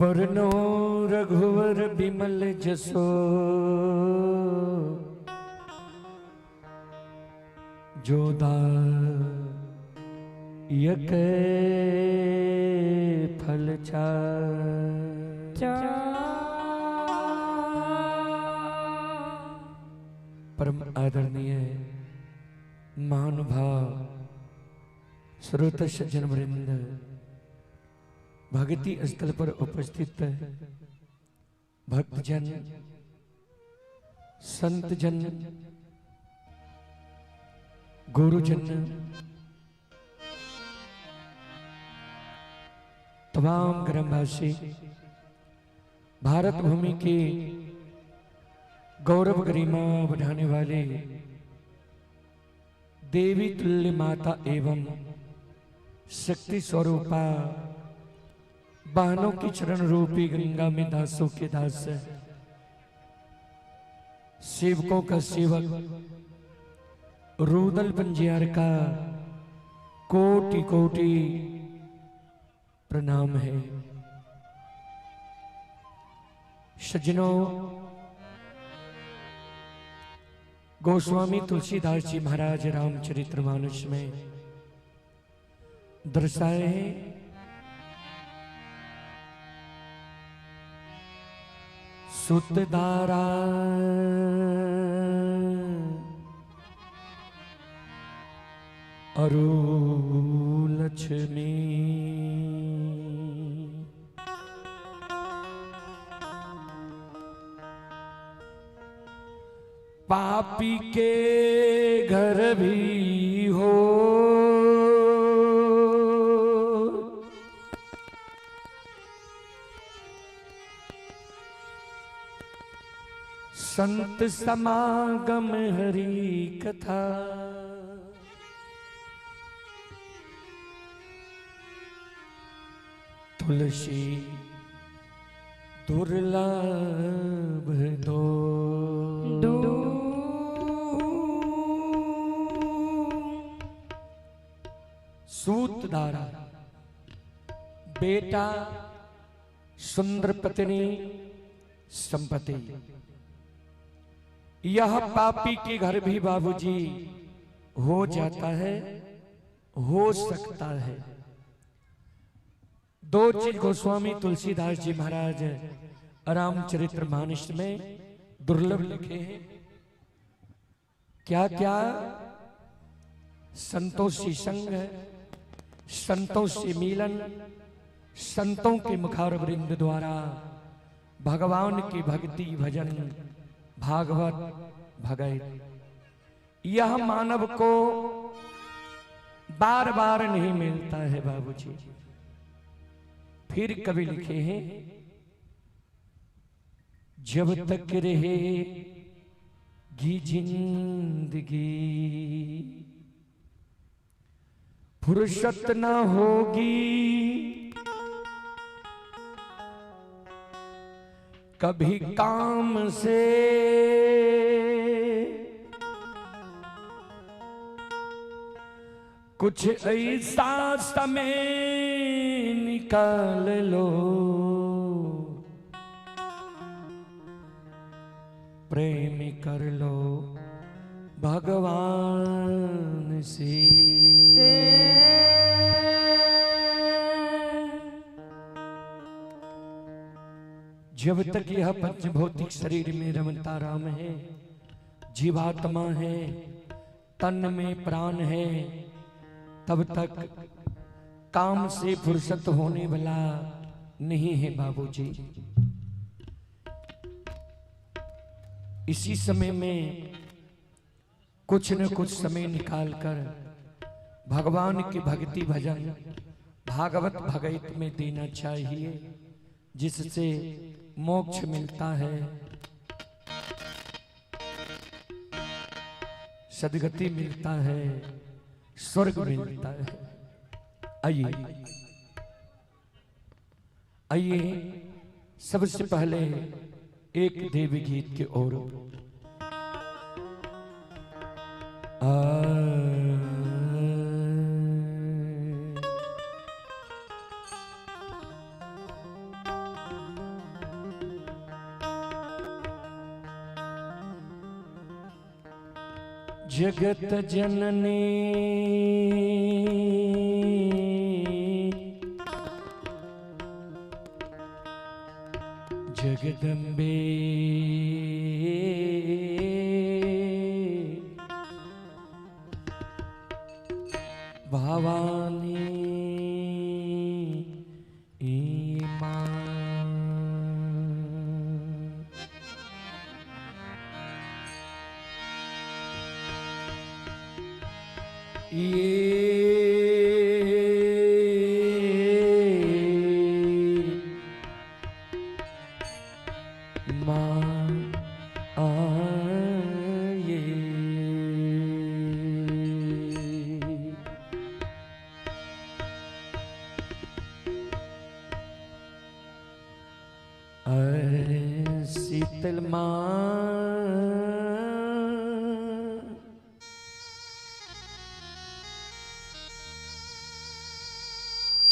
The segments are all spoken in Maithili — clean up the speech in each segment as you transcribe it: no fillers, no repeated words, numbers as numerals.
वरनो रघुवर बिमल जसो, जोदायक फल परम आदरणीय महानुभाव श्रोत सज्जन वृंद, भक्ति स्थल पर उपस्थित भक्तजन, संतजन, गुरुजन, तमाम ग्रामवासी, भारत भूमि के गौरव गरिमा बढ़ाने वाले देवी तुल्य माता एवं शक्ति स्वरूपा बहनों की चरण रूपी गंगा में दासों के दास, सेवकों का सेवक रूदल पंजियार का कोटि कोटि प्रणाम है। सज्जनों, गोस्वामी तुलसीदास जी महाराज रामचरितमानस में दर्शाए हैं, सुतदारा अरु लक्ष्मी, पापी के घर भी हो, संत समागम हरि कथा। तुलसी दुर्लभ दो, सूतदारा बेटा, सुंदर पत्नी, संपत्ति, यह पापी के घर भी बाबूजी हो जाता है, हो सकता है। दो चीज गोस्वामी तुलसीदास जी महाराज रामचरितमानस में दुर्लभ लिखे हैं। क्या क्या? संतों से संग, संतों से मिलन, संतों के मुखारवृंद द्वारा भगवान की भक्ति भजन, भागवत भगवत, यह मानव को बार बार नहीं मिलता है बाबूजी। फिर कभी लिखे हैं, जब तक रहेगी जिंदगी फुर्सत न होगी, कभी काम से, कुछ ऐसा समय निकाल लो, प्रेम कर लो भगवान से। जब तक यह पंचभौतिक शरीर में रमता राम है, जीवात्मा है, तन में प्राण है, तब तक काम से फुर्सत होने वाला नहीं है बाबूजी। इसी समय में कुछ न कुछ समय निकालकर भगवान की भक्ति भजन, भागवत भगवत में देना चाहिए, जिससे मोक्ष मिलता है, सद्गति मिलता है, स्वर्ग मिलता है। आइए आइए सबसे पहले एक देवी गीत के ओर। जगत जननी जगदम्बे भवानी मां। ये मां आए अरे शीतल मां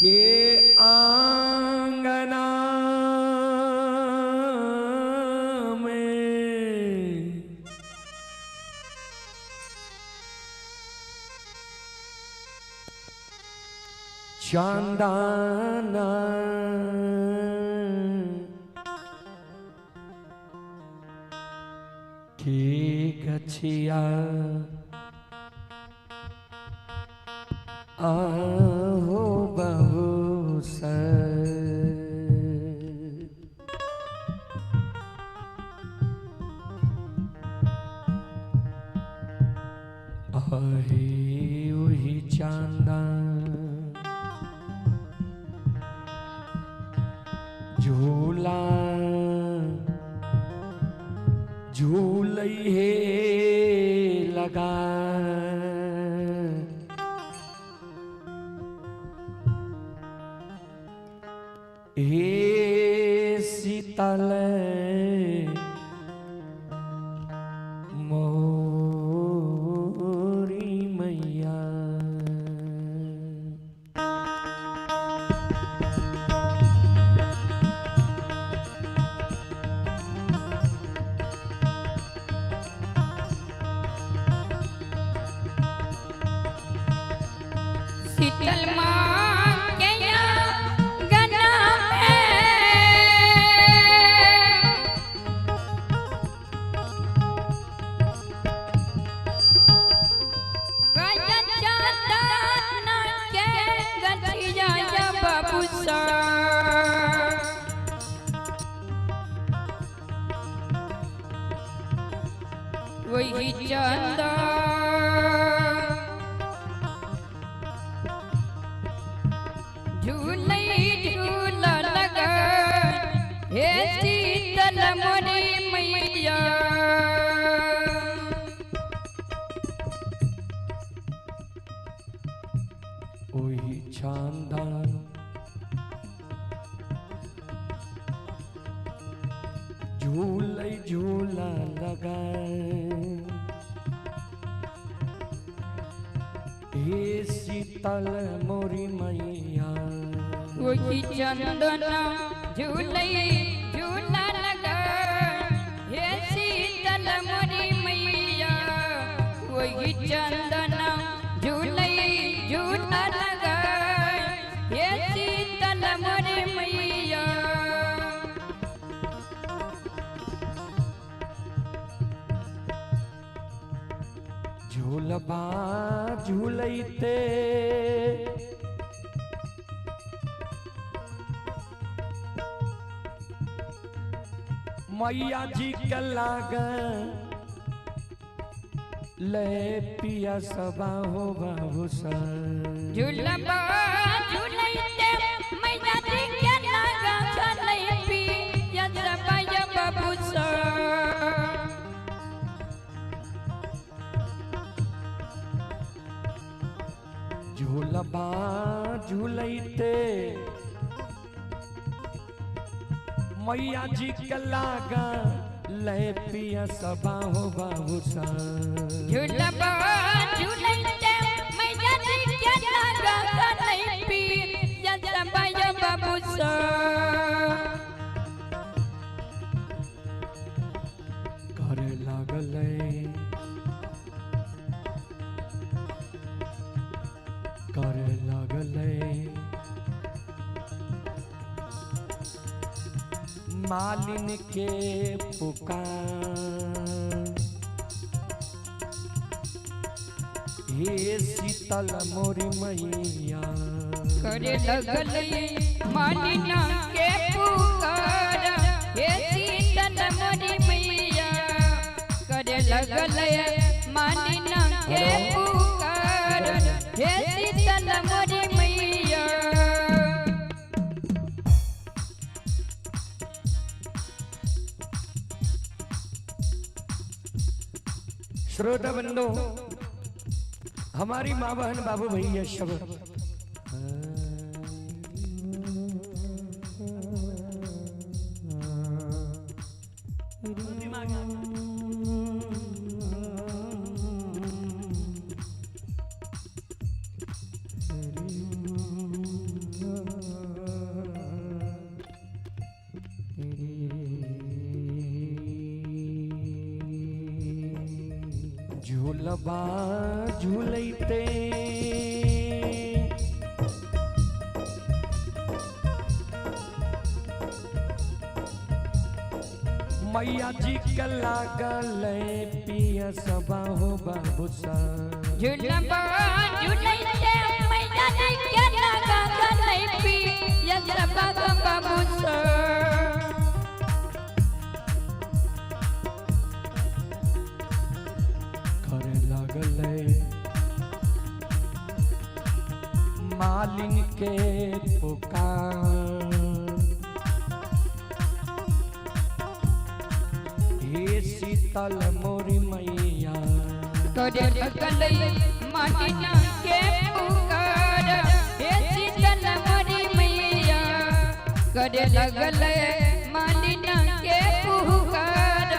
के आंगना में चांदाना के गछिया आहो बहु सर। आहे वही चांदा झूला झूलई है लगा हे शीतल मोरी मैया। शीतल मां के आंगना में गया चांदना के गछिया या बाबू सा। वही चंदा झूले झूला लगा हे शीतल मोरी मैया। वही चांदा झूले झूला लगा हे शीतल मोरी मैया। वही चंदना झूले झूला लगा हे शीतल मोरी मैया। वही चंदना झूले झूला लगा हे शीतल मोरी मैया। झूलबा झूलैते मैया जी के लाग ले पिया सबा हो बाबू सर। झूलबा झूलैते मैया जी के लाग ले पिया सबा हो बाबू सर। झूलबा झूलैते मैया जी के लाग ले पिया सबा हो बाबू सर। झूलबा झूलैते मैया जी के लाग ले पिया सबा हो बाबू सर। करे लागले मालिन के पुकार। हे शीतल मोरी मैया, करे लगल मालिना के पुकार, हे शीतल मोरी मैया। करे लगल मालिना के पुकार, हे शीतल मोरी मैया। श्रोता बंधो, हमारी माँ बहन बाबू भैया सब झूलबा झूलते मैया जी के लागल पिया सबा हो बाबू सा। झूलबा झूलते मैया जी के लागल पिया सबा बाबू सा। करे लागल मालिन के पुकार, हे शीतल मोरी मैया। करे लगल मालिना के पुकार, हे शीतल मोरी मैया। करे लगल मालिना के पुकार,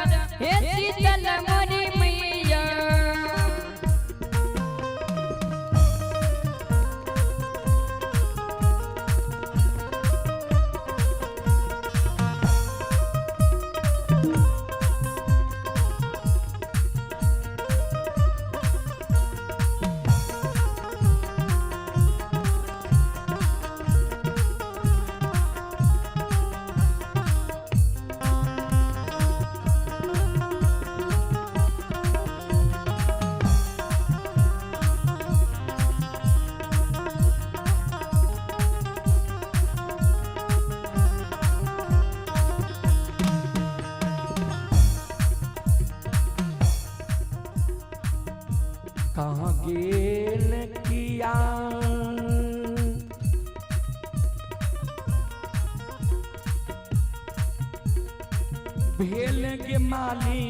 हे शीतल मोरी मैया। कहाँ गेल किया भेल गे माली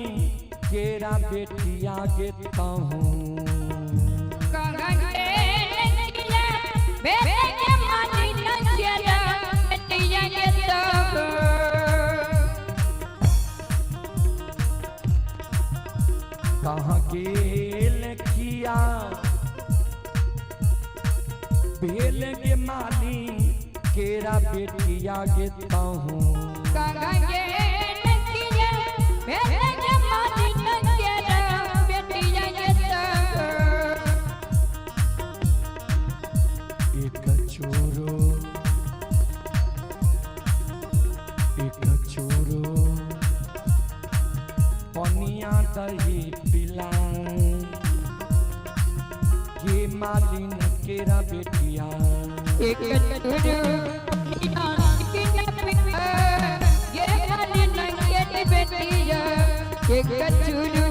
केरा बेटिया गे तहूँ। कहाँ गेल किया भेल गे माली केरा बेटिया गे तहूँ। एक चोरो एक चोरो पनिया दही पिला गे मालिन केरा बेटिया। एक चोरो ये मालिन केरी बेटिया, एक चोरो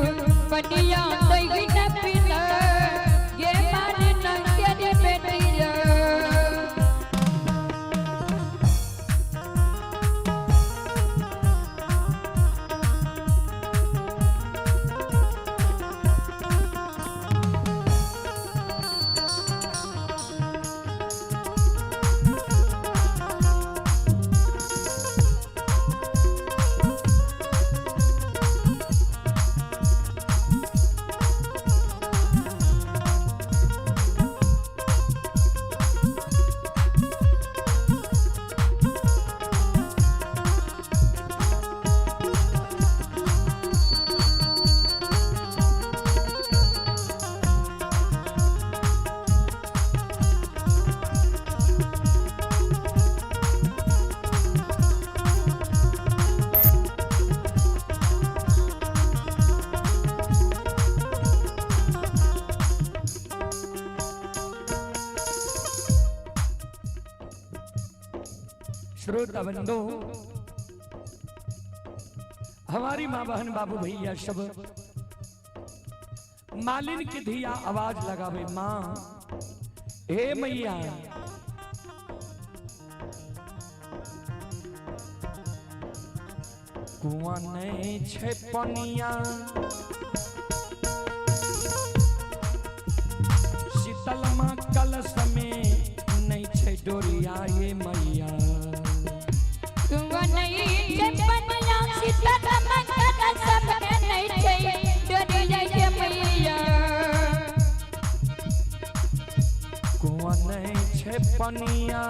पनिया दही पिला ये मालिन केरी बेटिया। श्रोता बंधु, हमारी माँ बहन बाबू भैया सब मालिन की धिया आवाज लगावे, माँ हे मैया, कुआं नहीं छे पनिया, शीतल माँ कलश में नहीं छे डोरिया ये मैया। कुआं नहीं छे पनिया, शीतल माँ कलश में नहीं छे डोरिया ये मैया। कुआं नहीं छे पनिया,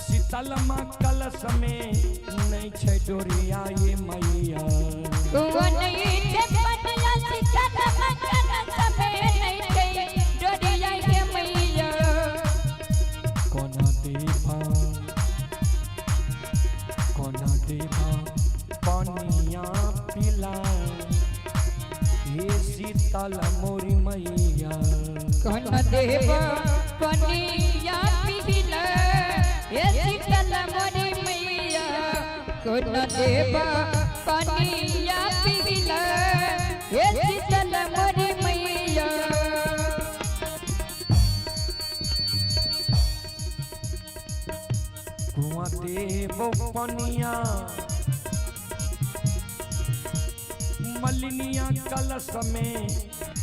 शीतल माँ कलश में नहीं छे डोरिया ये मैया। कुआं नहीं छे पनिया, शीतल माँ कलश में नहीं छे डोरिया ये मैया। कोना देवा, कोना देवा पनिया पिला हे शीतल मोरी मैया। कोना देवा पनिया पिला हे शीतल मोरी मैया। कोना देवा पनिया पिला हे शीतल मोरी मैया। कुआं देवो पनिया, मलिनिया कलश में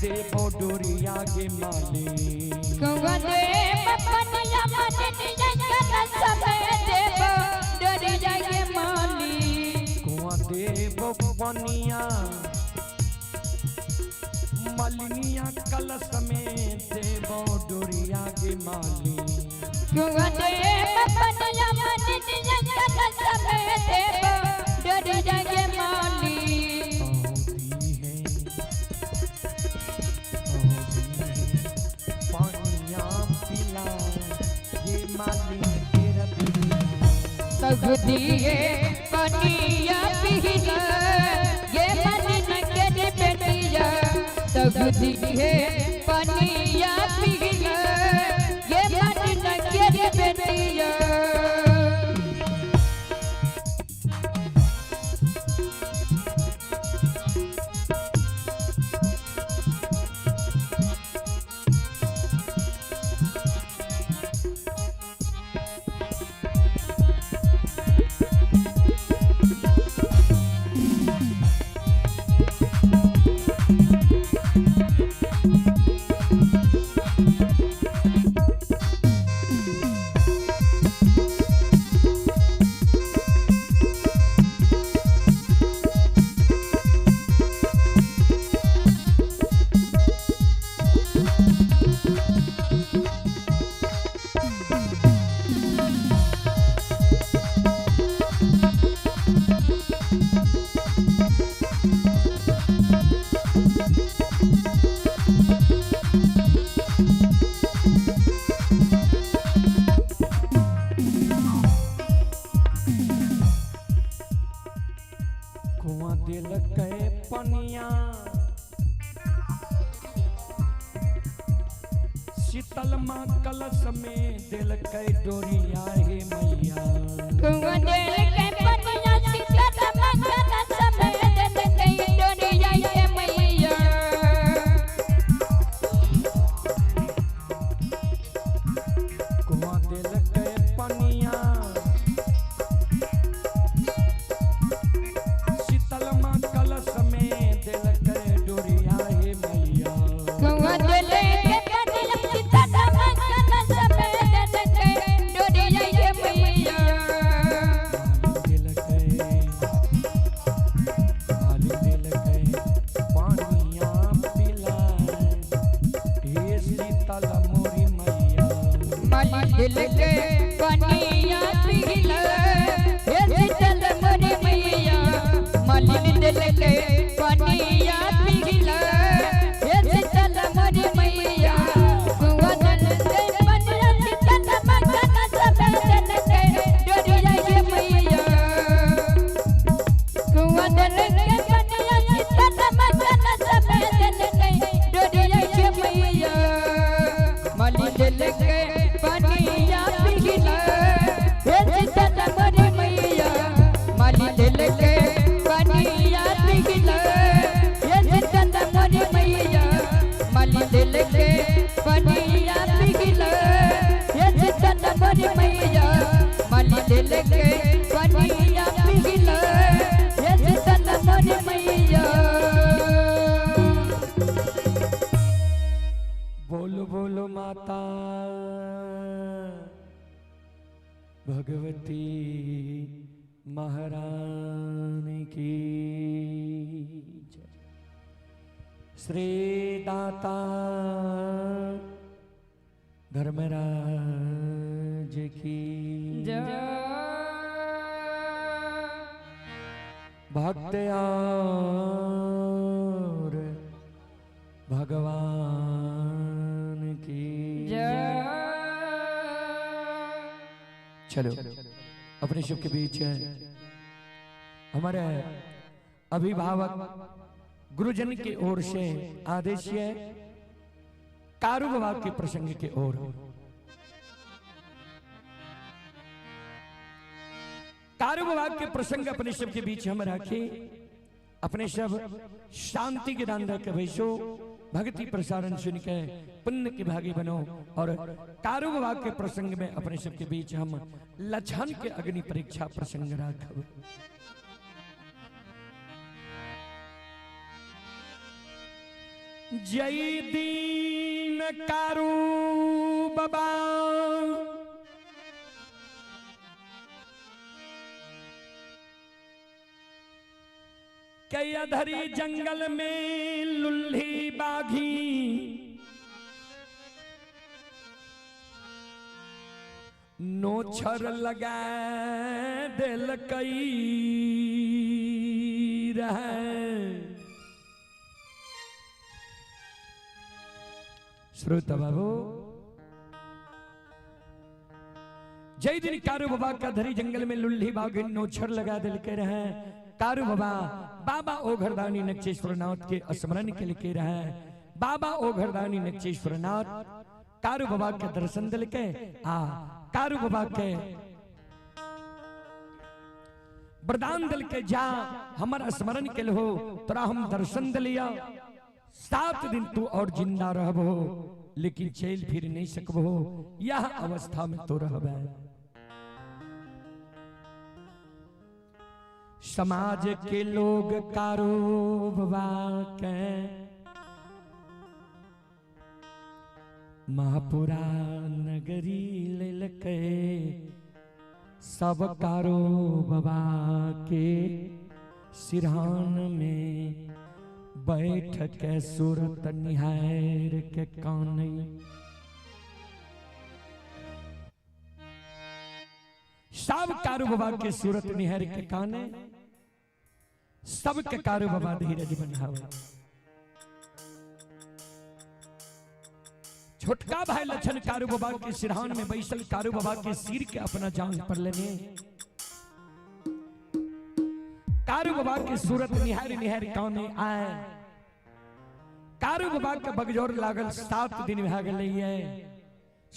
देवो डोरिया गे माली। कुआं देव पनिया, मलिनिया कलश में देवो डोरिया गे माली। कुआं देवो पनिया, मलिनिया कलश में देवो डोरिया गे माली। कुआं देव पनिया, मलिनिया कलश में देवो डोरिया गे माली। होती है, होती है पनिया पिला ये माली तेरा पिला। तब दिए पनिया पिला ये मलिन के बेटिया। तब दिए पनिया पिला ये मलिन के बेटिया। कुआं दिलकै पनिया, शीतल माँ कलश में दिलकै डोरिया हे मैया। कुआं दिलकै पनिया, शीतल माँ कलश में दिलकै डोरिया हे मैया। कुआं दिलकै पनिया, शीतल माँ कलश में दिलकै डोरिया हे मैया। कुआं दिलकै पनिया, शीतल माँ कलश में दिलकै डोरिया हे मैया। भगवती महारानी की जय। श्री दाता धर्मराज की जय। भक्त और भगवान की जय। चलो अपने शिव के बीच हमारे अभिभावक गुरुजन की ओर से आदेश है कारू बाबा के प्रसंग के ओर। कारू बाबा के प्रसंग अपने सब के बीच हम रखे, अपने सब शांति के दान के बैसो, भक्ति प्रसारण सुन के पुण्य के भागी बनो। और कारू बाबा के प्रसंग में अपने सब के बीच हम लक्षण के अग्नि परीक्षा प्रसंग राखब। जय दीन कारू बाबा के अधरी जंगल में लुल्ही बाघी नोछर लगा दिल कई रहे। श्रोता बाबू, जय दिन कारू बाबा का धरी जंगल में लुल्ही बाघी नोछर लगा दिल के रहे। कारू बाबा बाबा ओघरदानी नक्षेश्वरनाथ के स्मरण के लिए रहे। बाबा ओघरदानी नक्षेश्वरनाथ कारू बाबा के दर्शन दिल के आ कारू बाबा के वरदान दिल के जा हमारा स्मरण के हो तोरा हम दर्शन दिलिया, 7 दिन तू और जिंदा रहबो लेकिन चल फिर नहीं सकबो, यह अवस्था में तो रहबे। समाज के लोग कारू बाबा के महापुरा नगरी लेलके, सब कारू बाबा के सिरहान में बैठ के सूरत निहार के काने। सब कारू बाबा के सूरत निहार के काने, सबके कारू बाबा धीरज बनावे। छोटका भाई लक्षण कारू बाबा के सिरहान में बैसल कारू बाबा के सिर के अपना जान पर लेने कारू बाबा के सूरत निहार निहार काने आए। कारू बाबा के बगजोर लागल 7 दिन भा गेलैये।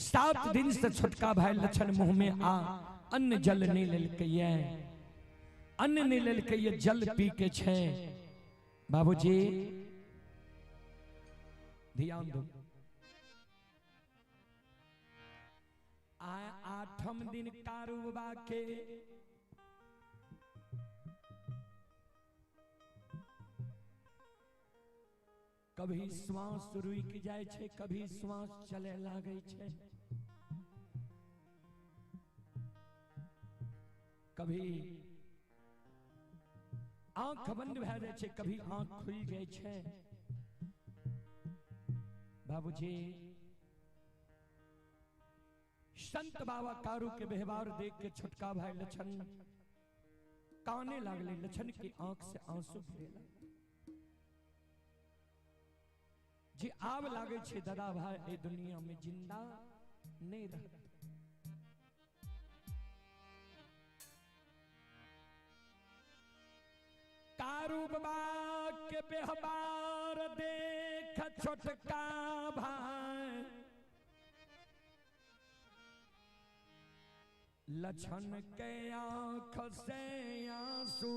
7 दिन से छोटका भाई लक्षण मुंह में आ अन्न जल नहीं लेलकैये, अन्न नहीं लेलकैये, जल पी के छे। बाबूजी ध्यान दो, आए 8म दिन कारू बाबा के कभी श्वास रुक जाए छे, कभी श्वास चले लागे छे, कभी आंख बंद भए जाए छे, कभी आंख खुल जाए छे। बाबूजी संत बाबा कारू के व्यवहार देख के छोटका भाई लक्षण काने लागले, लक्षण की आंख से आंसू भरे लागले। जी आब लागे छे दादा भाई ए दुनिया में जिंदा नहीं रह। कारू बाबा के व्यवहार देख छोटका भाई लक्षण के आंख से आंसू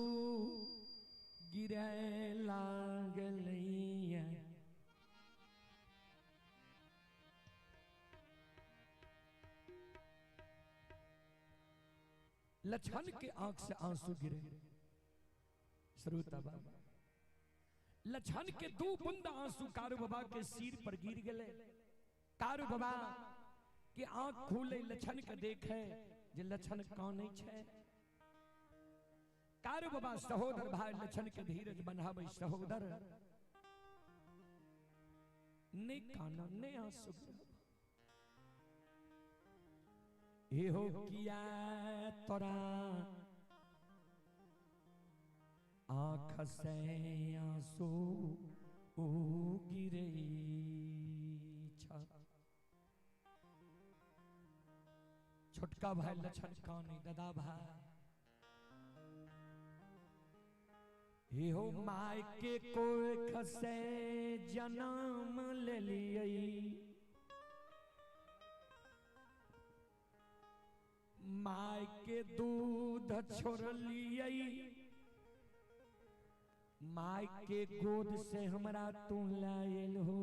गिरे लागलैया। लक्षण के आंख से आंसू गिरे। श्रोता बाबा लक्षण के 2 बूंद आंसू कारू बाबा के सिर पर गिर गए। कारू बाबा के आंख खुले लक्षण के देखे जे लक्षण कानै छै। कारू बाबा सहोदर भाई लक्षण के धीरज बनाबै, सहोदर नहीं काना नहीं आंसू एहो किया तोरा आँख से आंसू गिरे छ। छोटका भाई लक्षण कानी, दादा भाई एहो my के कोई खसे जन्म ले लिये, my के दूध छोड़ लिये, my के गोद से हमरा तू लायल हो,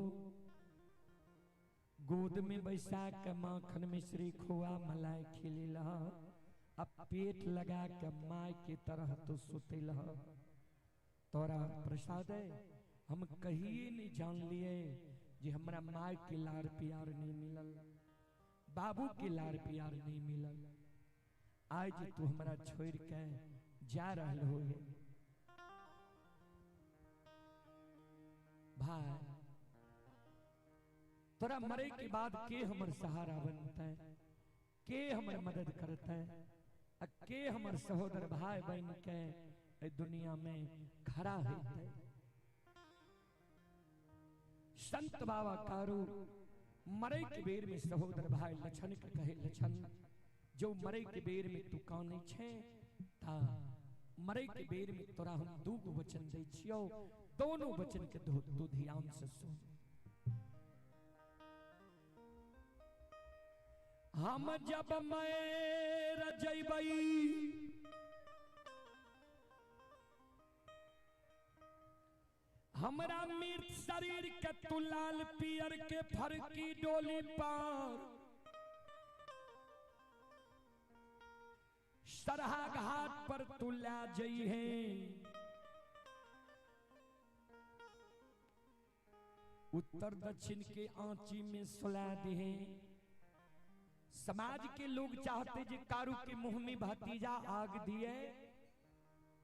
गोद में बैसा के माखन मिश्री खोआ मलाई खिलेल, अब पेट लगा के my के तरह तो सुतेल। तोरा प्रसाद है हम कहिए नहीं जान लिए जे हमरा my के लार प्यार नहीं मिलल, बाबू के लार प्यार नहीं मिलल, आज तू हमरा छोड़ के जा रहल हो। भाई तोरा मरे के बाद के हमर सहारा बनता है, के हमर मदद करता है, के हमर सहोदर भाई बन के दुनिया में खड़ा होते। संत बाबा कारू मरे के बेर में सहोदर भाई लक्षण के कहे, लक्षण जो मरे के बेर में तू कानै छे ता मरे के बेर में तोरा हम दू गो वचन दै छियौ, दोनों वचन के तू ध्यान से सुन। हम जब मैं रजैबई हमरा मृत शरीर के तू लाल पियर के फरकी डोली पर सरहा घाट पर तू ला जई है, उत्तर दक्षिण के आंची में सुला दे। समाज के लोग चाहते जे कारू के मुंह में भतीजा आग दिए,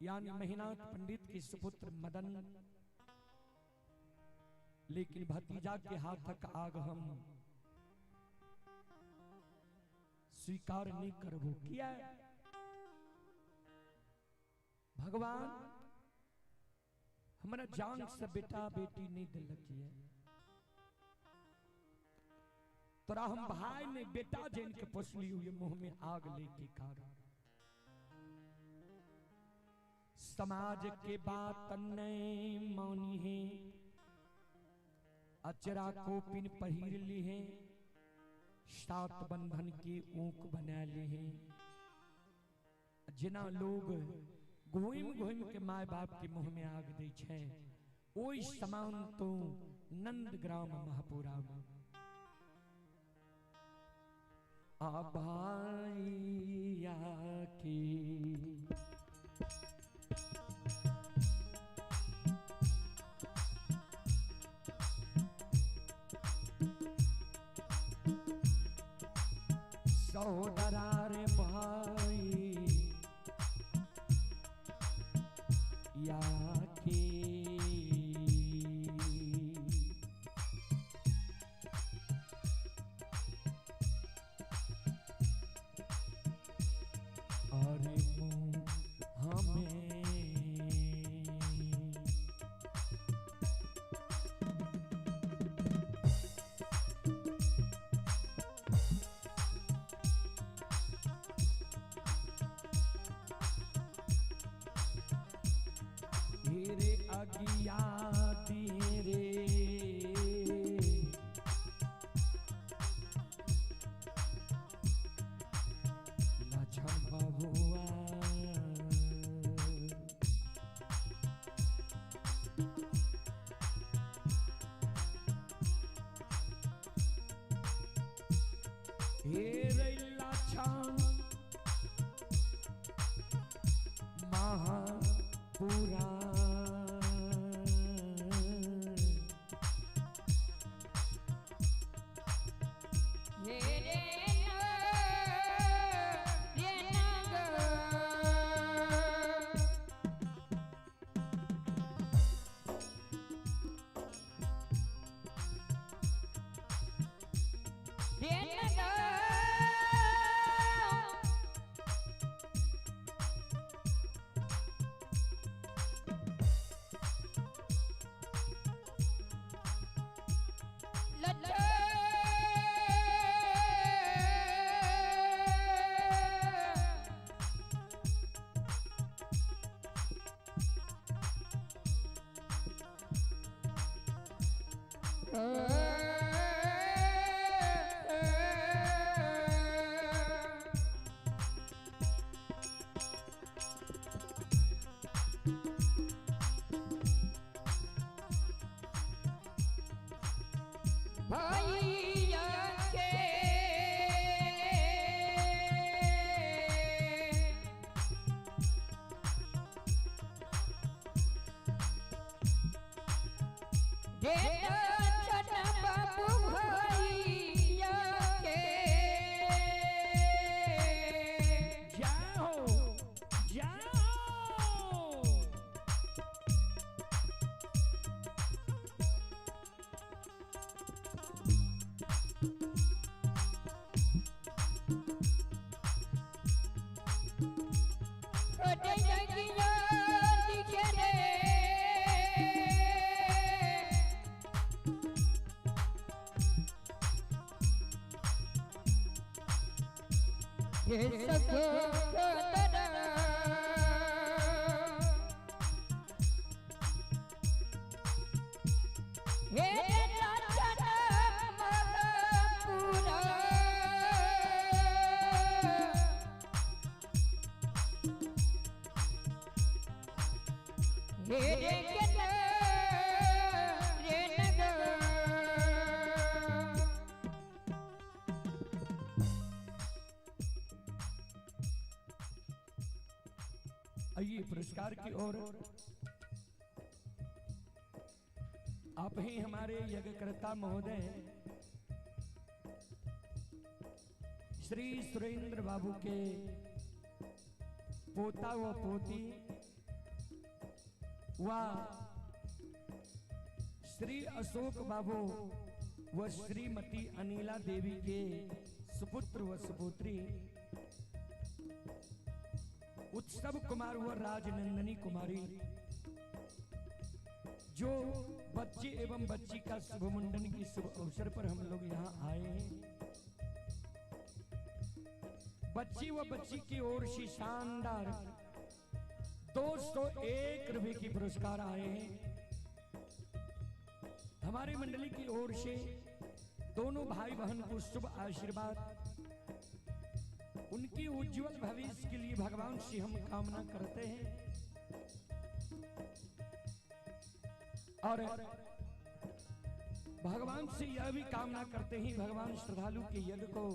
यानी महिनाथ पंडित के सुपुत्र मदन, लेकिन भतीजा के हाथक आग हम स्वीकार नहीं करबो। किया भगवान हमरा जान से बेटा बेटी नहीं दिलक है, तोरा हम भाई ने बेटा जन के पोसली हुई मुंह में आग लेके कारण। समाज के बात नहीं मानी है, अचरा को पिन पहिर ली है, सात बंधन के ऊक बना ली है। जिना लोग घूम घूम के माय बाप के मुंह में आग दै छै, ओई समान तो नंदग्राम महापुरा में आभाइया की सहोदरा रे भाई या के अरे मुँह हमें रे अगिया तेरे लक्षण बबुआ हे रे लक्षण महापुरा हे रे रे भैया के बाबू भैया के जाओ जाओ। आइए पुरस्कार की ओर। आप ही हमारे यज्ञकर्ता महोदय श्री सुरेंद्र बाबू के पोता व पोती व श्री अशोक बाबू व श्रीमती अनिला देवी के सुपुत्र व सुपुत्री उत्सव कुमार व राजनंदनी कुमारी, जो बच्चे एवं बच्ची का शुभ मुंडन की शुभ अवसर पर हम लोग यहाँ आए हैं। बच्ची व बच्ची की ओर से शानदार 201 रुपए की पुरस्कार आए हैं। हमारी मंडली की ओर से दोनों भाई बहन को शुभ आशीर्वाद, उनकी उज्जवल भविष्य के लिए भगवान से हम कामना करते हैं। और भगवान से यह भी कामना करते हैं, भगवान श्रद्धालु के यज्ञ को,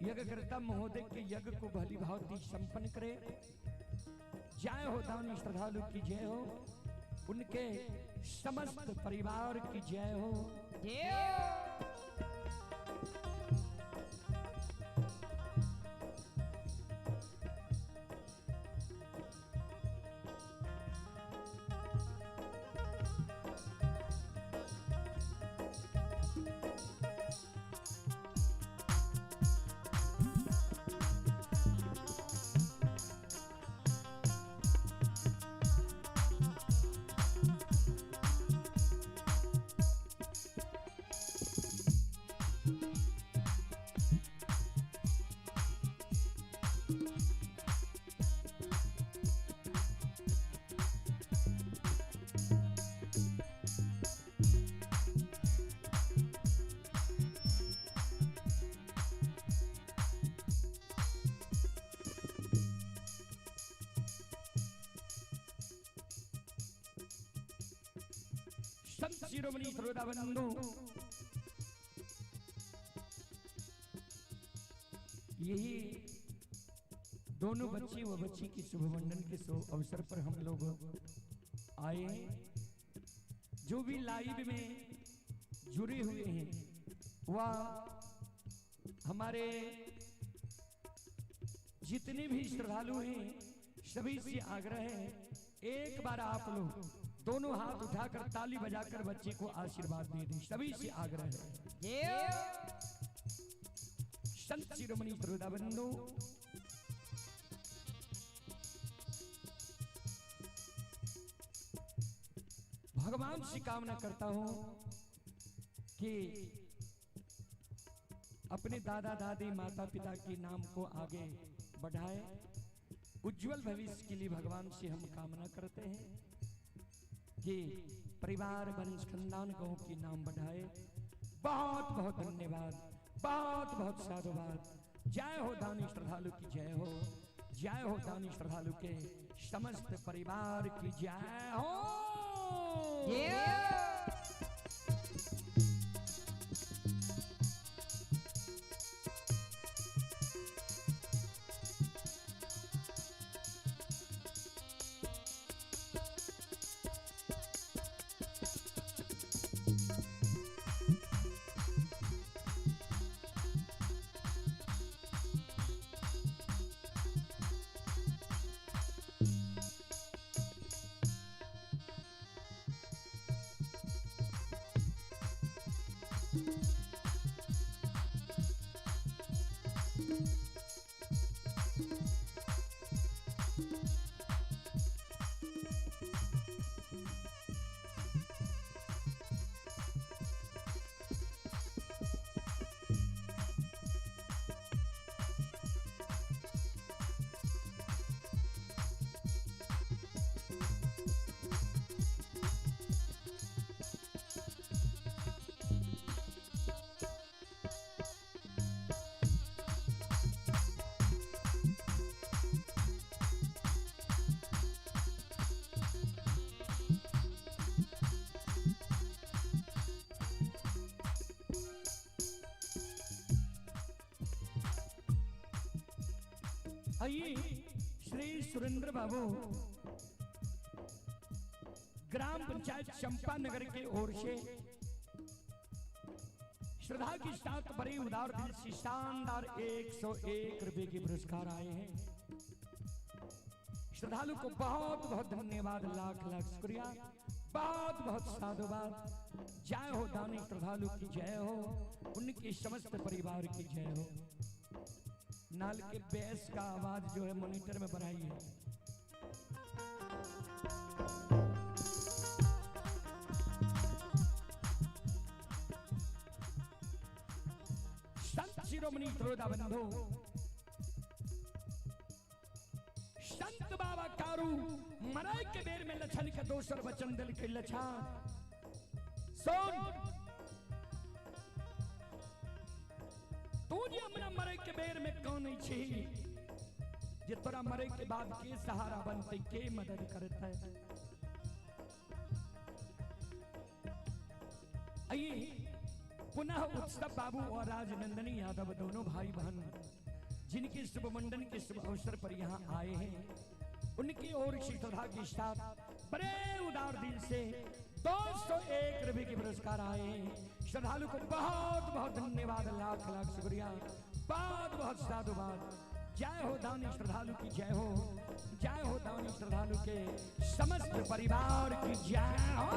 यज्ञकर्ता महोदय के यज्ञ को भली भांति संपन्न करे। जय हो दानी श्रद्धालु की जय हो, उनके समस्त परिवार की जय हो। जय हो। संत शिरोमणि श्रोता बंधु, यही दोनों बच्ची व बच्ची की शुभ मुंडन के शुभ अवसर पर हम लोग आए हैं। जो भी लाइव में जुड़े हुए हैं वह हमारे जितने भी श्रद्धालु हैं सभी से आग्रह है, एक बार आप लोग दोनों हाथ उठाकर ताली बजाकर बच्चे को आशीर्वाद दे दें। सभी से आग्रह है। संत शिरोमणि श्रोता बंधु, भगवान से कामना करता हूं कि अपने दादा दादी माता पिता के नाम को आगे बढ़ाए। उज्जवल भविष्य के लिए भगवान से हम कामना करते हैं। कि परिवार वंश खानदान गाँव की नाम बढ़ाए। बहुत बहुत धन्यवाद, बहुत बहुत साधुवाद। जय हो दानी श्रद्धालु की जय हो, जय हो दानी श्रद्धालु के समस्त परिवार की जय हो। आइए श्री सुरेंद्र बाबू ग्राम पंचायत चंपा नगर के ओर से श्रद्धा के साथ बड़े उदार दिल से शानदार 101 रुपए के पुरस्कार आए हैं। श्रद्धालु को बहुत बहुत धन्यवाद, लाख लाख शुक्रिया, बहुत बहुत साधुवाद। जय हो दानी श्रद्धालु की जय हो, उनके समस्त परिवार की जय हो। नाल के बेस का आवाज जो है मॉनिटर में बढ़ाई है। संत शिरोमणि त्रोदा बंधु संत बाबा कारू मराई के बेर में लछन के दोसर वचन दिल के लछा सुन तू जे हमरा मरे के बेर में कौन छी जे तोरा मरे के बाद के सहारा बनते के मदद करता है। आइए पुनः उत्सव बाबू और राजनंदनी यादव दोनों भाई बहन जिनके शुभ मंडन के शुभ अवसर पर यहाँ आए हैं उनकी ओर से श्रद्धा के साथ बड़े उदार दिल से 201 रुपए के पुरस्कार आए हैं। श्रद्धालु को बहुत बहुत धन्यवाद, लाख लाख शुक्रिया, बहुत बहुत साधुवाद। जय हो दानी श्रद्धालु की जय हो, जय हो दानी श्रद्धालु के समस्त परिवार की जय हो।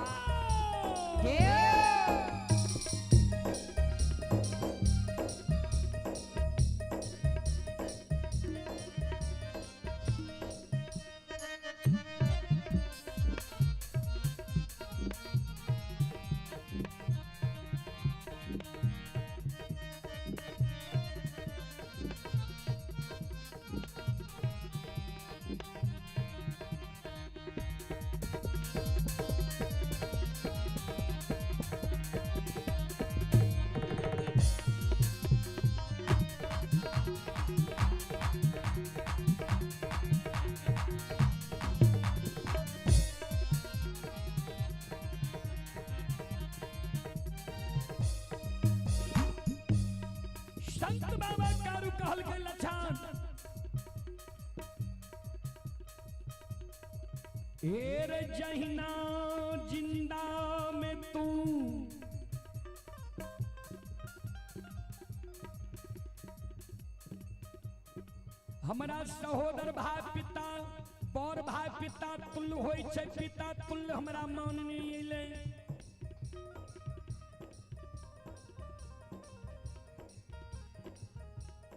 संत बाबा कारू कहल के लछान एर जहिना जिंदा में तू हमरा सहोदर भाई पिता बड़ भाई पिता तुल्य होय छै, पिता तुल्य हमरा मान नहीं अइलै।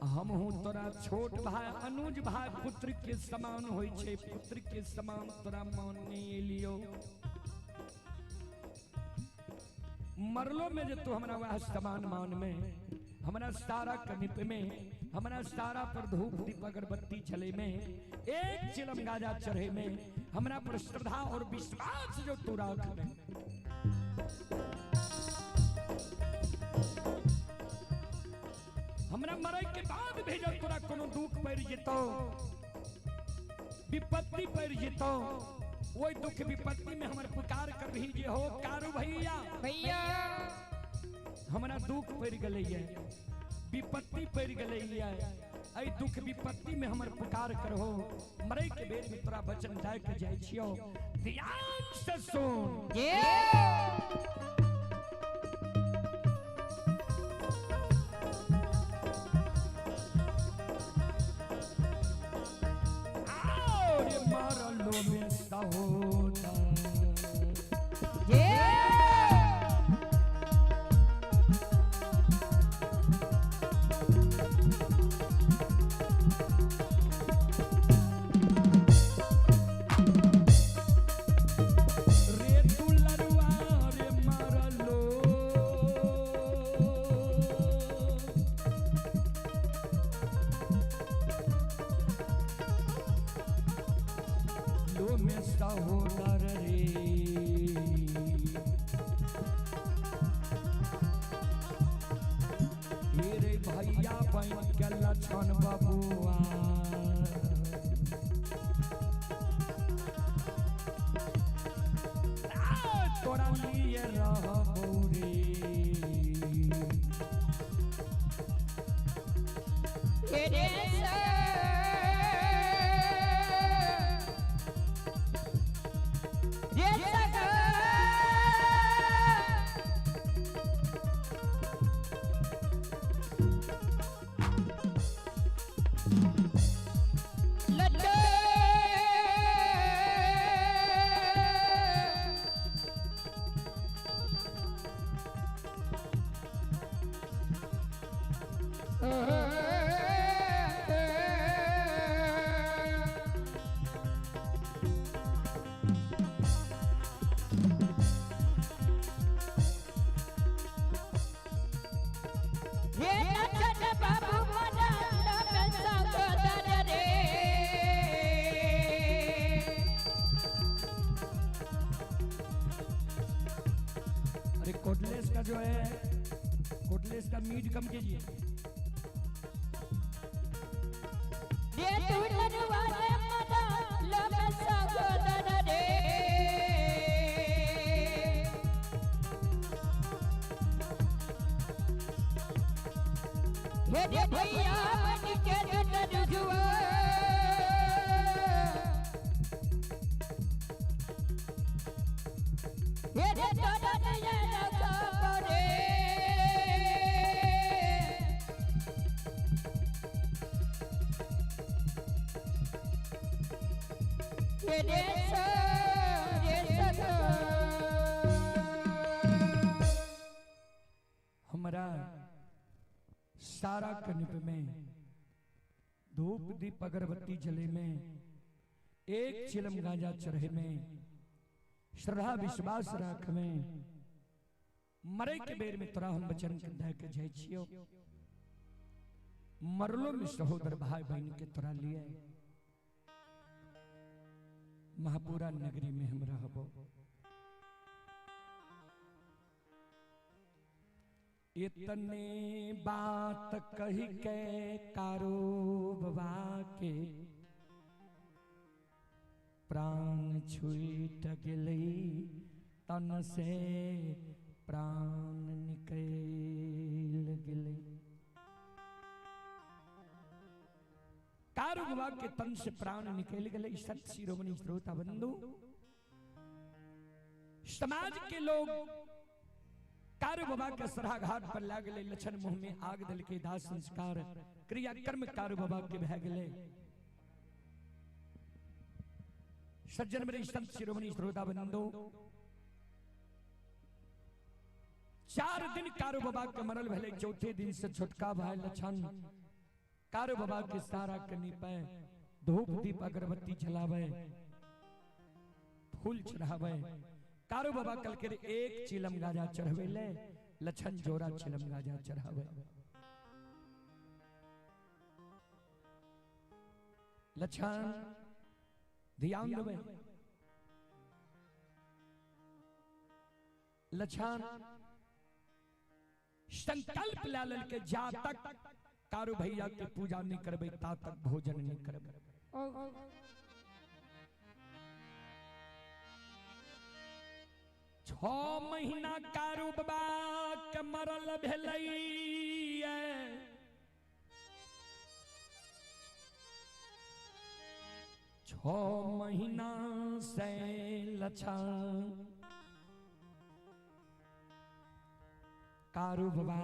हम हूँ तोरा छोट भाई अनुज भाई पुत्र के समान होय छै, पुत्र के समान तोरा मान नहीं एलियो। मरलो में जे तू हमरा वह समान मान में हमरा सारा कनिप में हमरा सारा पर धूप दीप अगरबत्ती चले में, एक चिलम गाजा चढ़े में, हमरा पर श्रद्धा और विश्वास जो तू राख में। हमरा मरे के बाद भेजल तोरा कोनो दुख पड़ जेतो, विपत्ति पड़ जेतो, वही दुख विपत्ति में हमर पुकार कर भी जे हो कारू भैया भैया हमरा दुख पड़ गले है, विपत्ति पड़ गले है, ऐ दुख विपत्ति में हमर पुकार करहो, मरे के बेर में तोरा वचन दे के जाय छियो, ध्यान से सुन। जे मरलो में सहोदर जे रे दुलरुआ रे मरलो लो में सहोदर रे, रे भैया बन के लछन बबुआ, तोरा लिए रहबौ रे। रे अरे कोटलेस का जो है, कोटलेस का मीट कम कीजिए। भैया बन के दुलरुआ रे तोरा नयन खबरे, रे रे हमरा सारा कनिप में धूप दीप अगरबत्ती जले में, एक चिलम गांजा चढ़े में, श्रद्धा विश्वास राख में, मरे के बेर में तोरा हम वचन के दे के जाय छियो, मरलो में सहोदर भाई बहन के तोरा लिए महापुरा नगरी में हम रहबो। इतने बात कही के कारो बाबा के प्राण छूट गेलै, तन से प्राण निकल गेलै। कारू बाबा के तन से प्राण निकल गेलै। सत शिरोमणि श्रोता बंधु, समाज के लोग कारू बाबा के सराघाट पर लागले, लछन मुंह में आग दल के दाह संस्कार क्रिया कर्म कारू बाबा के भय गेलै। सज्जन मेरे संत शिरोमणि श्रोता बंधु, 4 दिन कारू बाबा के मरल भले, चौथे दिन से छोटका भाई लछन कारू बाबा के सारा कनी पे धूप दीप अगरबत्ती जलावे, फूल चढ़ावे। कारू बाबा कल के एक चिलम गाजा चढ़वे ले, लछन जोरा चिलम गाजा चढ़ावे। लक्षण ध्यान देबै। लक्षण संकल्प ला लेलकै जा तक कारू भैया के पूजा नहीं करबै ता तक भोजन नहीं करबै। 6 महीना कारू बाबा के मरल भेलै। 6 महीना से लक्षण कारू बाबा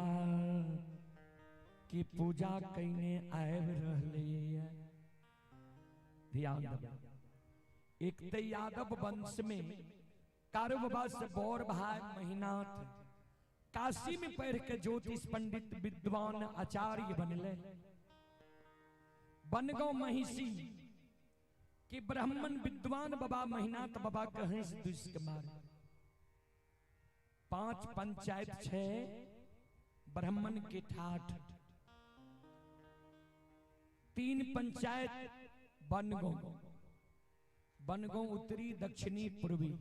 की पूजा कईने आबि रहलै। ध्यान देबै। एक त यादव वंश में कारू बाबा से बड़ भाई महिनाथ काशी में पढ़ के ज्योतिष पंडित विद्वान आचार्य बनले। बनगांव महिषी कि ब्राह्मण विद्वान बाबा महिनाथ बाबा के हंस दुस के मारे। 5 पंचायत छे ब्राह्मण के ठाठ, 3 पंचायत बनगांव, बनगांव उत्तरी दक्षिणी पूर्वी,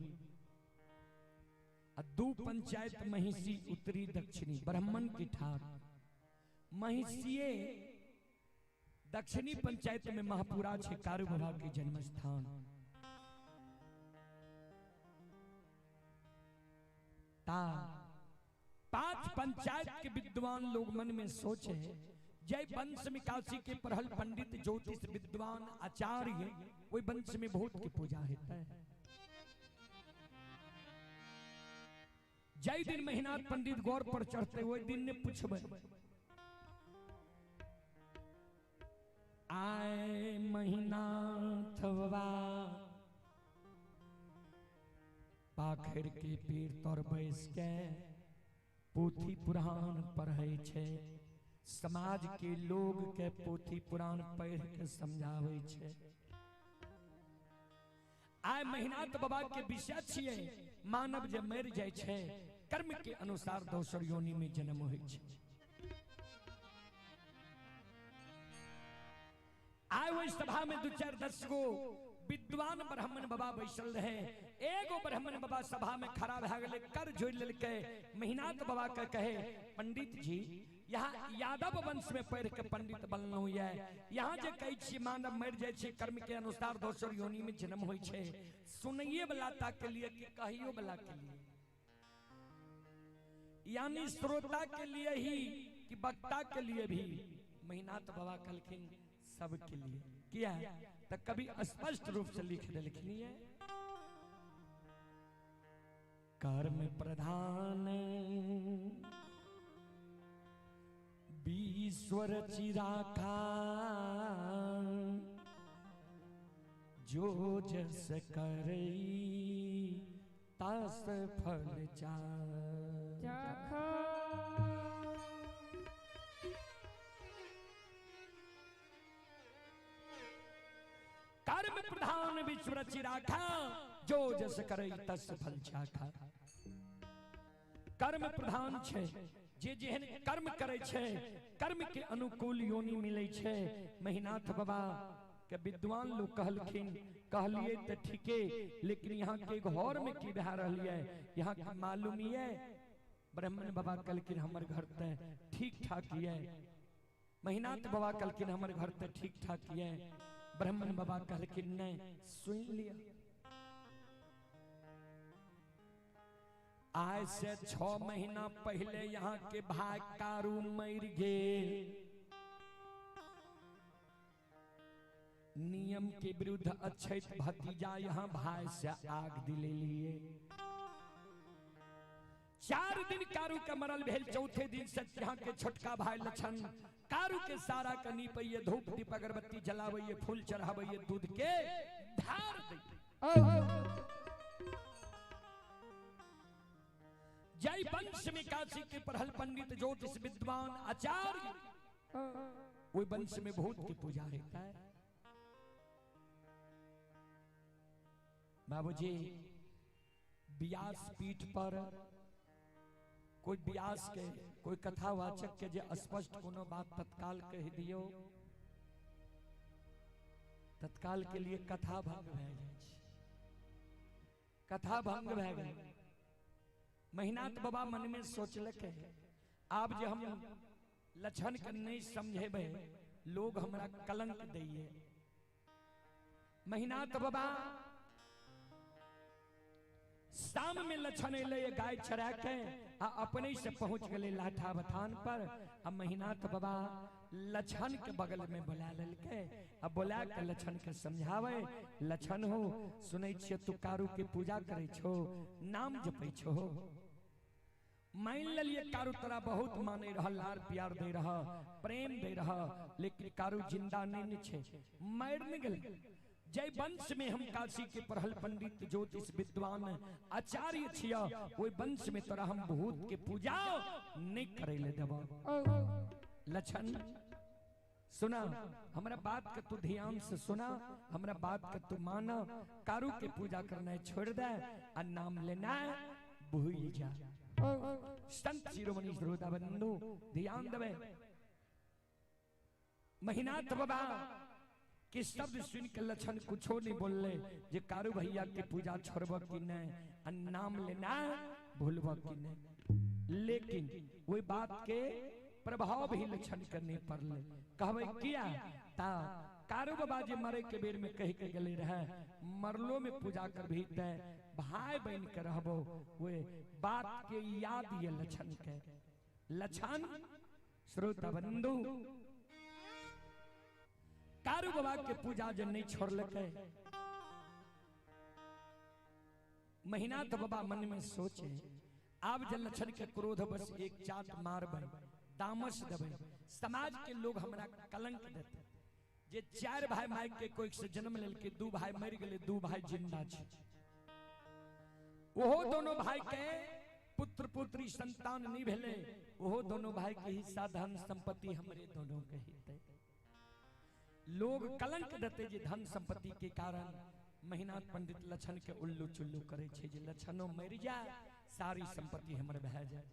2 पंचायत महिषी उत्तरी दक्षिणी ब्राह्मण की ठाठ। महिषीये दक्षिणी पंचायत में महापुरा छे कारू बाबा के जन्म स्थान। ता 5 पंचायत के विद्वान लोग मन में सोचे जय वंश में काशी के पढ़ल पंडित ज्योतिष विद्वान आचार्य वही वंश में बहुत की पूजा होता है। जय दिन महीनाथ पंडित गौर पर चढ़ते वही दिन ने पूछबे आए महीनाथ बाबा पाखर के पीर तर बैस के पोथी पुराण पढ़ै छे, समाज के लोग के पोथी पुराण पढ़ के समझावे छे। आय महिनाथ बाबा के विषय छियै मानव जे मरि जाइ छै कर्म के अनुसार दोसर योनि में जन्म होइ छै। आय ओहि सभा में 2 4 10 गो विद्वान ब्राह्मण बाबा बैसल रहे। एगो ब्राह्मण बाबा सभा में खड़ा भए गेलै, कर जोड़ि लेलकै। महिनाथ बाबा के कहे पंडित जी यहाँ यादव वंश में पढ़ के पंडित बनलहुँ ये, यहाँ जे कहै छी मानव मरि जाइ छै कर्म के अनुसार दोसर योनि में जन्म होइ छै, सुनैये वाला ता के लिए कि कहियो वाला के लिए, यानी श्रोता के लिए ही कि वक्ता के लिए भी। महिनाथ बाबा कहलखिन सबके लिए। किया तो कभी स्पष्ट रूप से लिख देलखिन ये कर्म प्रधान ईश्वर चिराखा जो जस करई तस फल चाखा। कर्म प्रधान विश्व चिराखा जो जस करई तस फल चाखा। कर्म प्रधान छे, जे जेहन कर्म करे छे कर्म के अनुकूल योनि मिले छे। महिनाथ बाबा के विद्वान लोग कहलखिन कहलिए तो ठीके, लेकिन यहाँ के घर में की भए रहल है यहाँ के मालूम ये। ब्राह्मण बाबा कहलखिन हमर घर ते ठीक ठाक ये। महिनाथ बाबा कहलखिन हमर घर ते ठीक ठाक ये। ब्राह्मण बाबा कहलखिन नहीं सुन लिया। आज से 6 महीना पहले यहाँ के भाई कारू मर गेल। नियम के विरुद्ध अछैत भतीजा यहाँ भाई से आग दिले लिए। 4 दिन कारू के मरल भेल, चौथे दिन से यहाँ के छोटका भाई लक्षण कारू के सारा के नीपैये, धूप दीप अगरबत्ती जलावैये, फूल चढ़ावैये, दूध के धार दैये। जय वंश में काशी के पढ़ल पंडित ज्योतिष विद्वान आचार्य वही वंश में भूत की पूजा होता है। बाबूजी व्यास पीठ पर कोई व्यास के कोई कथावाचक के जे स्पष्ट कोनो बात तत्काल कह दियो तत्काल के लिए कथा भंग भए जाइ छै, कथा भंग भए गेल। महिनाथ बाबा मन में सोचलकै आब जे हम लक्षण के नहीं समझेबै लोग हमरा कलंक दैये। महिनाथ बाबा शाम में लक्षण अलै गाय चरा के आ अपने से पहुंच गए लाठा बथान पर। आ महिनाथ बाबा लक्षण के बगल में बुला ललकै आ बुला के लक्षण के समझावे, लक्षण हो सुनै छियै तू कारू के पूजा करै छो, नाम जपै छो, मान लिये कारू तोरा बहुत माने रहा, लार प्यार दे रहा, प्रेम दे रहा, लेकिन कारू जिंदा नहीं छे, मर नहीं गेल। जय वंश में हम काशी के पढ़ल पंडित ज्योतिष विद्वान आचार्य छिया, ओहि वंश में तोरा हम भूत के पूजा नहीं करे ले देबो। लक्षण सुना, हमरा बात के तू ध्यान से सुना, हमरा बात के तू माना, कारू के पूजा करना छोड़ दे आ नाम लेना भूल जा। संत शिरोमणि श्रोता बंधु ध्यान देवे, महिनाथ बाबा के शब्द सुन के लक्षण कुछो नहीं बोलले जे कारू भैया के पूजा छोड़ब कि नहीं आ नाम लेना भूलब कि नहीं, लेकिन वही बात के प्रभाव भी लक्षण के नहीं पड़ले। कहबे किया ता कारू बाबा जे मरे के बेर में कह के गेले रहे मरलो में पूजा कर भी ते भाई बहन के रहबो, वे बात के याद ये लक्षण के। लक्षण श्रोता बंधु कारू बाबा के पूजा जे नहीं छोड़लकै, महिनाथ बाबा मन में सोचे आब जे लक्षण के क्रोध बस एक चाट मारबै, दामस देबै, समाज के लोग हमरा कलंक देते जे चार भाई my के कोई से जन्म लेलकै, दू भाई मरि गेलै, दू भाई जिंदा छै, ओहो दोनों भाई के पुत्र पुत्री संतान नहीं भेलै, ओहो दोनों भाई के हिस्सा धन संपत्ति हमरे दोनों के हितै। लोग कलंक देते जे धन संपत्ति के कारण महिनाथ पंडित लक्षण के उल्लू चुल्लू करे छे जे लक्षणों मरि जाए सारी संपत्ति हमर भए जाए।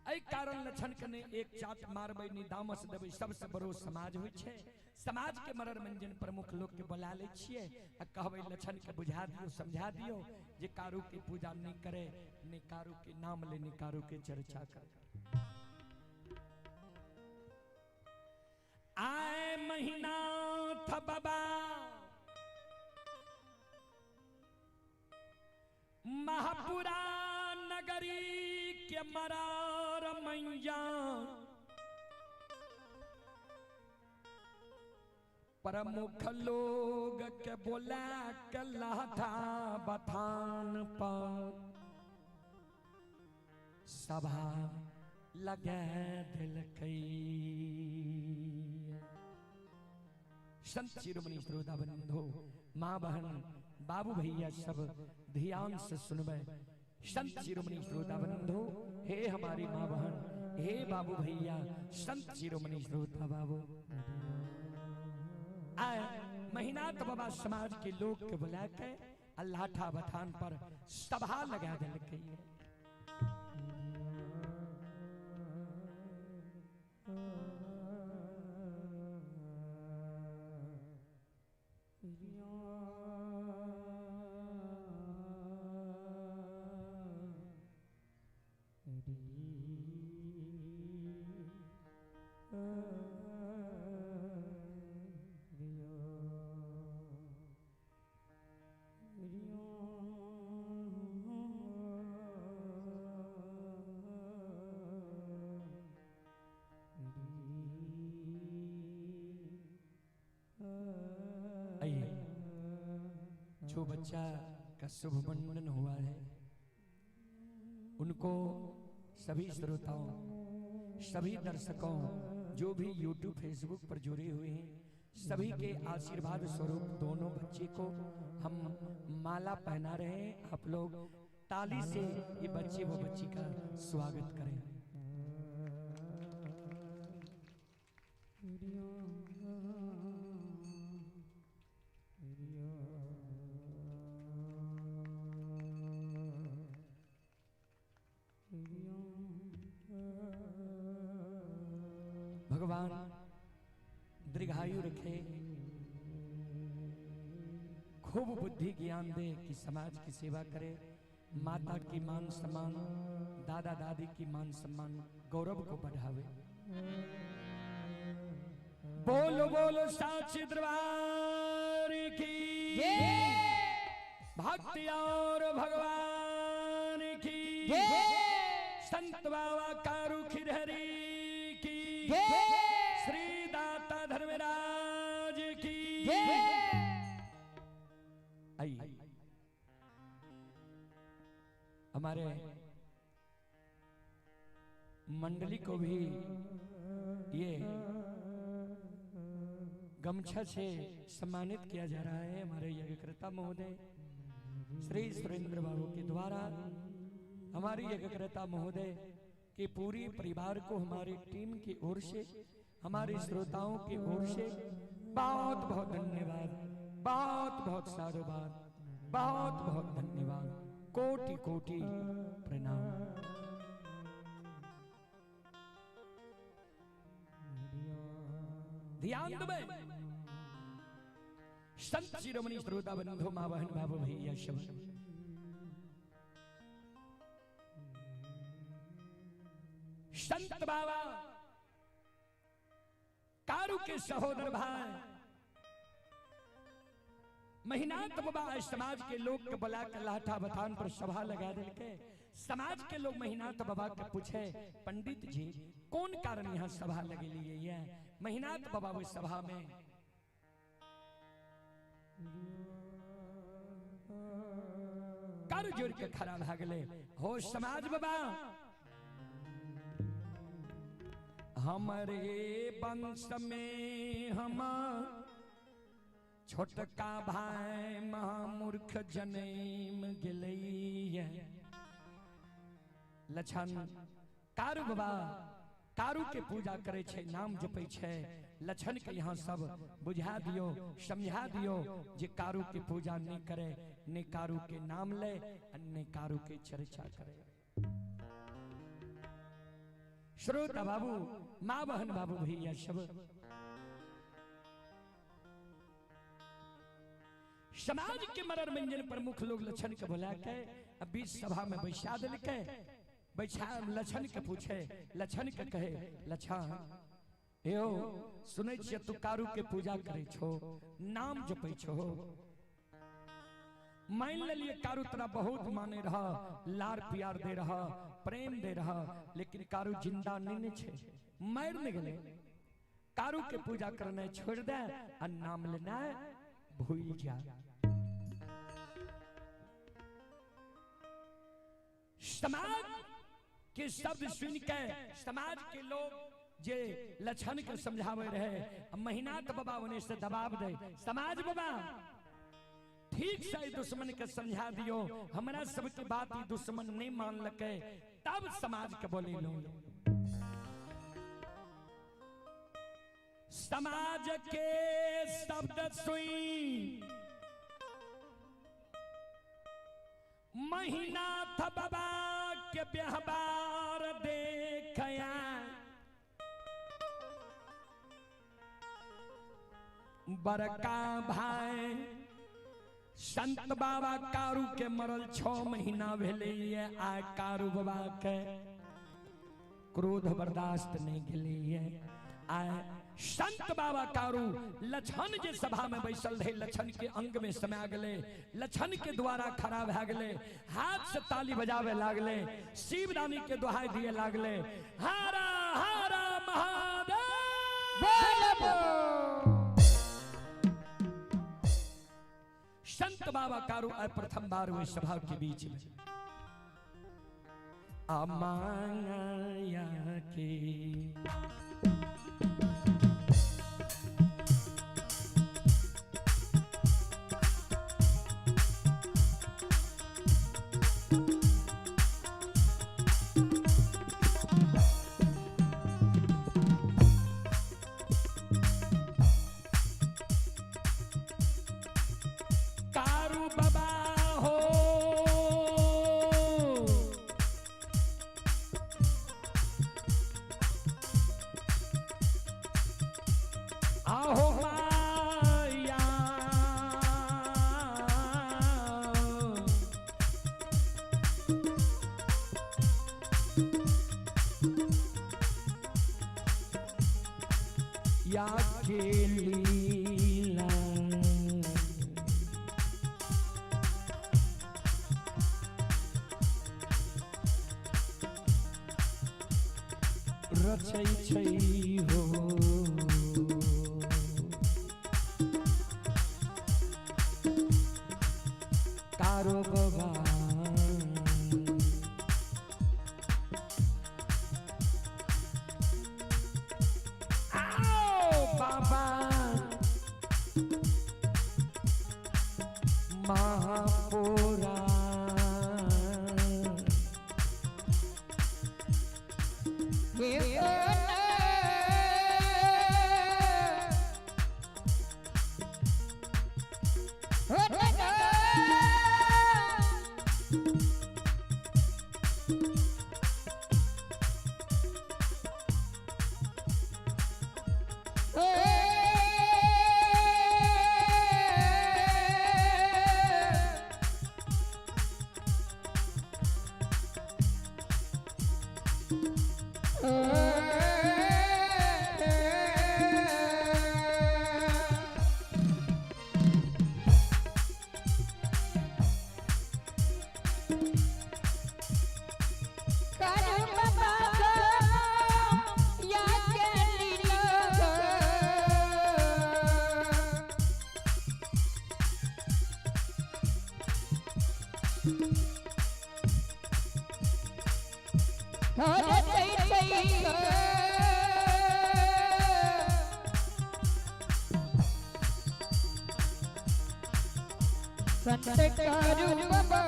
एहि कारण लक्षण के ने एक चाट मारबै नि दामस देबै, सबसे बड़ो समाज होइ छै। समाज के मरर मंजन प्रमुख लोग के बुला लै छियै आ कहबै लक्षण के बुझा दियौ समझा दियौ जे कारू के पूजा नहीं करे, ने कारू के नाम ले, ने कारू के चर्चा करे। आए महिनाथ बाबा महापुरा नगरी के मरार मैया प्रमुख लोग के बोला के लाठा बथान पर सभा लगा दिलकै। संत शिरोमणि श्रोता बंधु माँ बहन बाबू भैया सब ध्यान से सुनबे। संत शिरोमणि श्रोता बंधु हे हमारी माँ बहन, हे बाबू भैया, संत शिरोमणि श्रोता बाबू, आए महिनाथ बाबा समाज के लोग के बुला के अल्लाठा बथान पर सभा लगा दिलकै। जो बच्चा का शुभ मुंडन हुआ है उनको सभी श्रोताओं, सभी दर्शकों, जो भी YouTube Facebook पर जुड़े हुए हैं, सभी के आशीर्वाद स्वरूप दोनों बच्चे को हम माला पहना रहे हैं। आप लोग ताली से ये बच्चे वो बच्ची का स्वागत करें। भगवान दीर्घायु रखे, खूब बुद्धि ज्ञान दे कि समाज की सेवा करे, माता की मान सम्मान, दादा दादी की मान सम्मान, गौरव को बढ़ावे। बोलो बोलो साक्षी दरबार की, भक्ति और भगवान की, संत बाबा कारू खिरहरी की, श्री दाता धर्मराज की। आइए हमारे मंडली को भी ये गमछा से सम्मानित किया जा रहा है हमारे यज्ञकर्ता महोदय श्री सुरेंद्र बाबू के द्वारा। हमारी यज्ञकर्ता महोदय के पूरी परिवार को हमारी टीम की ओर से, हमारे श्रोताओं की ओर से बहुत बहुत धन्यवाद, बहुत बहुत साधुवाद, बहुत बहुत धन्यवाद, कोटि कोटि प्रणाम। ध्यान दे संत शिरोमणि श्रोता बंधु माँ बहन बाबू भैया सब, संत बाबा कारू के सहोदर भाई महिनाथ बाबा समाज के लोग के बुला के लाठा बथान पर सभा लगा दिल के। समाज के लोग महिनाथ बाबा के पूछे, पंडित जी कौन कारण यहाँ सभा लगे लिए है? महिनाथ बाबा वो सभा में कर जोड़ के खड़ा भागले, हो समाज बाबा हमारे वंश में हम छोटका भाई महामूर्ख जन्म गेलैया। लछन कारू बाबा कारू के पूजा करे छे, नाम जपै छे। लछन के यहाँ सब बुझा दियो, समझा दियो जे कारू के पूजा नहीं करे, ने कारू के नाम ले, ने कारू के चर्चा करे। श्रोता बाबू, माँ बहन बाबू भैया सब, समाज के मरर मंजन प्रमुख लोग लछन के बुला के बीच सभा में बैठा दिल के, बैठा लछन के पूछे, लछन के कहे, लछन यो सुनै छियै तू कारू के पूजा करे छो, नाम जपै छो, मान लेलिए कारू तोरा बहुत माने रहा, लार प्यार दे रहा, प्रेम दे रहा, लेकिन कारू जिंदा नहीं छे, मर नहीं गेलै। कारू के पूजा करना छोड़ दे आ नाम लेना भूल जा। समाज के शब्द सुन के समाज के लोग जे लछन के समझावे रहे, महिनाथ बाबा उन्हें से दबाव दे, समाज बाबा ठीक से दुश्मन के समझा दियो, हमरा सबके बात ही दुश्मन नहीं मान लके, तब समाज के बोले लो। समाज के शब्द सुई महिनाथ बाबा के व्यवहार देखया, बड़का भाई संत बाबा कारू के मरल 6 महीना भेलैये, आ कारू बाबा के क्रोध बर्दाश्त नहीं गेलैये। आ संत बाबा कारू लछन जे सभा में बैसल रहे, लछन के अंग में समा गेलै, लछन के द्वारा खड़ा भए गेलै, हाथ से ताली बजावे लागले, शिवदानी के दुहाई दिए लागले, हारा हारा महादेव। संत बाबा कारू आए प्रथम बार हुए सभा के बीच में। अमाया के के लीला। रचै छै हो कारो बाबा। आओ बाबा महापुरा संत करू बाबा।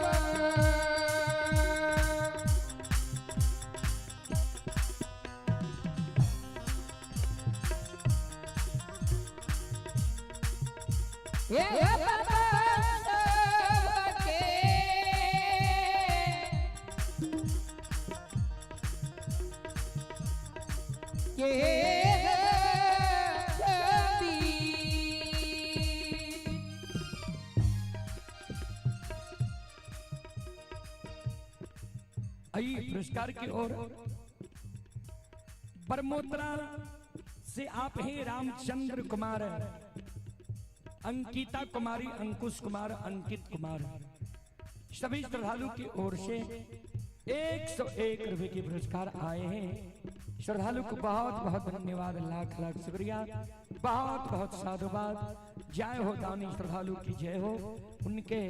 हे बाबा सबके के आइए पुरस्कार की ओर। बरमोत्रा से आप हैं रामचंद्र कुमार, अंकिता कुमारी, अंकुश कुमार, अंकित कुमार, सभी श्रद्धालु की ओर से 101 रुपए के पुरस्कार आए हैं। श्रद्धालु को बहुत बहुत धन्यवाद, लाख लाख शुक्रिया, बहुत बहुत साधुवाद। जय हो दानी श्रद्धालु की जय हो, उनके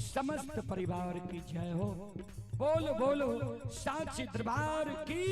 समस्त परिवार की जय हो। बोलो बोलो साक्षी दरबार की।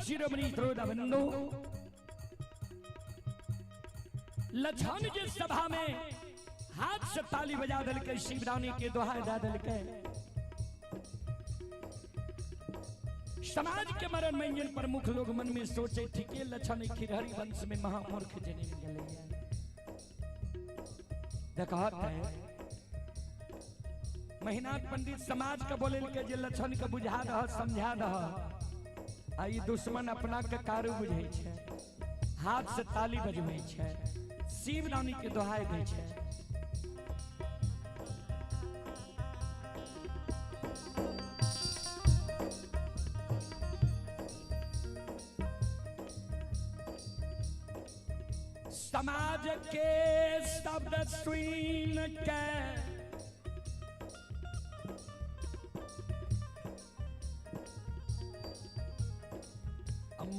शिरोमणि श्रोता बंधु, लछन के सभा में हाथ से ताली बजा दल के शिवरानी के दोहाई दा दल के समाज के मरण मंजन प्रमुख लोग मन में सोचे ठीके लछन खिरहरी वंश में महामूर्ख जन्म गले। देखत है महिनाथ पंडित समाज के बोले के जे लछन के बुझा दह समझा दह, आई दुश्मन अपना के कारू बुझै छै, हाथ से ताली बजबै छै, शिव रानी के दोहाई दै छै। समाज के शब्द सुन के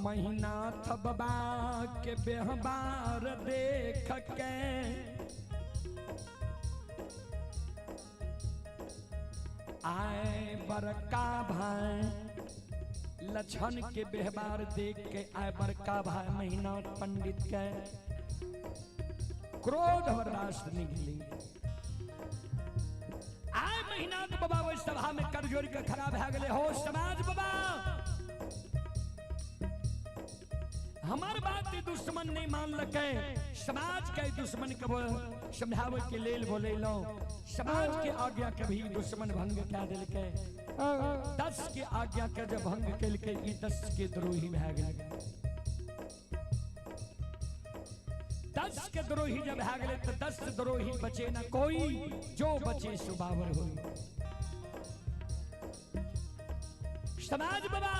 महिनाथ बाबा के व्यवहार देख के आए बड़का भाई लक्षण के व्यवहार देख के आए बड़का भाई महिनाथ पंडित के क्रोध बर्दाश्त नहीं गेली। आए महिनाथ बाबा ओहि सभा में कर जोड़ के खड़ा भए गेले, हो समाज बाबा हमार बात दुश्मन नहीं मान लके, समाज के दुश्मन के समझावे के लेल बोलेलो, समाज के आज्ञा के भी दुश्मन भंग कए देलकै। 10 के आज्ञा के जब भंग केलकै ई 10 के द्रोही भए गेलै। 10 के द्रोही जब भए गेलै तो 10 द्रोही बचे न कोई, जो बचे सो बाबर होई। समाज बाबा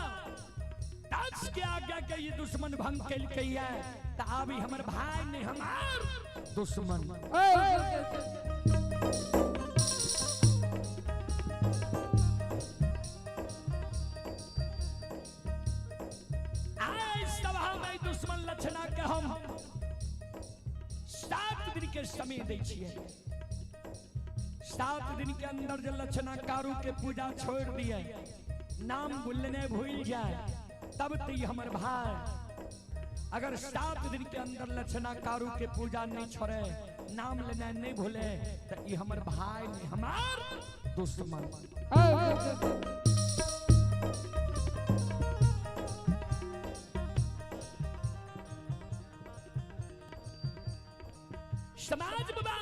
10 के आज्ञा के ये दुश्मन भंग केलकै है त आबी हमर भाई ने हमार दुश्मन। आए सभा में दुश्मन लक्षणा के हम 7 दिन के समय दै छियै। 7 दिन के अंदर जे लक्षणा कारू के पूजा छोड़ दिए, नाम बोलने भूल जाए, तब तो हमर भाई। अगर 7 दिन के अंदर लक्षणा कारू के पूजा नहीं छोड़े, नाम लेना नहीं भूले, तो ये हमर भाई नहीं हमार दुश्मन। समाज बाबा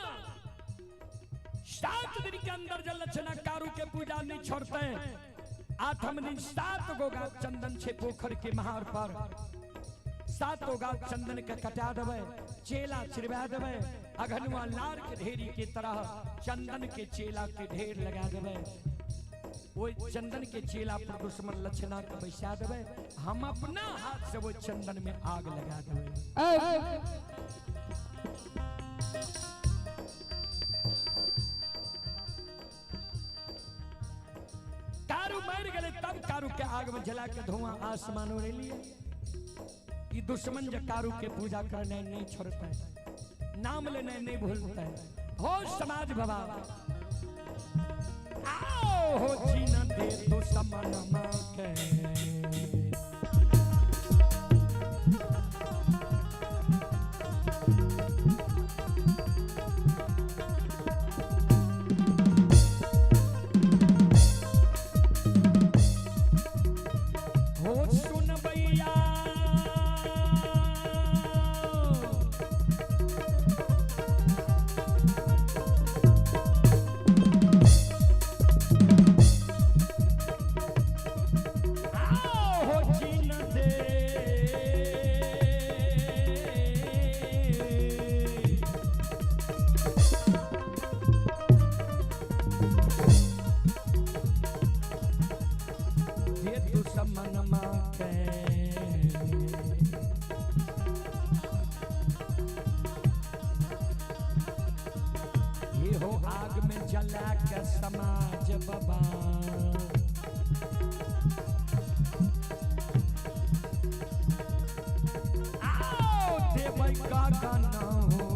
7 दिन के अंदर जब लक्षणा कारू के पूजा नहीं छोड़ते, 8वें दिन 7 गो गाछ चंदन छे पोखर के महार पर, 7 गो गाछ चंदन के कटा देवे, चेला चिरवा देवे, अघनुआ लार के ढेरी के तरह चंदन के चेला के ढेर लगा देवे। वो चंदन के चेला पर दुश्मन लक्षणा के बैसा देवे, हम अपना हाथ से वो चंदन में आग लगा देवे। कारू मर गए तब कारू के आग में जला के धुआं आसमान उड़े लिए। ये दुश्मन जो कारू के पूजा करने नहीं छोड़ता है, नाम लेने नहीं भूलता है। हो समाज बाबा आओ हो जीना दे दुश्मन मां के। ये हो आग में जला के समाज बाबा आओ देवै का गाना हो।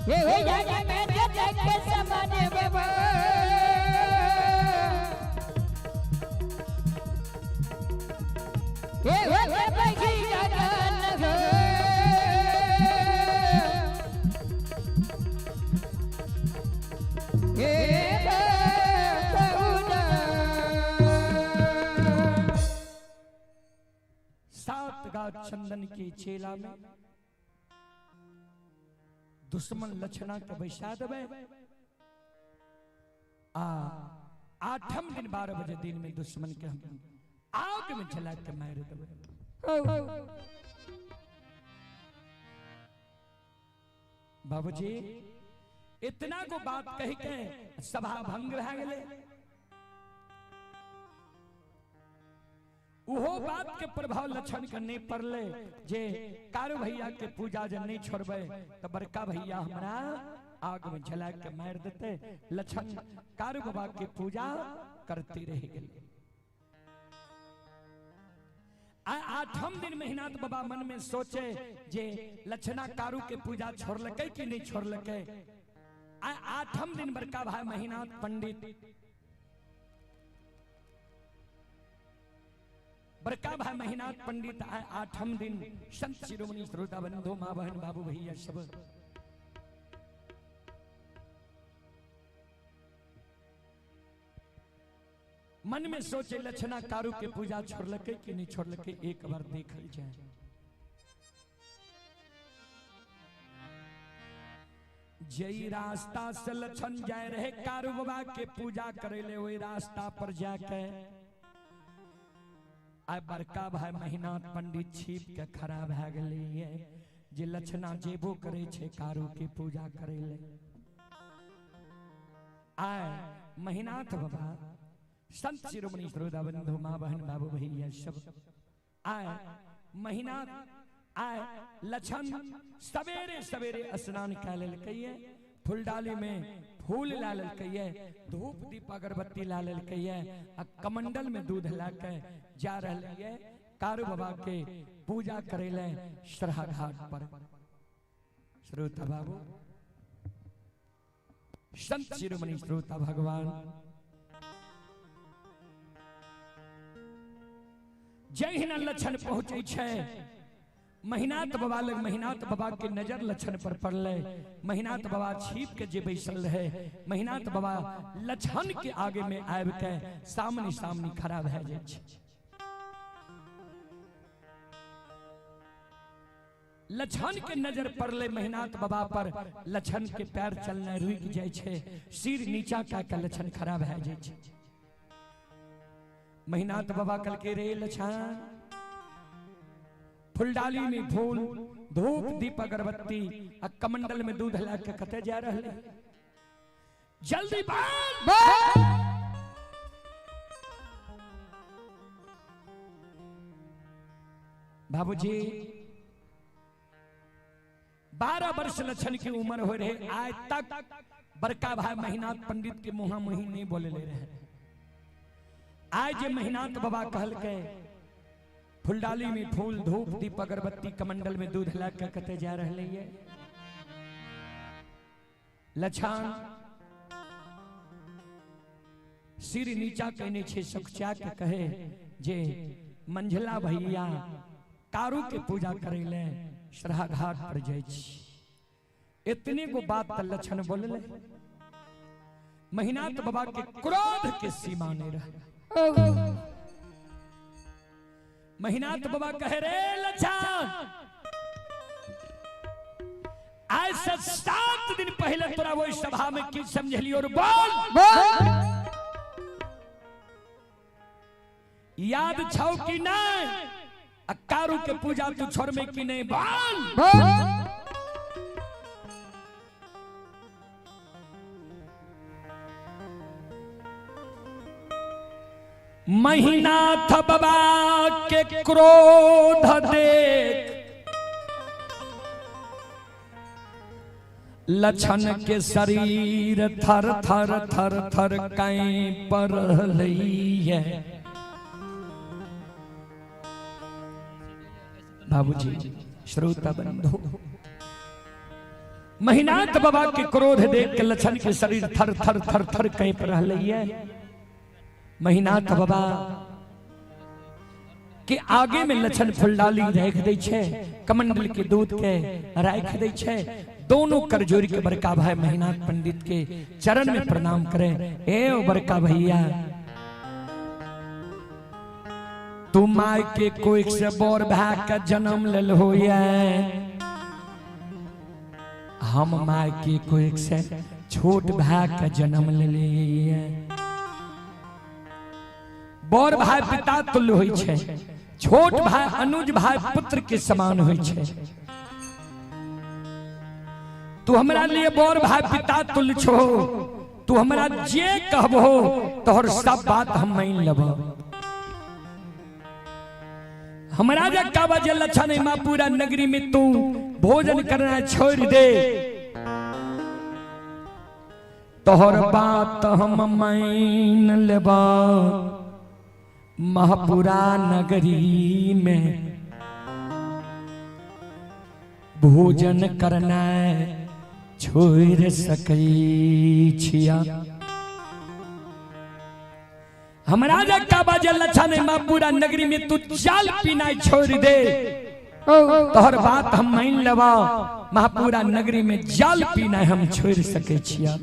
हे हो जग में जग के समान बाबा। हे हो बगी गगन हो। हे सात गाछ चंदन के चेला में दुश्मन लक्षणा के बैसा देबै आ आठम दिन 12 बजे दिन में दुश्मन के हम आग में जला के मार देबै। बाबूजी इतना को बात कह के सभा भंग भए गेलै। उहो बात के प्रभाव लक्षण के नहीं पड़ले जे कारू भैया के पूजा जे नहीं छोड़बे तो बड़का भैया हमरा आग में जला के मार देते। लक्षण कारू बाबा के पूजा करते रह गेले। आठम दिन महिनाथ बाबा मन में सोचे जे लक्षणा कारू के पूजा छोड़लकै कि नहीं छोड़लकै। आठम दिन बड़का भाई महिनाथ पंडित बड़का भाई महिनाथ पंडित आए आठम दिन संत शिरोमणि श्रोता बंधु माँ बहन बाबू भैया सब मन में सोचे लक्षणा कारू के पूजा छोड़लकै कि नहीं छोड़लकै एक बार देखल जाए। जई रास्ता से लक्षण जाए रहे कारू बाबा के पूजा करे ले वही रास्ता पर जाके आय बड़का भाई महिनाथ पंडित छिप के खड़ा भए गेलिए जे लक्षणा जेबो करे छे कारू के पूजा करे ले। आय महिनाथ बाबा संत शिरोमणि श्रोता बंधु माँ बहन बाबू भैया सब आय महिनाथ आय लक्षण सवेरे सवेरे स्नान कए लेलकैये, फुलडाली में फूल ला लेलकैये, धूप दीप अगरबत्ती ला लेलकैये आ कमंडल में दूध ला के जा रहलिए कारू बाबा के पूजा करे ले श्रद्धा घाट पर। श्रोता बाबू संत शिरोमणि श्रोता भगवान जहिना लक्षण पहुंचे छे महिनाथ बाबा लग महिनाथ बाबा के नजर लक्षण पर पड़ले। महिनाथ बाबा छिप के जे बैसल रहे महिनाथ बाबा लक्षण के आगे में आबि के सामने सामने खड़ा भए जाइ छै। लक्षण के नजर पड़ले महिनाथ बाबा पर, लक्षण के पैर चलना रुकि जाइ छै, सिर नीचा कए के लक्षण खड़ा भए जाइ छै। महिनाथ बाबा कहलकै रे लक्षण फुलडाली में फूल धूप दीप अगरबत्ती आ कमंडल में दूध ला के कते जा रहले, जल्दी बाल। बाबूजी 12 वर्ष लक्षण की उम्र हो रहे आज तक बड़का भाई महिनाथ पंडित के मुहा मुही नहीं बोले ले रहे। आज जे महिनाथ बाबा कहलकै फुलडाली में फूल धूप दीप अगरबत्ती कमंडल में दूध ला के कते जा रहले ये लक्षण सिर नीचा कहने छे सकुचा के कहे जे मंझला भैया कारू के पूजा करे ले श्रद्धा घाट पर जाइ छी। इतने को बात त लक्षण बोलले महिनाथ बाबा के क्रोध के सीमा नहीं रहे। महिनाथ बाबा कहे रे लक्षण आज से 7 दिन पहले तोरा वो सभा में की समझली और बोल याद छौ कि नहीं आ कारू के पूजा तू छोड़ में कि नहीं बोल। महिनाथ बाबा के क्रोध देख लक्षण के शरीर थर थर थर थर कांप रहलै। बाबूजी श्रोता बंधु महिनाथ बाबा के क्रोध देख के लछन के शरीर थर थर थर थर कांपि रहलैया। महिनाथ बाबा के आगे में लछन फुलडाली राखि दै छै, कमंडल के दूध के राखि दै छै। दोनों कर जोड़ के बड़का भाई महिनाथ पंडित के चरण में प्रणाम करे। ए ओ बड़का भैया, तू my के कोई से बोर भाई के जन्म लेल होया, हम my के कोई से छोट भाई के जन्म लेलिए। बड़ भाई पिता तुल्य होइ छै, छोट भाई अनुज भाई पुत्र के समान होइ छै। तू हमरा लिए बड़ भाई पिता तुल्य छो, तू हमरा जे कहबो तोहर सब बात हम मान लेबो। हमरा जे कहबो जे लछन माँ पूरा नगरी में तू भोजन करना छोड़ दे, तोहर बात हम मान लेबो। महापुरा नगरी में भोजन करना छोड़ सकै छिया। हमरा जे कहबो जे लछन माँ पूरा नगरी में तू चाल पीना छोड़ दे, तोहर बात हम मान लेबो। महापुरा नगरी में जल पीना हम छोड़ सकै छिया।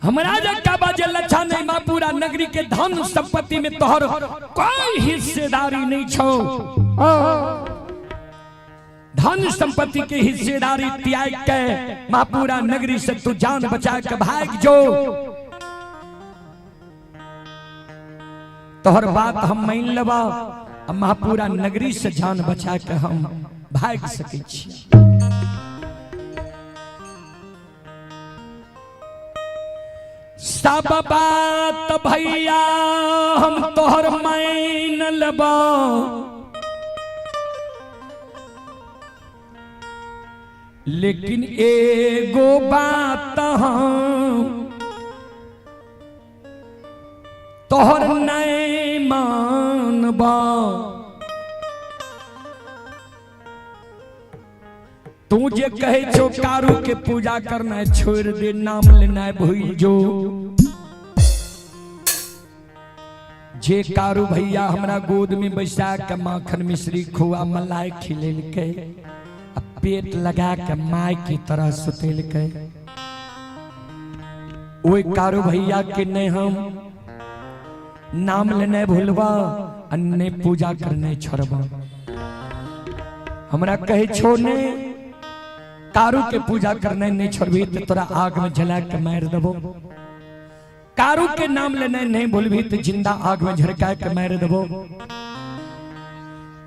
हमरा जे कहबो जे लछन माँ पूरा नगरी के धन संपत्ति में तोहर कोई हिस्सेदारी नहीं छो, धन संपत्ति के हिस्सेदारी त्याग के महापुरा नगरी से तू जान बचा के भाग जो, तोहर बात हम मान लेबो। महापुरा नगरी से जान बचा के हम भाग सकै छी। सब बात भैया हम तोहर मान लेबो, लेकिन एगो बात हम तोहर नहीं मानबो। तू जे कहे छो कारू के पूजा करना छोड़ दे, नाम लेना भूल जो। जे कारू भैया हमरा गोद में बैसा के माखन मिश्री खोआ मलाई खिलेलकै, पेट लगा के my की तरह सुतेलकै, ओहि कारू भैया के नहीं हम नाम लेने भूलबा आ नहीं पूजा करने छोड़बा। हमरा कहे छो ने कारू के पूजा करने नहीं छोड़बी तो तोरा आग में जला के मार देबो। कारू के नाम लेने नहीं भूलबी तो जिंदा आग में झरका के मार देबो।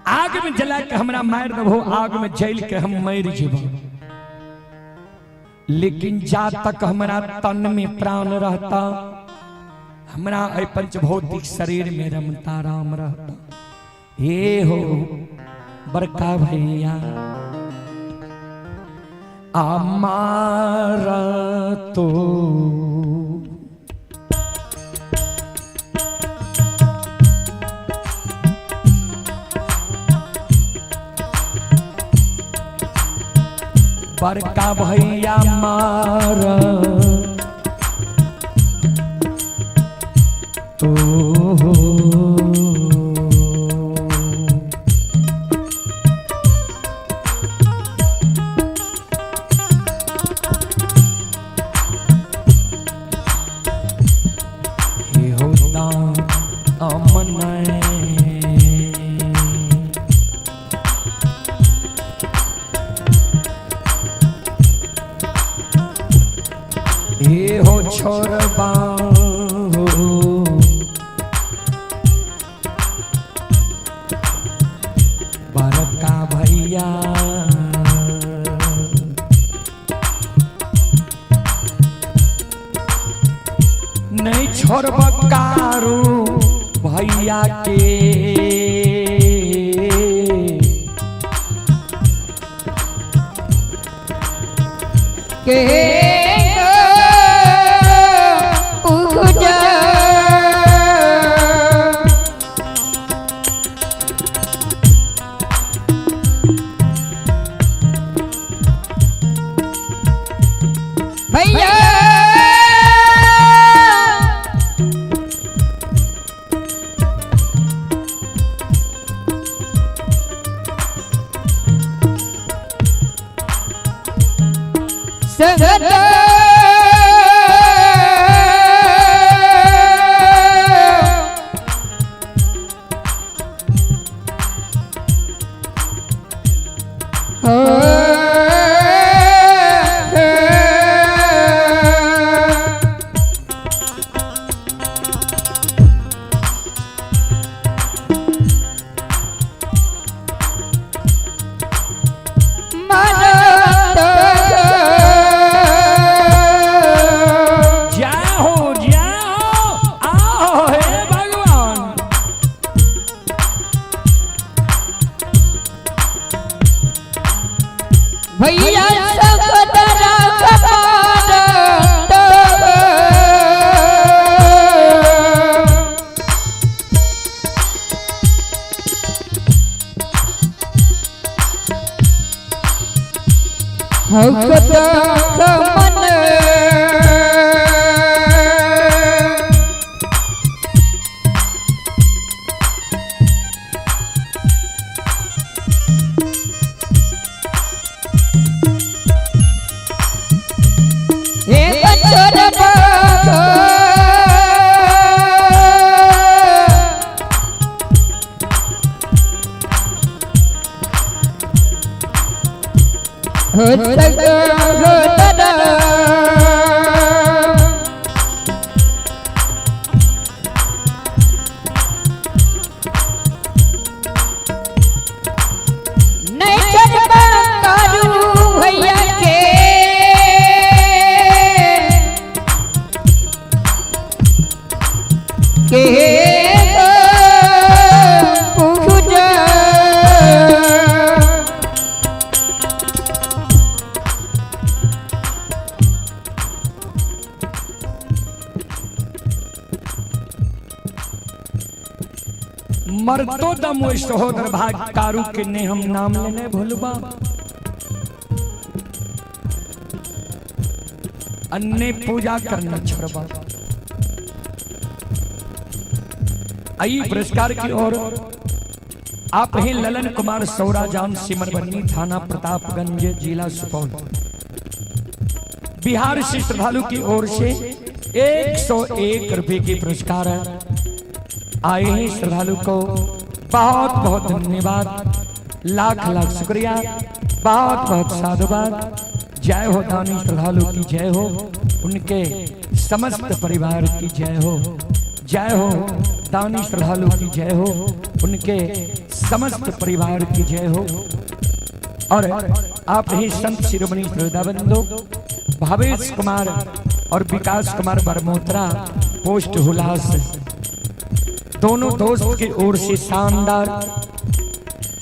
आग में जला के हमरा मार देबो, आग में जल के हम मर जेबो। लेकिन जा तक हमरा तन में प्राण रहता, हमरा एहि पंचभौतिक शरीर में रमता राम रहता। हे हो बड़का भैया अमारा तो बड़का भैया मारा तो हे होता अमन हे हो छोड़बा बड़का भैया नहीं छोड़ब कारू भैया के। के पूजा मन हे बंचोर बाबा हो हो दादा नहीं चढ़बा कारू भैया के के पूजा। मरतो दम ओहि सहोदर भाई कारू के ने हम नाम लेने भूलबा, अन्य पूजा करना छोड़बा। आई पुरस्कार की ओर आप ही ललन कुमार सौराजान, सिमरबन्नी, थाना प्रतापगंज, जिला सुपौल, बिहार से श्रद्धालु की ओर से 101 रुपए की पुरस्कार आए हैं। श्रद्धालु को बहुत बहुत धन्यवाद, लाख लाख शुक्रिया, बहुत बहुत साधुवाद। जय हो दानी श्रद्धालु की जय हो, उनके समस्त परिवार की जय हो। जय हो दानी श्रद्धालु की जय हो, उनके समस्त परिवार की जय हो। और आप ही संत शिरोमणि श्रद्धाबंधु भावेश कुमार और विकास कुमार बरमोत्रा, पोस्ट हुलास, दोनों दोस्त की ओर से शानदार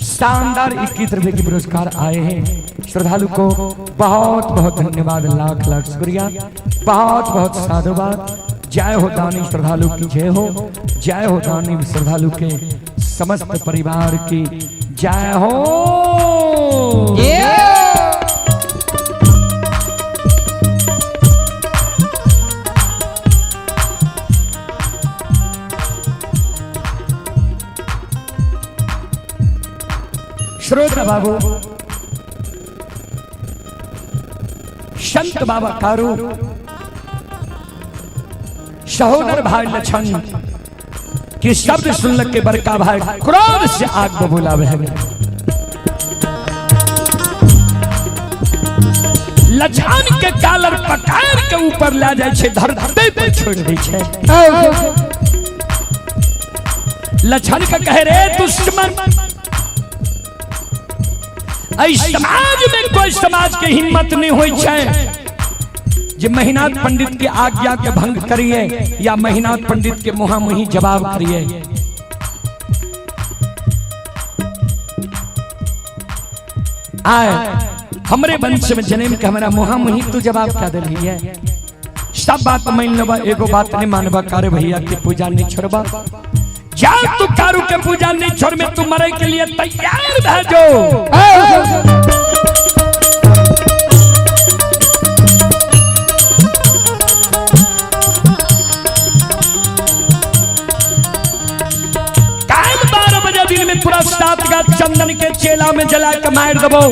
शानदार 21 रुपए के पुरस्कार आए हैं। श्रद्धालु को बहुत बहुत धन्यवाद, लाख लाख शुक्रिया, बहुत बहुत साधुवाद। जय हो दानी श्रद्धालु की जय हो, जय हो दानी श्रद्धालु के समस्त परिवार की जय हो। श्रोता बाबू संत बाबा कारू सहोदर भाई लक्षण के शब्द सुन के बड़का भाई क्रोध से आग बबूला बह गए। लक्षण के कालर पकड़ के ऊपर ला जाए छे, धरती पर छोड़ दै छे। लक्षण के कहे रे दुश्मन, ऐ समाज में कोई समाज के हिम्मत नहीं होई छे जे महिनाथ पंडित के आज्ञा के भंग करिए या महिनाथ पंडित के मुहामुही जवाब करिए। आए हमरे वंश में जन्म के हमारा मुहामुही तू जवाब क्या दिली है? सब बात मान लेबा, एगो बात नहीं मानबा, कारे भैया के पूजा नहीं छोड़बा। जा तू कारू के पूजा नहीं छोड़ में तू मरे के लिए तैयार भा जो। काल 12 बजे दिन में पूरा 7 गाछ चंदन के चेला में जला के मार दबो।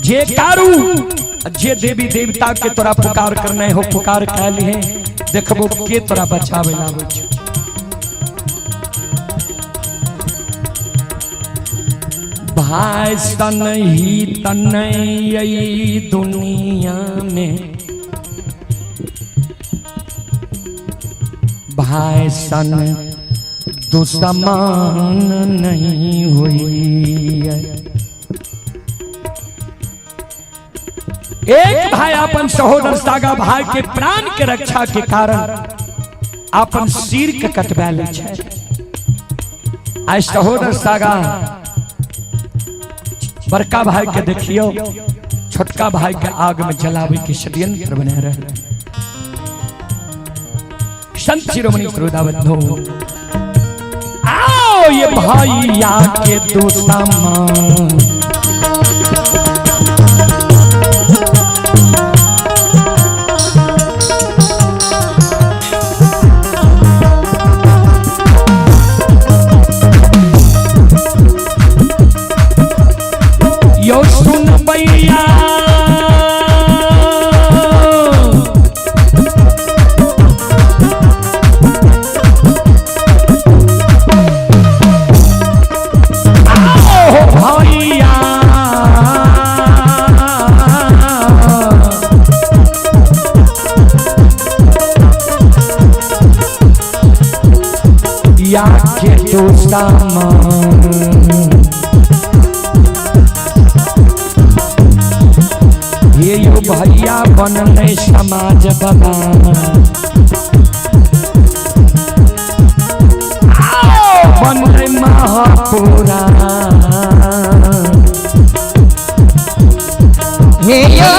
जे कारू जे देवी देवता के तोरा पुकार करने हो पुकार कैल है, देखबो के तोरा बचावे लावे छो। भाई सन ही तनई दुनिया में, भाई सन दुश्मन नहीं हुई है। एक भाई अपन सहोदर सागा भाई के प्राण के रक्षा के कारण अपन सिर के कटवा ले छे। आज सहोदर सागा बड़का भाई के देखियो छोटका भाई के आग में जलावे के षड्यंत्र बने रहे। संत शिरोमणि श्रोता बंधु, आओ ये भैया के दुश्मन, या के दोस्तामान ये यो भैया बनले समाज बाबा। बनले महापुराण। हे यो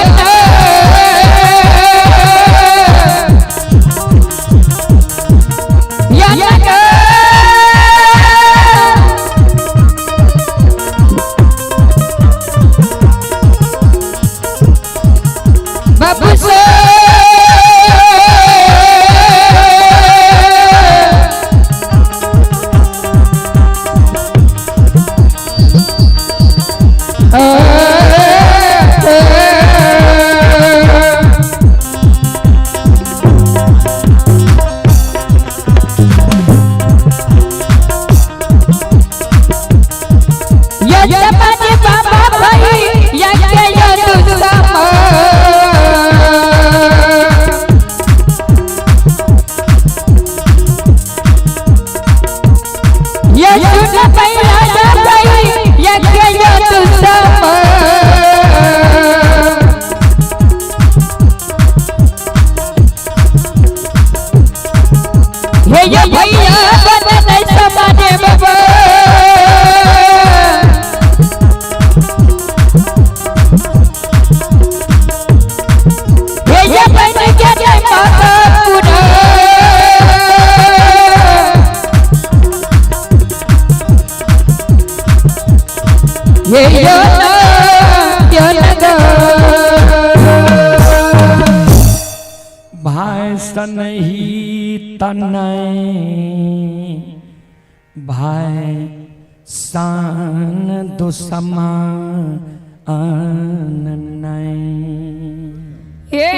भाई सनही तनय भाई सान दुसमान नय। हे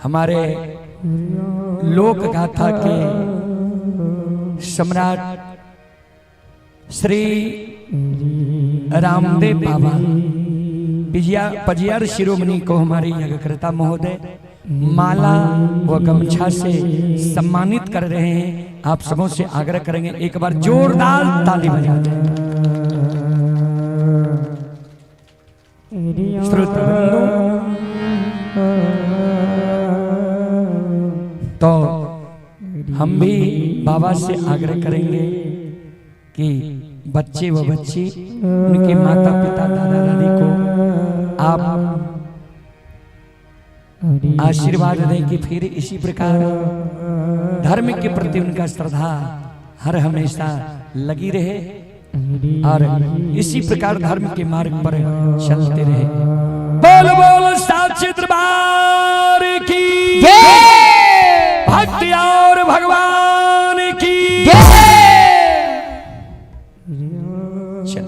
हमारे लोक गाथा के सम्राट श्री रामदेव बाबा पजियार शिरोमणि को हमारे यज्ञकर्ता महोदय माला व गमछा से सम्मानित कर रहे हैं। आप सबों से आग्रह करेंगे एक बार जोरदार ताली बजा दें। श्रोताबंधु, तो हम भी बाबा से आग्रह करेंगे कि बच्चे व बच्ची उनके माता पिता दादा दादी को आप आशीर्वाद दें कि फिर इसी प्रकार धर्म के प्रति उनका श्रद्धा हर हमेशा लगी रहे और इसी प्रकार धर्म के मार्ग पर चलते रहे। बोल बोल साक्षी दरबार की जय, भक्ति और भगवान की जय। चल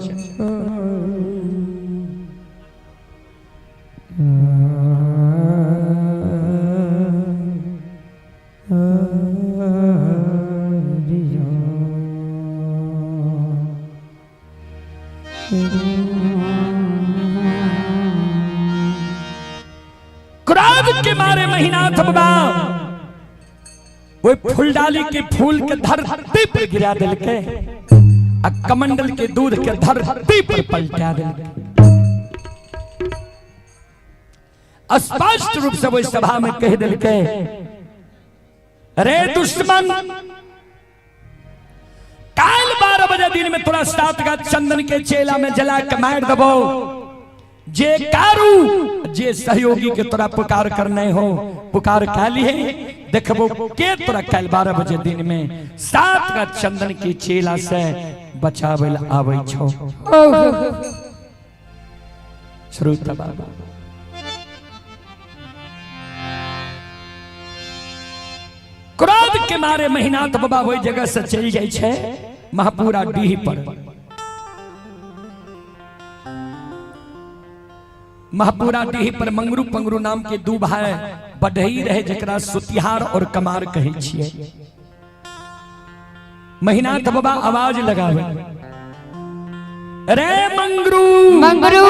क्रोध के मारे महीनाथ बाबा वो फूलडाली के फूल के धरती पर गिरा दिल के, कमंडल के दूध के धरती पर पलटा दिल के। स्पष्ट रूप से वो सभा में कह दिल के, अरे दुश्मन, काल 12 बजे दिन में तोरा 7 का चंदन के चेला में जला के मार दबो। जे कारू जे सहयोगी के तोरा पुकार करने हो पुकार काली है, देखबो के तोरा काल 12 बजे दिन में 7 का चंदन के चेला से बचावे आवे छो। श्रोता बाबा, क्रोध के मारे महीनाथ बाबा वही जगह से चल जाए छे महापुरा डीह पर। महापुरा डीह पर मंगरू पंगरू नाम के दू भाई बढ़ई रहे, जकरा सुतिहार और कमार कहे छिए। महीनाथ बाबा आवाज लगावे, रे मंगरू मंगरू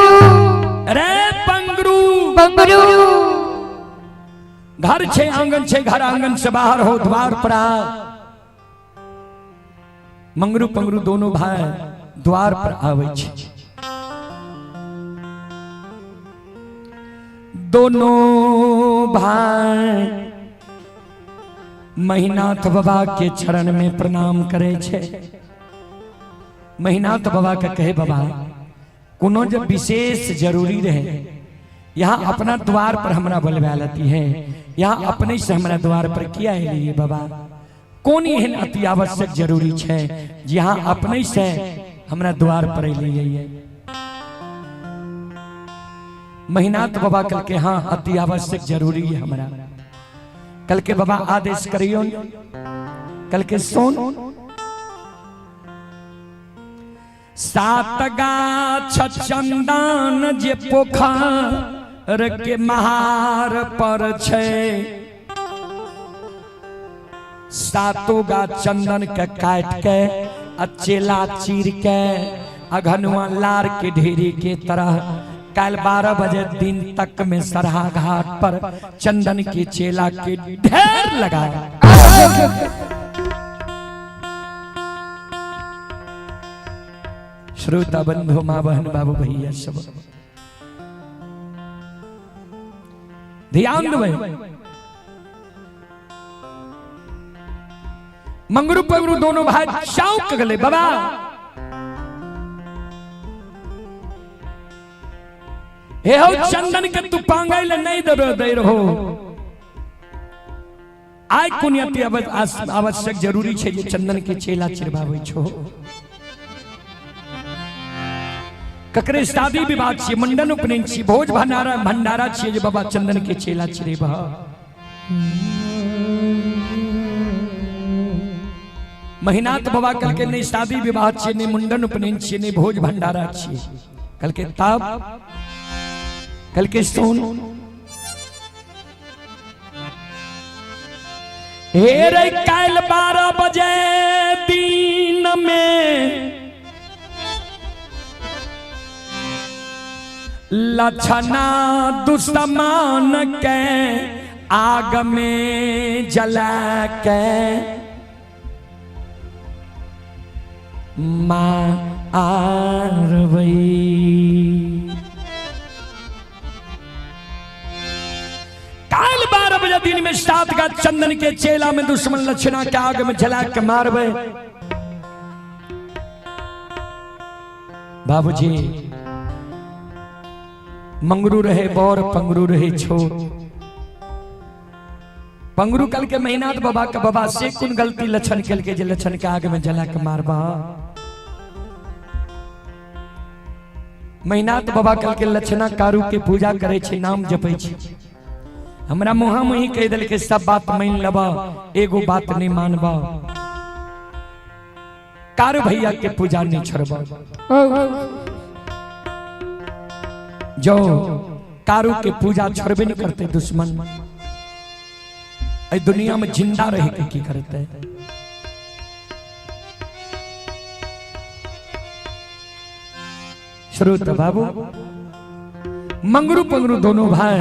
रे पंगरू पंगरू घर छे आंगन छे, घर आंगन से बाहर हो द्वार पर आ। मंगरू पंगरू दोनों भाई द्वार पर आवे छे। दोनों भाई महिनाथ बाबा के चरण में प्रणाम करे छे। महिनाथ बाबा के कहे बाबा कोनो जब विशेष जरूरी रहे यहाँ अपना द्वार पर हमरा बोलवा लेती है, यहाँ अपने से हमरा द्वार पर किया एलिए बाबा, कोन एहन अति आवश्यक जरूरी छे यहाँ अपने से हमरा द्वार पर एलिए। महिनाथ बाबा कल के हाँ अति आवश्यक जरूरी है हमरा। कल के बाबा आदेश करियो, कल के सोन सात गाछ चंदन जे पोखर के महार पर छे, सातो गाछ चंदन के काट के आ चेला चीर के अघनुआ लार के ढेरी के तरह कल 12 बजे दिन तक में सरहा घाट पर चंदन के चेला के ढेर लगा। श्रोता बंधु माँ बहन बाबू भैया सब ध्यान देबै। मंगरू पंगरू दोनों भाई चौंक गए बाबा हे हो चंदन के तू पांगै ले नहीं देबे दे रहो, आइ कोन अति आवश्यक जरूरी छे जे चंदन के चेला चिरबाबै छो। ककरे शादी विवाह छियै, मुंडन उपनयन छियै, भोज भंडारा भंडारा छियै जे बाबा चंदन के चेला चिरेबह। महिनाथ बाबा कल के नहीं शादी विवाह छियै, नहीं मुंडन उपनयन छियै, नहीं भोज भंडारा छियै। कल के तब कल के सुन हे रे काल 12 बजे दिन में लछना दुश्मन के आग में जला के माँ आरवई। काल 12 बजे दिन में सात का चंदन के चेला में दुश्मन लछना के आग में जला के मारवे। बाबूजी मंगरू रहे बौर पंगरू रहे छोट। पंगरू कल के महिनाथ बाबा के बाबा से कुन गलती लछन कल के जे लछन के आग में जला के मारबा। महिनाथ बाबा कल के लछना कारू के पूजा करे छे, नाम जपे छे। हमरा मुहा मुही कह दिल के सब बात मान लबा, एगो बात नहीं मानबा, कारू भैया के पूजा नहीं छोड़बा। जो कारू के पूजा छोड़बे नहीं करते दुश्मन ए दुनिया में जिंदा रहे के की करते। श्रोत बाबू मंगरू पंगरू दोनों भाई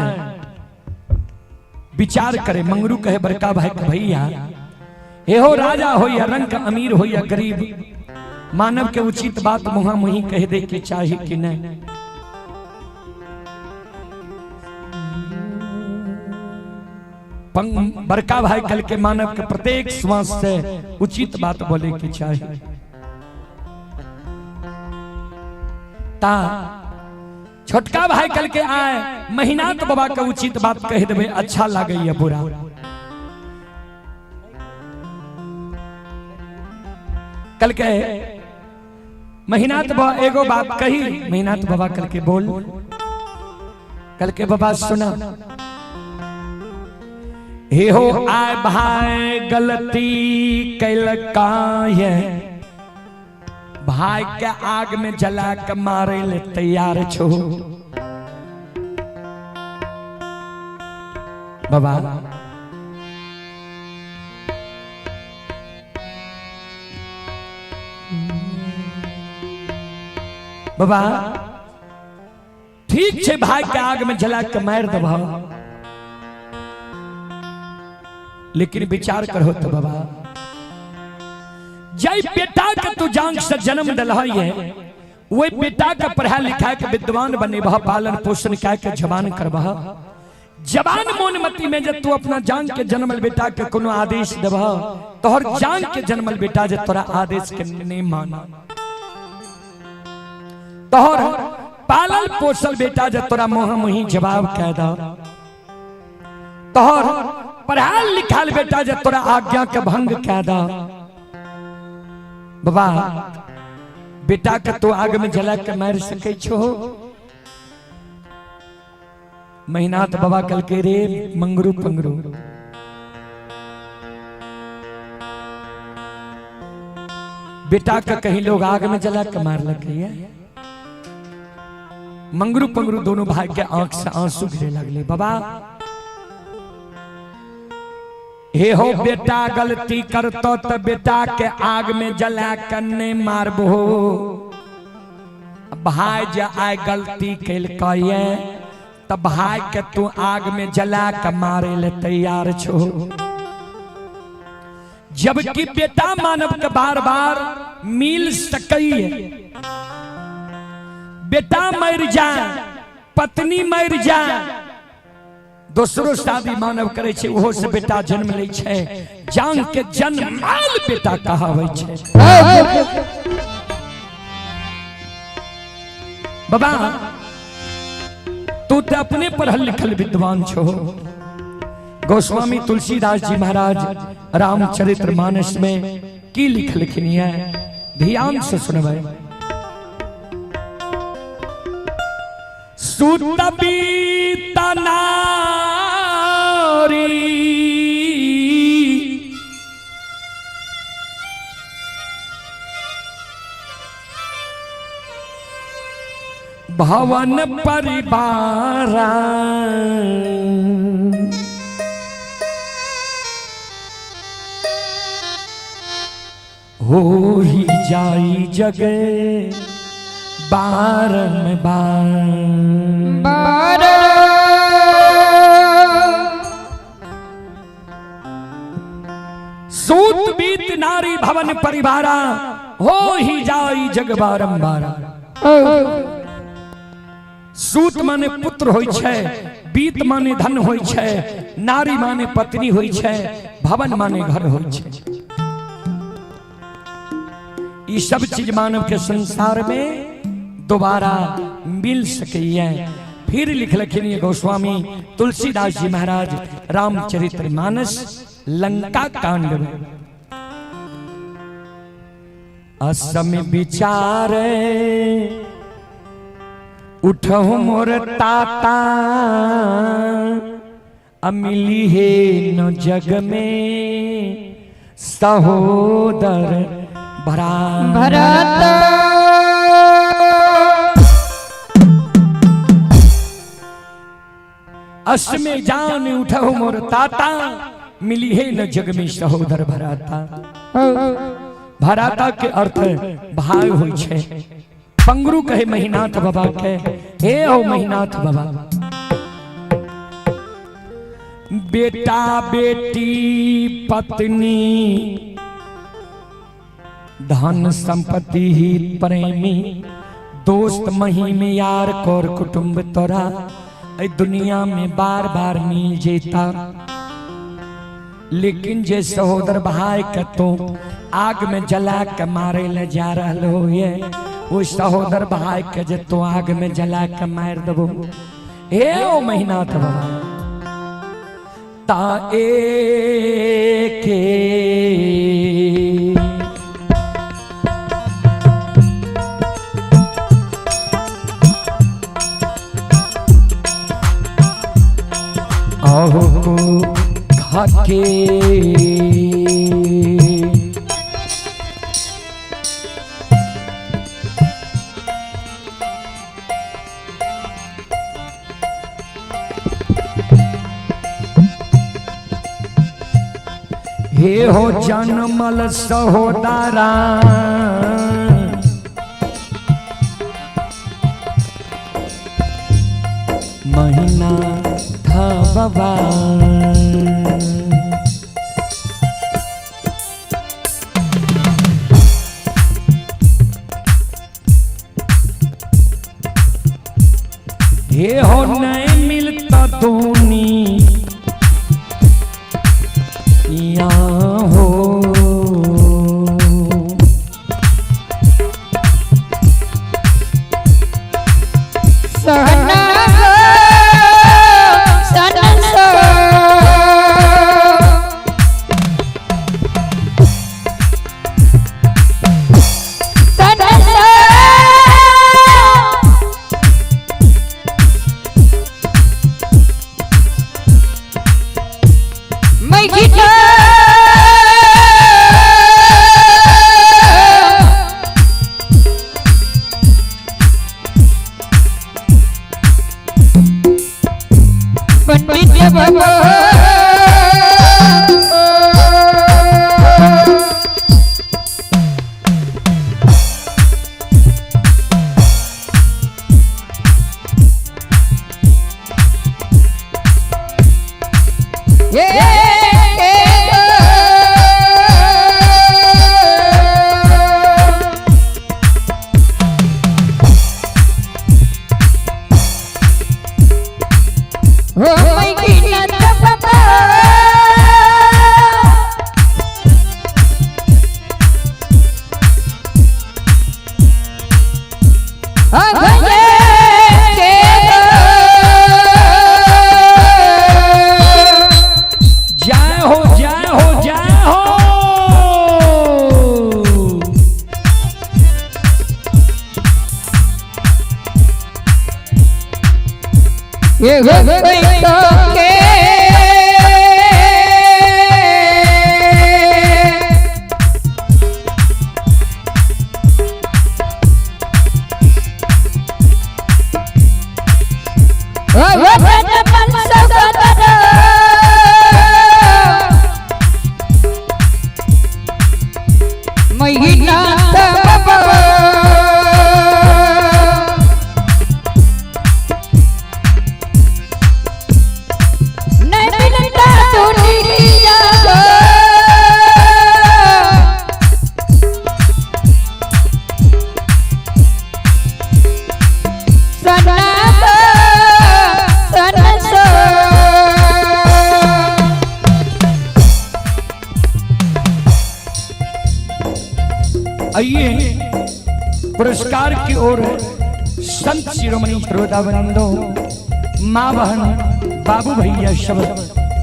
विचार करे। मंगरू कहे बड़का भाई के भैया हे हो राजा हो या रंग अमीर हो या गरीब, मानव के उचित बात मुहा मुही कह दे के चाही कि नहीं। बड़का भाई कल के मानव के प्रत्येक श्वास से उचित बात बोले के चाहिए। ता छोटका भाई कल के आए महिनाथ बाबा के उचित बात कह देवे अच्छा लागे या बुरा। कल के महिनाथ बाबा एगो बात कही, महिनाथ बाबा कल के बोल, कल के बाबा सुना हे हो आए भाई गलती कैलका है, भाई के आग में जला के मारे ले तैयार छो। बाबा बाबा ठीक छै, भाई के आग में जला के मारि देबह, लेकिन विचार करो तो बाबा, जय बेटा के तू जान से जन्म दिलह है, वही बेटा के पढ़ा लिखा के विद्वान बनेबह, पालन पोषण कए के जवान करबह। जवान मोन मती में जब तू अपना जान के जन्मल बेटा के कोनो आदेश देबह, तोहर जान के जन्मल बेटा जे तोरा आदेश के नहीं माना, तोहर पालल पोसल बेटा जे तोरा मोह मुही जवाब कह द, तोहर पढ़ाल लिखाल बेटा जे तोरा आज्ञा के भंग कह द, बाबा बेटा के तो आग में जला के मार सकै छो? महिनाथ बाबा कल के रे मंगरू पंगरू, बेटा का कहीं लोग आग में जला के मार लगे। मंगरू पंगरू दोनों भाई के आंख से आंसू गिरे लगले। बाबा हे हो बेटा गलती करतो तो बेटा के आग में जला के नहीं मारबो, भाई जे आय गलती केलकै त भाई के तू आग में जला के मारे ले तैयार छो। जबकि बेटा मानव के बार बार मिल सकै, बेटा मर जाए, पत्नी मर जाए, दोसरो शादी मानव करे छै, ओहो से बेटा जन्म लै छै, जान के जन्माल बेटा कहाबै छै। बाबा तू तो अपने पढ़ल लिखल विद्वान छो। गोस्वामी तुलसीदास जी महाराज रामचरित्र मानस में की लिखलखिन है, ध्यान से सुनबै। सुतबी तनारी भवन परिवारा, हो ही जाई जगे बार में बार बार। सूत बीत नारी भवन परिवारा, हो ही जाई जग बारंबारा। सूत माने पुत्र होई छै, बीत माने धन होई छै, नारी माने पत्नी होई छै, भवन माने घर होई छै। ई सब चीज मानव के संसार में दोबारा मिल सकैया। फिर लिखलखिन ये गोस्वामी तुलसीदास जी महाराज रामचरित्र मानस लंका कांड में, असम विचारे उठहु मोर ताता, अमिली हे न जग में सहोदर भरा भरत। असमे जान उठहु मोर ताता, मिली है न जग में सहोदर भराता। भराता के अर्थ भाई होई छै। पंगरू कहे महिनाथ बाबा के, हे हो महिनाथ बाबा, बेटा बेटी पत्नी धन संपत्ति ही प्रेमी दोस्त महीम यार कौर कुटुंब तोरा ए दुनिया में बार बार मिल जेता, लेकिन जे सहोदर भाई के तो आग में जला के मारे ले जा रहा हो, ये वो सहोदर भाई के जे तो आग में जला के मार देबो, हे ओ महिनाथ बाबा ता एके अहो को खाके हे हो जनमल सहोदरा महीना था बाबा। हे हो नहीं मिलता धोनी यहाँ हो। सहना जय हो जय हो जय हो। ये के आइए पुरस्कार की ओर संत शिरोमणि श्रोता बंधो, माँ बहन बाबू भैया सब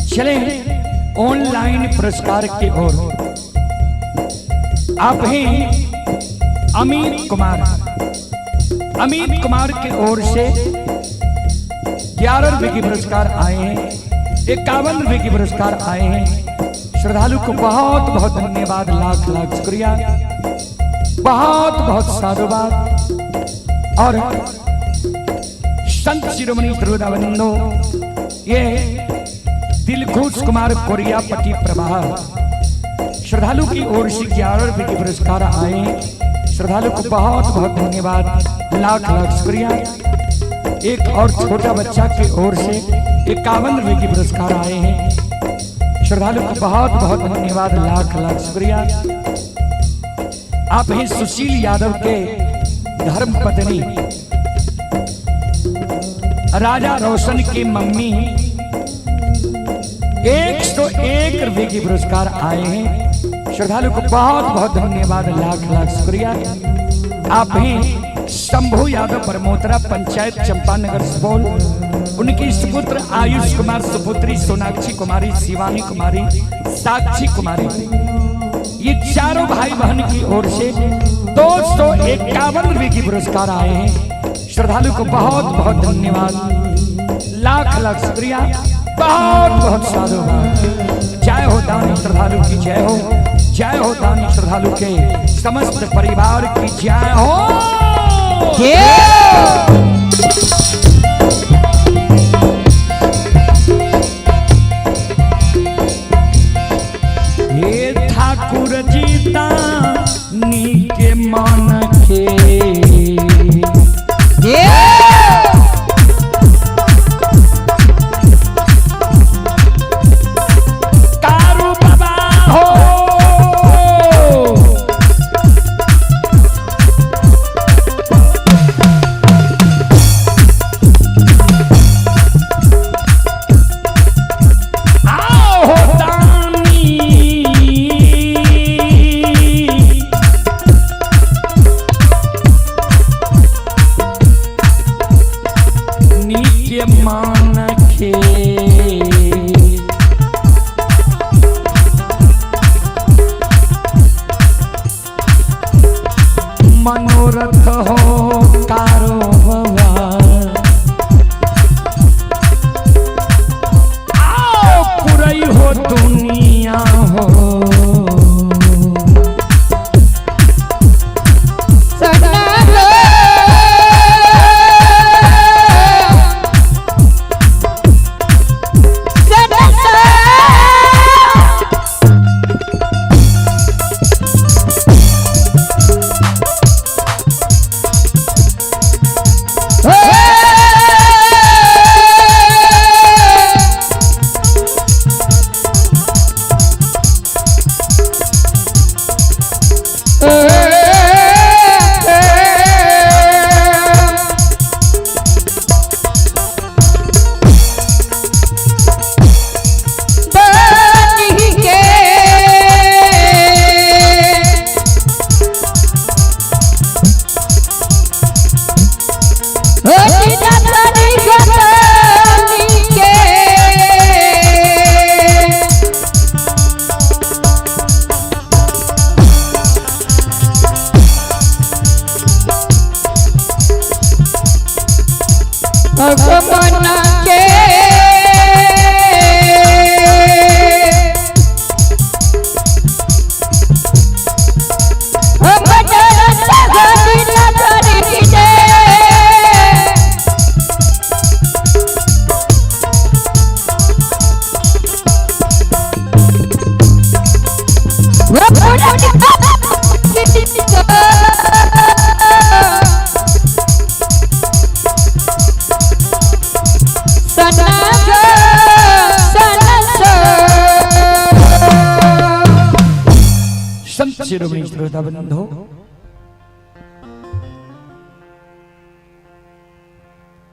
चले ऑनलाइन पुरस्कार की ओर। आप हैं अमित कुमार, अमित कुमार की ओर से 11 रुपए के पुरस्कार आए हैं, 51 रुपए के पुरस्कार आए हैं। श्रद्धालु को बहुत बहुत धन्यवाद, लाख लाख शुक्रिया, बहुत बहुत साधुवाद। और संत शिरोमणि श्रोता बंधो, ये दिलखुश कुमार कोरियापट्टी प्रवाह श्रद्धालु की ओर से 11 रुपए के पुरस्कार आए। श्रद्धालु को बहुत बहुत धन्यवाद, लाख लाख शुक्रिया। एक और छोटा बच्चा की ओर से 51 रुपए के पुरस्कार आए हैं। श्रद्धालु को बहुत बहुत धन्यवाद, लाख लाख शुक्रिया। आप हैं सुशील यादव के धर्म पत्नी राजा रोशन की मम्मी, 101 रुपए के पुरस्कार आए हैं। श्रद्धालु को बहुत बहुत धन्यवाद, लाख लाख शुक्रिया। आप हैं शंभू यादव परमोत्रा पंचायत चंपानगर सुपौल, उनकी सुपुत्र आयुष कुमार, सुपुत्री सोनाक्षी कुमारी, शिवानी कुमारी, साक्षी कुमारी, ये चारों भाई बहन की ओर से 251 रुपए की पुरस्कार आए हैं। श्रद्धालु को बहुत बहुत धन्यवाद, लाख लाख शुक्रिया, बहुत बहुत साधुवाद। जय हो दानी श्रद्धालु की जय हो, जय हो दानी श्रद्धालु के समस्त परिवार की जय हो। हे ठाकुर जी दानी के मन के, ये मानखे। मनोरथ हो कारो बवा आओ पुरई हो दुनिया हो। संत शिरोमणि श्रोता बंधो,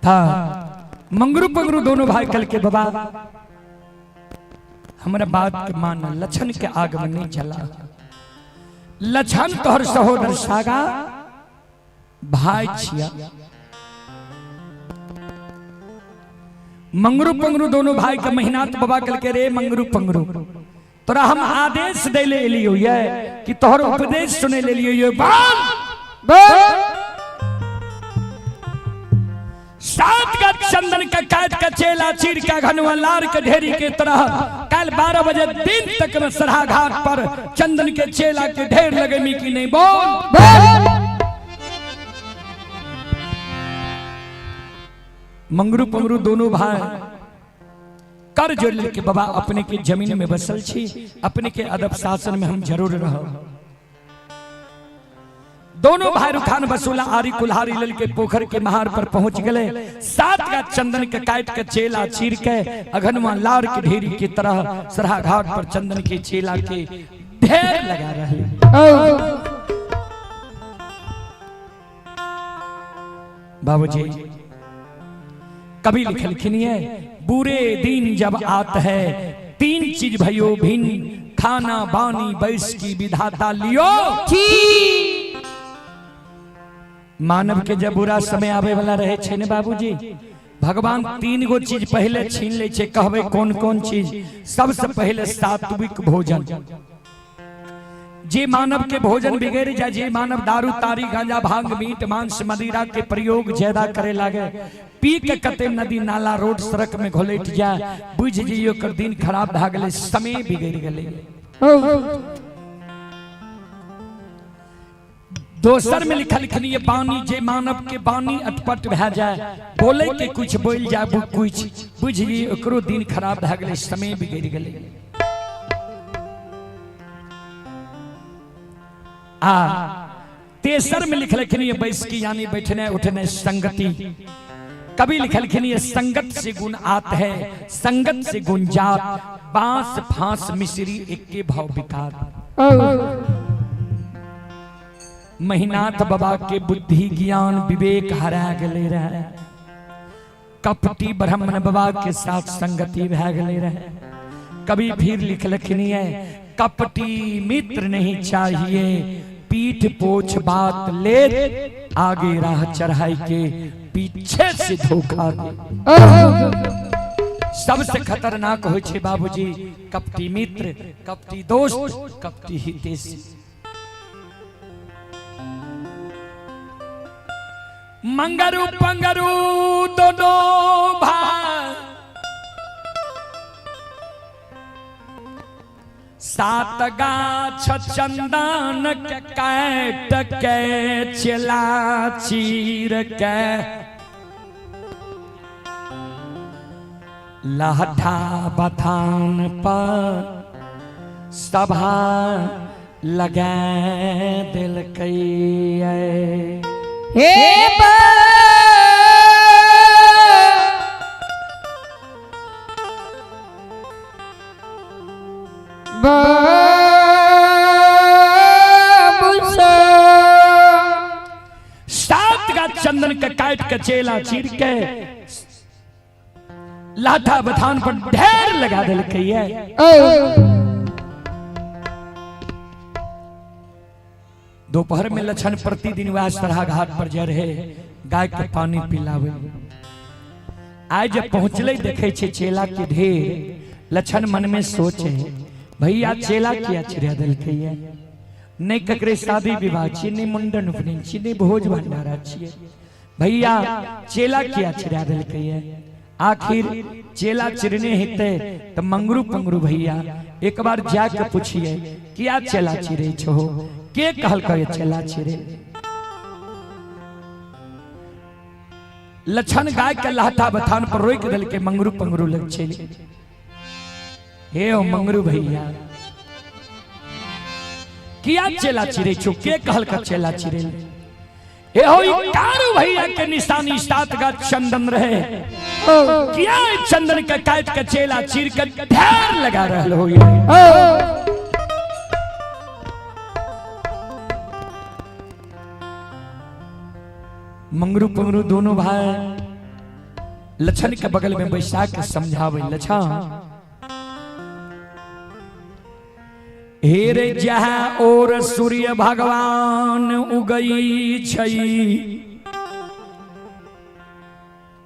था मंगरू पंगरू दोनों भाई कल के बाबा हमरा बात के मान लछन के आगमन नहीं चला। लछन तोहर सहोदर सागा भाई छिया। मंगरू पंगरू दोनों भाई के महीनात बाबा कल के रे मंगरू पंगरू तोरा हम आदेश दे ले लियो ये कि तोहर उपदेश सुने ले लियो ये बाल सात का चंदन का काट का चेला चीर का घनवा लार के ढेरी के तरह कल 12 बजे दिन तक में सरहा घाट पर चंदन के चेला के ढेर लगे मी की नहीं बोल। मंगरू पंगरू दोनों भाई कर जोड़ के बाबा अपने के जमीन में बसल छी, अपने के अदब शासन में हम जरूर रहो। दोनों भाई रुखान बसूला आरी कुल्हारी लल के पोखर के महार पर पहुंच गए। सात का चंदन के काट के चेला चीर के अघनवा लार के ढेरी की तरह सरहा घाट पर चंदन के चेला के ढेर लगा रहे। बाबूजी कभी लिखलखिन है बुरे दिन जब आत है तीन चीज भयो भिन्न खाना बानी बैस की विधाता लियो। मानव के जब बुरा समय आवे वाला रहे छे ने बाबूजी, भगवान तीन गो चीज पहले छीन ले छे। कहबे कौन कौन चीज? सबसे पहले सात्विक भोजन। जे मानव के भोजन बिगड़ जाए, जे मानव दारू तारी गांजा भांग मीट मांस मदिरा के प्रयोग ज्यादा करे लागे, पी के कते नदी नाला रोड सड़क में घोलट जाए, बुझ जियो कर दिन खराब भा गेलै, समय बिगड़ गेलै। दोसर में लिखल ये बानी, जे मानव के बानी अटपट भा जाए, बोले के कुछ बोल जाए कुछ, बुझ जियो ओकरो दिन खराब भा गेलै, समय बिगड़ गेलै। आ तेसर में लिखलखिन ये बैसकी यानी बैठने उठने संगति। कभी लिखलखिन ये संगत से गुण आत है, संगत से गुण जात, बांस फांस मिश्री एक भाव बिकार। महिनाथ बाबा के बुद्धि ज्ञान विवेक हरा गले रहे, कपटी ब्राह्मण बाबा के साथ संगति भा गले रहे। कभी फिर लिखलखिन ये कपटी मित्र नहीं चाहिए, पीठ पोछ बात ले। आगे राह चढ़ाई के पीछे से धोखा दे। सबसे खतरनाक होइ छै बाबूजी कपटी मित्र, कपटी दोस्त, कपटी हितेशी। मंगरू पंगरू दोनों भाई सात गाछ चंदन के काट के चेला चीर के लहठा बथान पर सभा लगा देलकै। हे सात गाछ चंदन के काट के चेला चीर के लाठा बथान पर ढेर लगा देलकै। दोपहर में लक्षण प्रतिदिन वह सरहा घाट पर जा रहे गाय के पानी पिलावे। आज जब पहुंचले देखे छे चेला के ढेर, लक्षण मन में सोचे भैया चेला किया चिड़िया देलकै, नहीं ककरे शादी विवाह छी, नहीं मुंडन उपनयन छी, नहीं भोज भंडारा छियै, भैया चेला किया चिड़िया देलकै। आखिर चेला चिड़ने हेतै त मंगरू पंगरू भैया एक बार जाके पूछिए किया चेला चिड़ै छो, के कहलकै चेला चिड़ै। लक्षण गाय के लहटा बथान पर रोक देलकै, मंगरू पंगरू लग चलि। हे ओ मंगरू भैया किया चेला चिड़ै छो, के कहलकै चेला चिड़ै। हे हो ई कारू भैया के निशानी सात गाछ चंदन रहे, किया चंदन के काट के चेला चीर के ढेर लगा रहल हो। मंगरू पंगरू दोनों भाई लक्षण के बगल में बैसा के समझावे, लक्षण हे रे जहाँ और सूर्य भगवान उगई छई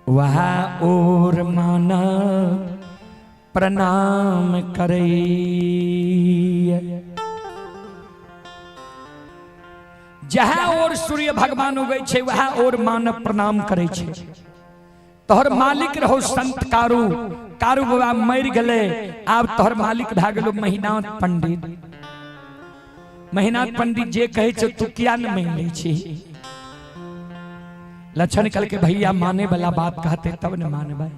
वहाँ और मानव प्रणाम करे। जहाँ और सूर्य भगवान उगै छै वहाँ और मानव प्रणाम करे छै। तोहर मालिक रहो संत कारू, कारू बाबा मर गए, आब तोहर मालिक भए गेलो महिनाथ पंडित। महिनाथ पंडित जे कहै छै तू किया न मानि लै छी। लक्षण कल के भैया माने वाला बात कहते तब न मानबै,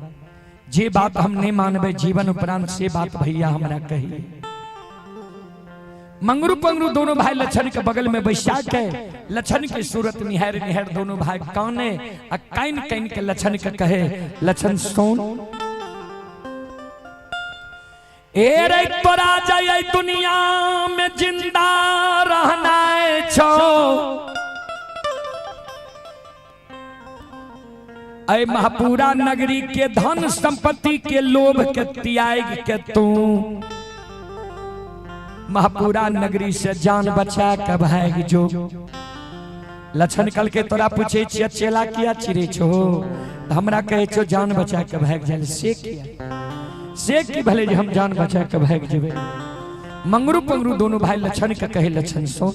जे बात हम नहीं मानबै जीवन उपरांत से बात भैया हमरा कही। मंगरू पंगरू दोनों भाई लक्षण के बगल में बैसा के लक्षण के सूरत निहार निहार दोनों भाई काने आ काइन काइन के लक्षण के कहे, लक्षण सुन ए रे तोरा जाय दुनिया में जिंदा रहना छो, ऐ महापुरा नगरी के धन संपत्ति के लोभ के त्याग के तू महापुरा नगरी से जान बचा के भाग जो। लक्षण कल के तोरा पूछे छियै चेला किया चिड़ै छो, हमरा कहे छो जान बचा के भाग जाय, से किया से की भले जे हम जान बचा के भाग जेबै। मंगरू पंगरू दोनों भाई लक्षण के कहे, लक्षण सो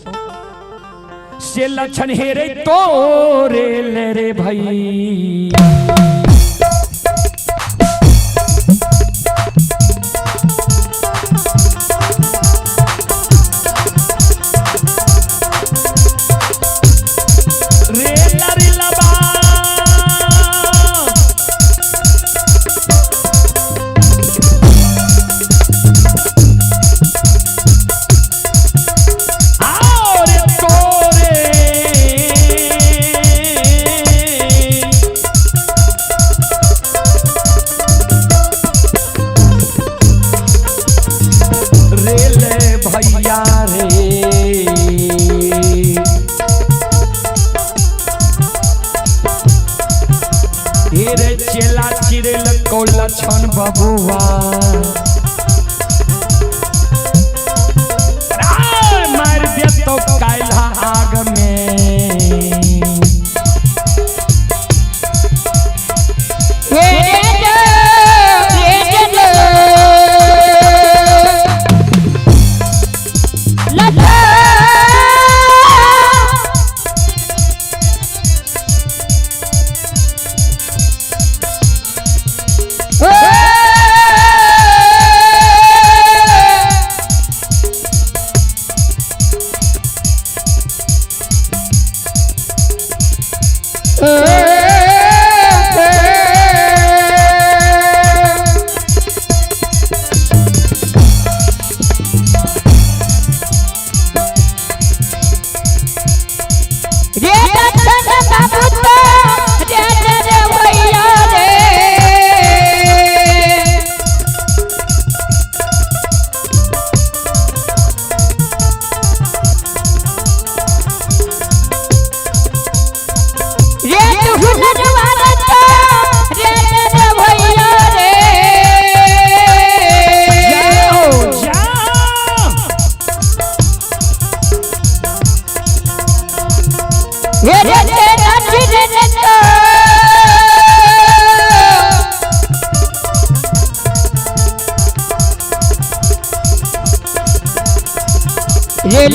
से लक्षण हे रे तोरे ले रे भाई। रे लरी लबा आओ रे तोरे रे ले भैया रे रे चेला चिरेल को लक्षण बबुआ मार दे तो काल्हा आग में।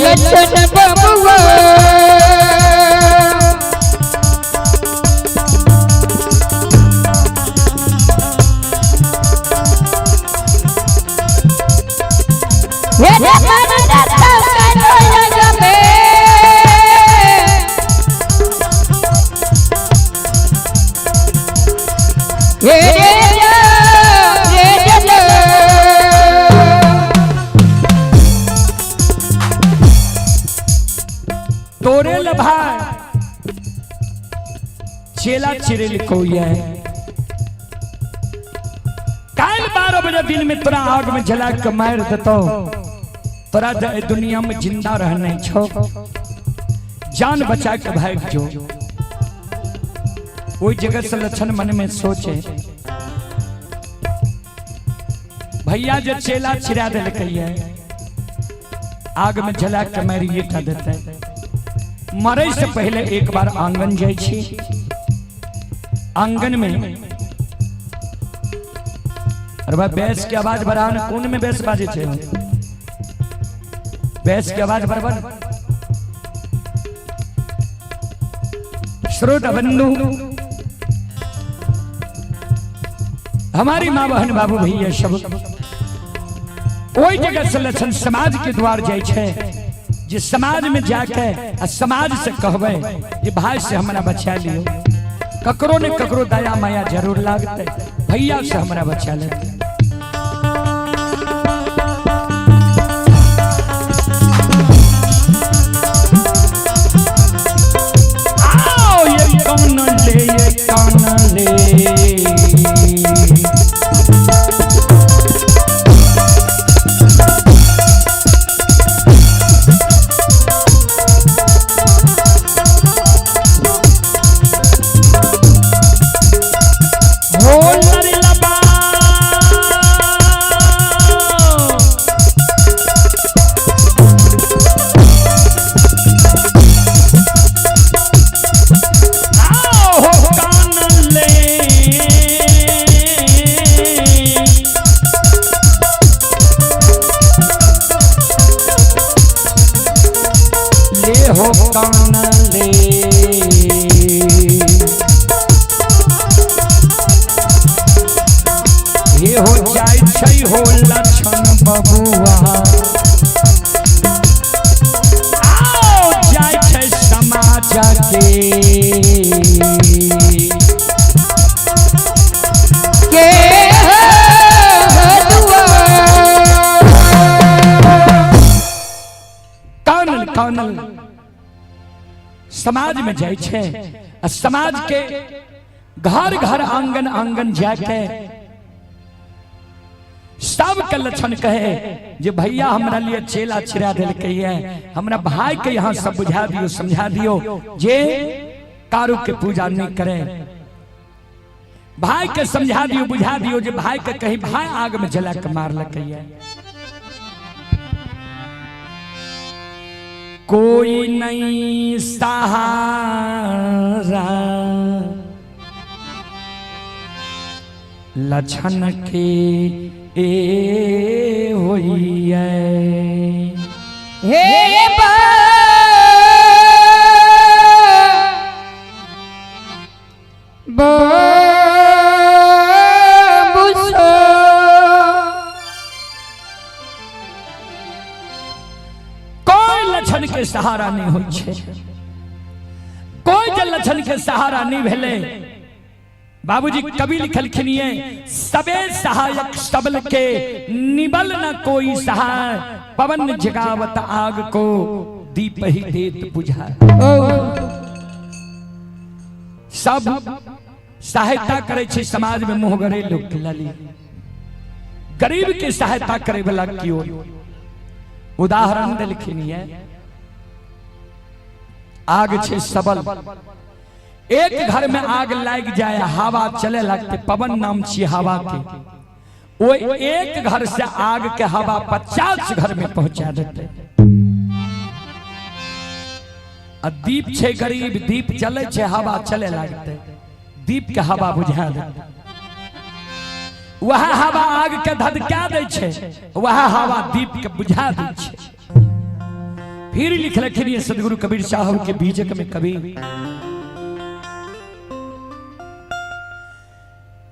लक्षण बबुआ। हे रे मरदा तो करो जमे। हे रे रे रे। तोरे ल भाई चेला चिरेल कोई है। काल 12 बजे दिन में तोरा आग में जला के मार देतो, तोरा दुनिया में जिंदा रहने छो, जान बचा के भाग जो। वही जगह से लक्षण मन में सोचे, भैया जो चेला चिरा दिल है, आग में जला के मारिए था देते। मरे से पहले एक बार आंगन जाय छी, आंगन में अरे भाई बैस के आवाज बढ़ा ने, कोन में बैस बाजे छे? बैस के आवाज बराबर। श्रोता बंधु, हमारी माँ बहन बाबू भैया सब ओहि जगह से लक्षण समाज के द्वार जाय छे, जे समाज में जाके आ समाज से कहबे जे भाई से हमरा बचा लियो, ककरो ने ककरो दया माया जरूर लागते, भैया से हमरा बचा लेते। आओ ये कौन ले, ये कौन ले, हो लरलबा। आओ हो कान ले, ले हो कान ले, हे हो जाय छै हो लक्षण बबुआ। आओ जाय छै समाज के, के कानल कानल समाज में जाय छै आ समाज के घर घर आंगन आंगन जाके सबके लक्षण कहे जे भैया हमरा लिए चेला चिरा दिलकै है, हमरा भाई के यहाँ सब बुझा दियो समझा दियो जे कारू के पूजा नहीं करे। भाई के समझा दियो बुझा दियो जे भाई के कहीं भाई आग में जला के मार लकै है। कोई नहीं सहारा लक्षण के ए होइए। हे बाबू कोई लक्षण के सहारा नहीं होई छे, कोई जे लक्षण के सहारा नहीं भेले। बाबूजी कवि लिखलखिन ये, सबे सहायक सबल के निबल न कोई सहाय, पवन जगावत आग को दीप ही देत बुझाए। सब सहायता करे छे समाज में मुंहगरे लोग के लाली, गरीब के सहायता करे वाला क्यों। उदाहरण देलखिन ये, आग छे सबल, एक घर में आग लाग जाए हवा चले लगते, पवन नाम छी हवा के, वो एक घर से आग के हवा 50 घर में पहुंचा देते। आ दीप छे गरीब, दीप चले छे हवा चले लगते, दीप के हवा बुझा देते। वह हवा आग के धधका दे छे, वह हवा दीप के बुझा दे छे। फिर लिखलखिन ये सदगुरु कबीर साहब के बीजक में कवि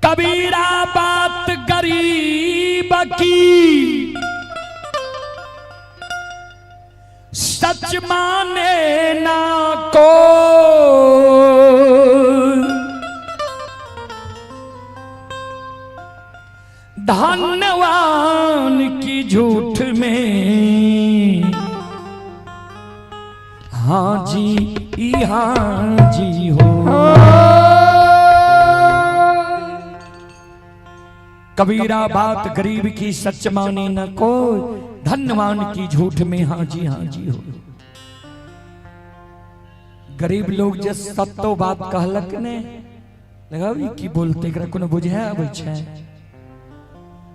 कबीरा बात गरीब की सच माने ना को, धनवान की झूठ में हाँ जी हाँ जी हो। कबीरा बात गरीब की सच माने न को, धनवान की झूठ में हाँ जी हाँ जी हो। गरीब लोग जे सत्तो बात कहलक ने लगाबी की बोलते एकरा कोनो बुझे आबै छै,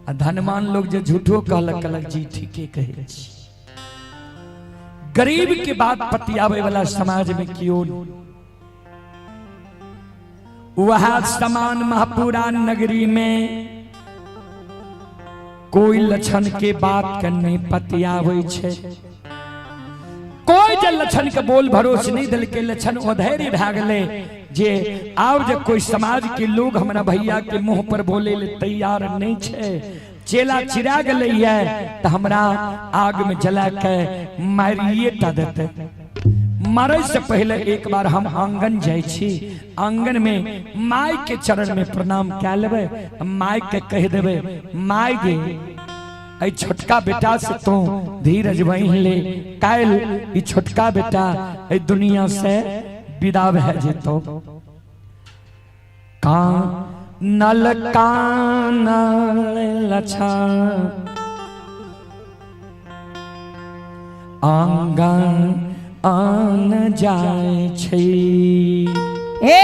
आ धनवान लोग जे झूठो कहलक कहलक जी ठीके कहै छी। गरीब के बात पतियाबै वाला समाज में क्यों वह समान महापुरा नगरी में कोई लक्षण के बात के नहीं पतियाबै छै। कोई जे लक्षण के बोल भरोस नहीं दिल के लक्षण अधैर्य भए गेलै जे आब जे कोई समाज के लोग हमरा भैया के मुंह पर बोले ले तैयार नहीं छै, चेला चिरा गेलै है तो हमरा आग में जला के मारिए टा देते। मरे से पहले एक बार हम आंगन जाइ छी, आंगन में माय के चरण में प्रणाम कए लेबै, माय के कह देबै माय गे ऐ छोटका बेटा से तू धीरज बहिन ले, काल्हि ई छोटका बेटा ऐ दुनिया से विदा भए जेतौ। कानल कानल लछा आंगन आन जाय छै। हे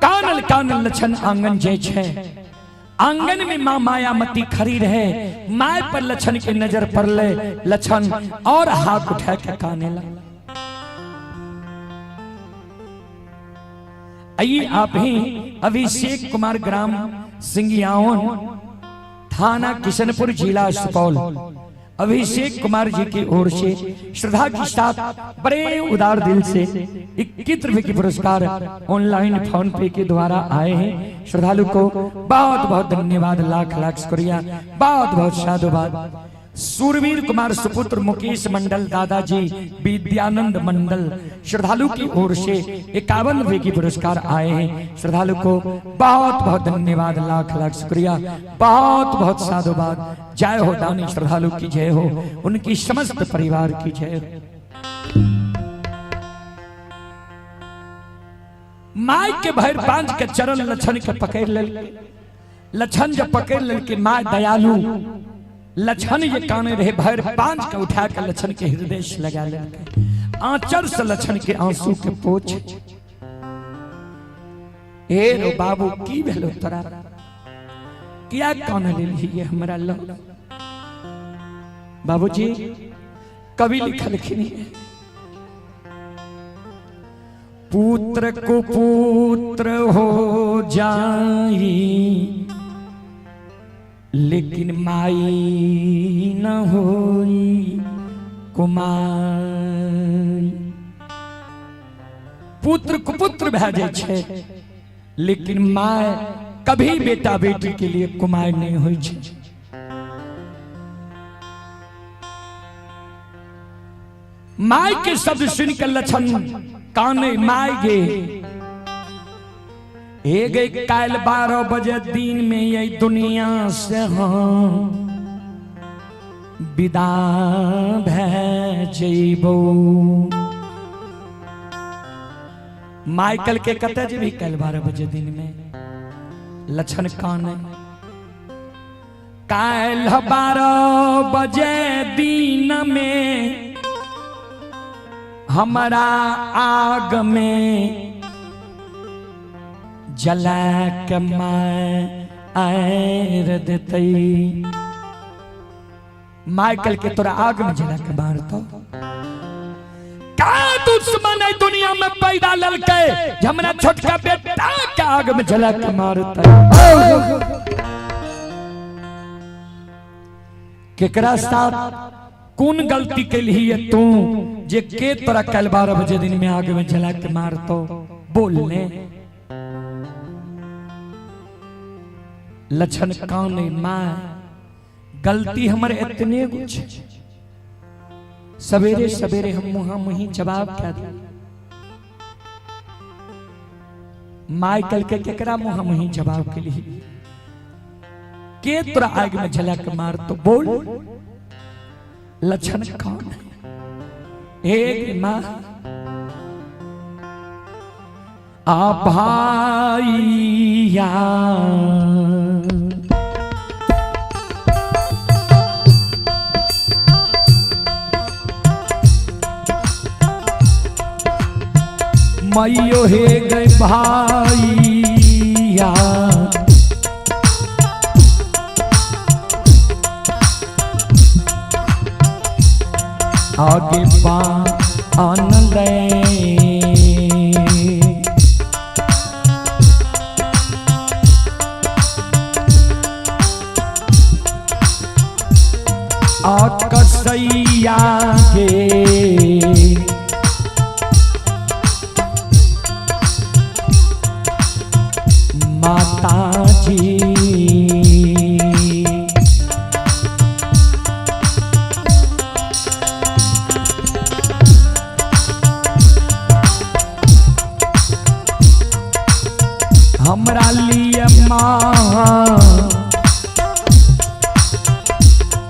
कानल कानल लछन आंगन जाय छै, आंगन में माँ मायामती खड़ी रहे, my पर लछन के नजर पड़ले, लछन और हाथ उठा के काने लगा। आइए आप ही अभिषेक कुमार ग्राम सिंगियावन थाना किशनपुर जिला सुपौल, अभिषेक कुमार जी की ओर से श्रद्धा के साथ बड़े उदार दिल से 21 रुपए के पुरस्कार ऑनलाइन फोन पे के द्वारा आए हैं। श्रद्धालु को बहुत बहुत धन्यवाद, लाख लाख शुक्रिया, बहुत बहुत साधुवाद। सूरवीर कुमार सुपुत्र मुकेश मंडल दादाजी विद्यानंद मंडल श्रद्धालु की ओर से 51 रुपए की पुरस्कार आए हैं। श्रद्धालु को बहुत बहुत धन्यवाद, लाख लाख शुक्रिया, बहुत बहुत साधुवाद। जय हो दानी श्रद्धालु की जय हो, उनकी समस्त परिवार की जय हो। My के भैर बांझ के चरण लछन के पकड़ लेल, लछन जब पकड़ लेल के my दयालु लछन ये काने रहे भैर बांझ के उठा के लछन के हृदय से लगा लेल, आंचर से लछन के आंसू के पोछ। हे रो बाबू की भेलो तोरा, किया कान लेलही ये हमरा लग। बाबूजी कवि लिखलखिन पुत्र कुपुत्र हो जाई लेकिन माई न होई कुमार। पुत्र कुपुत्र भए जाइ छै लेकिन my कभी बेटा बेटी के लिए कुमार नहीं होई छै। My के शब्द सुनकर लछन काने my गे हे गई काल 12 बजे दिन में ये दुनिया से हम विदा भए जइबो। माइकल के कतऽ जेबही काल्हि 12 बजे दिन में? लछन काने काल्हि 12 बजे दिन में हमारा आग में जला के my आयर देतई। माइकल के तोरा आग में जला के मारतो। का तू दुश्मन है दुनिया में पैदा ललकै जे हमरा छोटका बेटा के आग में जला के मारतै? केकरा साथ कोन गलती केलही है तू जे के तोरा कल 12 बजे दिन में आग में जला के मारतो? बोल ने। लक्षण कान मां, गलती हमर इतने कुछ, सवेरे सवेरे हम मुहा मुही जवाब क्या दे। My कल के केकरा मुहा मुही जवाब के लिए, के तोरा आग में जला के मार तो बोल? लक्षण कौन है? एक मां आ भाईया मैयो हे गए भाईया, आगे पान ले आकसैया के माता जी। हमरा लिए माँ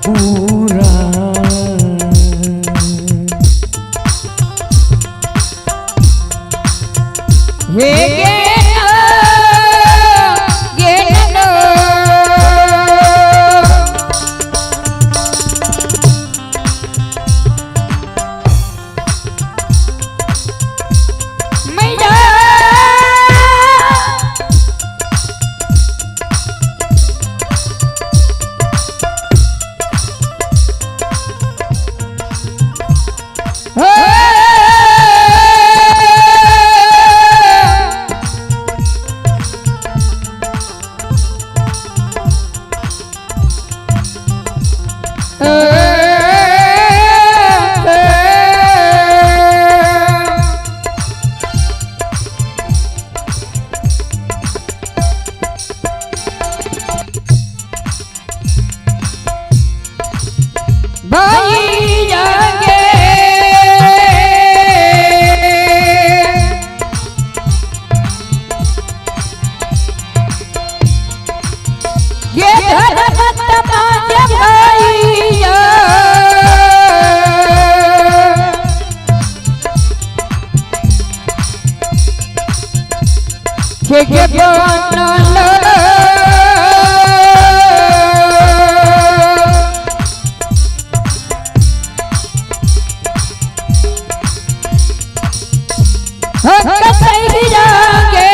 पूरा हे गे गे। मैया हो भाई गे ये धरमत मांगे भैया, के के बनल कसैया गे।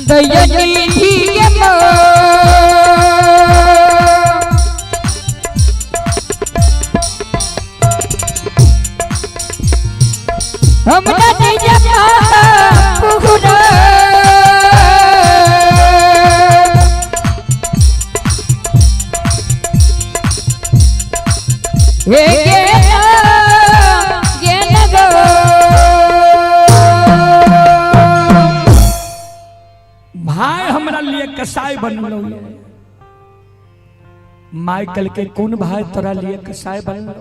दयनी के हम नहीं माता पुगुरा, हे गे गे गो। भाई हमरा लिए कसाई बनलो। माइकल के कौन भाई तोरा लिए कसाई बनलो?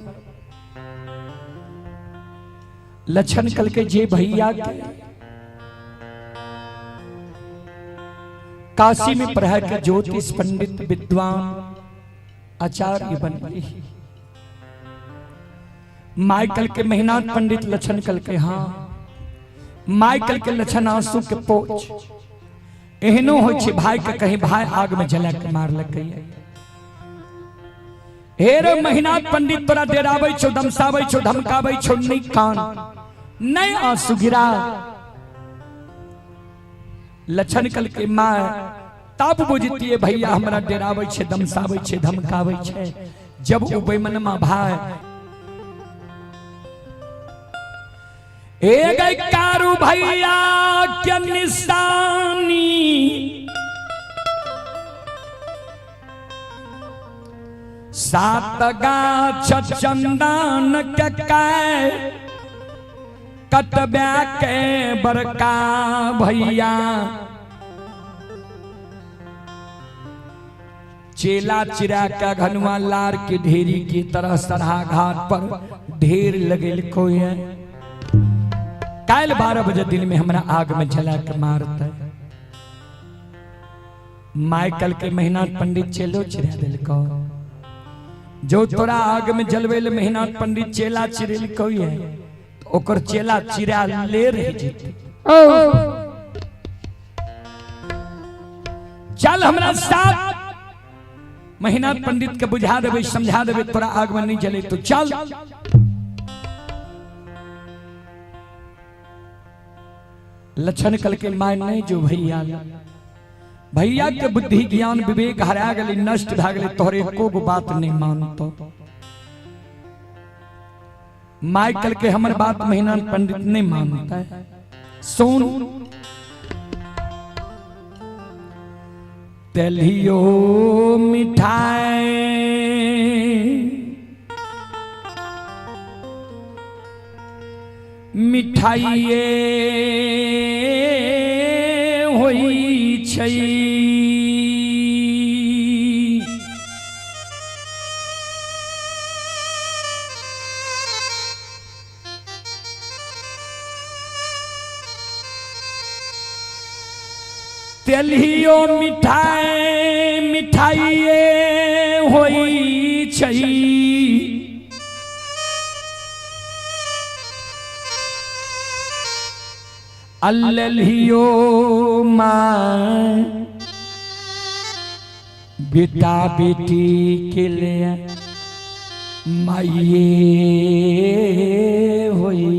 लक्षण कल के जे भैया के काशी में पढ़ा के ज्योतिष पंडित विद्वान आचार्य बन गई। माइकल के मेहनाथ पंडित लक्षण कल के हाँ। माइकल के लक्षण आंसू के पोछ एहनो हो छे भाई के कहीं भाई आग में जला के मारलकै। हे रे महिनाथ पंडित तोरा डेराबै छौ, दमसाबै छौ, धमकाबै छौ, नहीं कान नहीं आंसू गिरा। लक्षण कल के माँ तब बुझतिए भैया हमरा डराबै छै, दमसाबै छै, धमकाबै छै। जब उ बेमनमा भाई ए गई कारू भैया के निशानी, सात गाछ चंदन के काय कटबा के बड़का भैया। चेला चिरा का घनुआ लार के ढेरी की तरह सरहा घाट पर ढेर लगेल कोई है। काल 12 बजे दिन में हमरा आग में जला के मारते। माइकल के महीना पंडित चेलो चिरा दिलको, जो तोरा आग में जलवेल महीना पंडित चेला चिरेल कोई है, ओकर चेला चिरा ले रही जीते। चल हमरा साथ महीना पंडित के बुझा देवे, समझा देवे, तोरा आग में नहीं जले तो चल। लक्षण कल के my नहीं जो भैया, भैया के बुद्धि ज्ञान विवेक हरा गई, नष्ट भा गई, तोहरे एको गो बात नहीं मानतो। My कल के हमर बात महीना पंडित नहीं मानता है। सुन तेलियो मिठाई मिठाइये होई छै, तेलियो मिठाई मिठाइये होई छै, अल्लियो माँ बेटा बेटी के लिए माइये होई।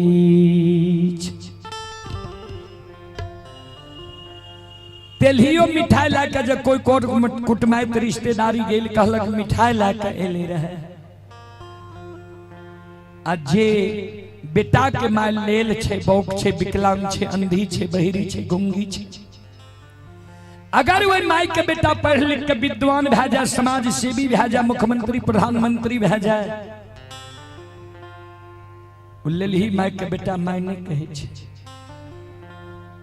तेलियो मिठाई लाके जब कोई कोट कुटमाइत रिश्तेदारी गेल कहलक मिठाई लाके एले रहे, आ जे बेटा के my लेल छै, बौक छै, विकलांग छै, अंधी छै, बहिरी छै, गुंगी छै, अगर वही my के बेटा पढ़ लिख के विद्वान भए जाए, समाज सेवी भए जाए, मुख्यमंत्री प्रधानमंत्री भए जाए, उ लेलही my के बेटा my नहीं कहै छै।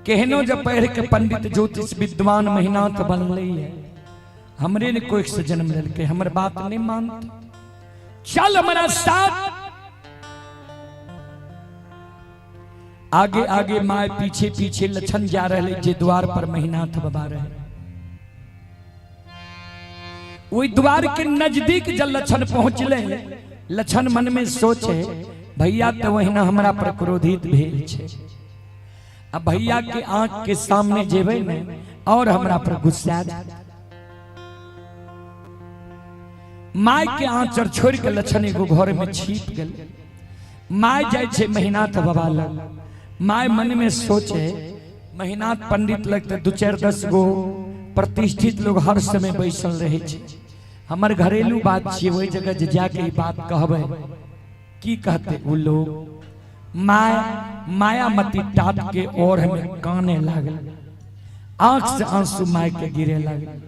केहनो जब पढ़ के पंडित ज्योतिष विद्वान महीना तो बनले है, हमरे ने कोई से जन्म लेलकै, हमर बात नहीं मानते, चल हमारा साथ। आगे आगे my पीछे पीछे लक्षण जा रहे जे द्वार पर महीनाथ बाबा रहे। वही द्वार के नजदीक जब लक्षण पहुंचले, लक्षण मन में सोचे भैया तो वही ना हमरा पर क्रोधित भेल छे, अब भैया के आंख के सामने जेबे ने और हमरा पर गुस्सा। My के आंचर छोड़ के लक्षण एगो घर में छिप गेल। My जाय छे महीनाथ बाबा लग, my मन में सोचे महीनाथ पंडित लगते 2-4-10 गो प्रतिष्ठित लोग हर समय बैसल रहे छे, हमर घरेलू बात छियै, वही जगह जे जाके बात कहबै की कहते उ लोग। My Mayamati टाट के ओर में काने लागल, आंख से आंसू my के गिरे लागल।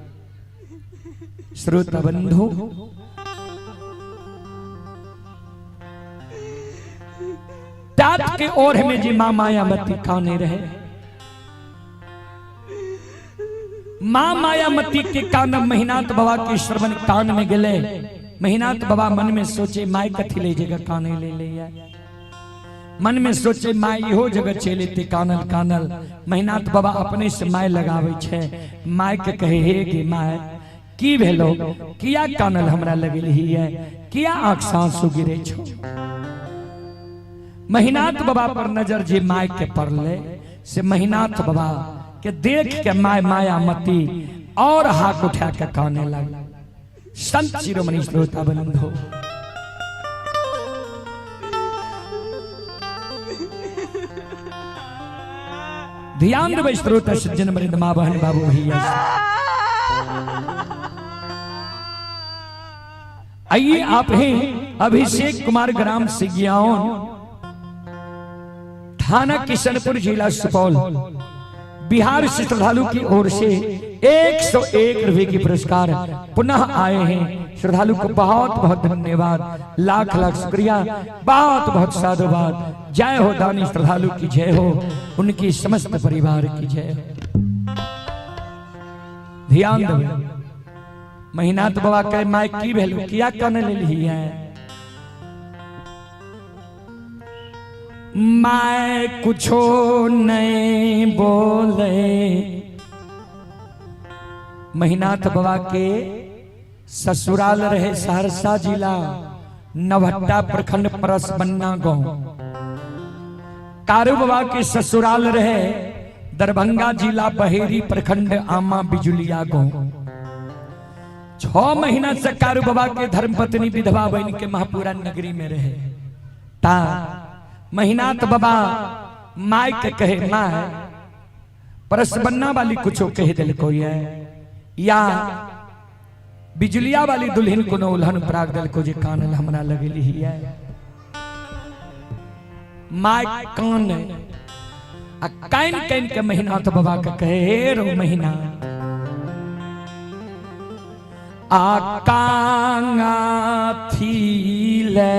श्रोता बंधु, टाट के ओर में जी मां मायामती काने रहे, मां मायामती के कान महीनाथ बाबा के श्रवण कान में गले। महीनाथ बाबा मन में सोचे my कथी ले जगह काने ले ले, मन में सोचे my इहो जगह चले ते कानल कानल। महीनाथ बाबा अपने से my लगावे छे, my के कहे हे गे my की भेलो, किया कानल हमरा लगल ही है, किया आंख आंसू गिरे छो। महीनाथ बाबा पर नजर जे my के पड़ले से महीनाथ बाबा के देख के my Mayamati और हाथ उठा के काने लग। संत शिरोमणि श्रोता बंधु, ध्यान देबै श्रोता सज्जन वृंद माँ बहन बाबू भैया। आइए आप हैं अभिषेक कुमार, ग्राम सिगियाउन, थाना किशनपुर, जिला सुपौल, बिहार से श्रद्धालु की ओर से 101 रुपए की पुरस्कार पुनः आए हैं। श्रद्धालु को बहुत बहुत धन्यवाद, लाख लाख शुक्रिया, बहुत बहुत साधुवाद। जय हो दानी श्रद्धालु की जय हो, उनकी समस्त परिवार की जय हो। ध्यान दो, महीना तो बाबा कहे my की भेलू, किया कन लेली है? My कुछो नहीं बोले। महीनाथ बाबा के ससुराल रहे सहरसा जिला, नवहट्टा प्रखंड, परसबन्ना गांव। कारू बाबा के ससुराल रहे दरभंगा जिला, बहेरी प्रखंड, आमा बिजुलिया गांव। 6 महीना से कारू बाबा के धर्मपत्नी विधवा बन के महापुरा नगरी में रहे। ता महीनाथ बाबा my के कहे, my परसबन्ना वाली कुछो कह दिल कोई है या बिजुलिया वाली दुल्हन कोनो उल्हन प्राग दिल को जे कान हमरा लगेली है। My कान आ कान कान के महीनाथ बाबा के कहे, हे रो महीना आ कांगा थी ले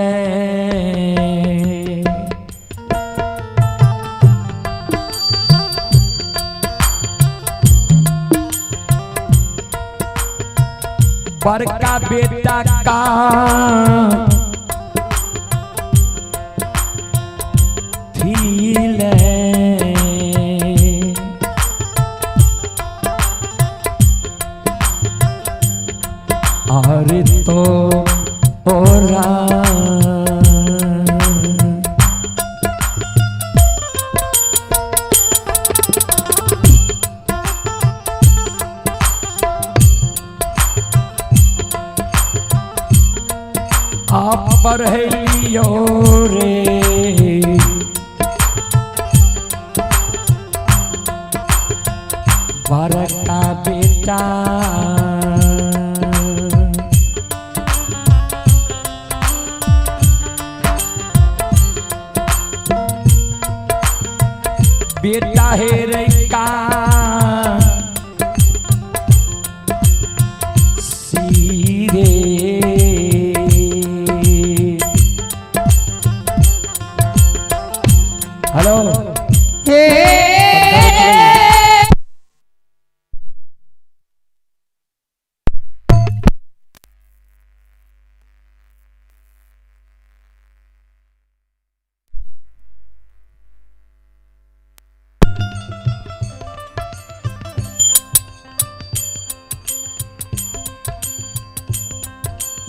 बड़का बेटा का थी ले। और तो ओरा आप पढ़लियो रे बड़का बेटा बेटा हे रे का सीरे। हेलो हे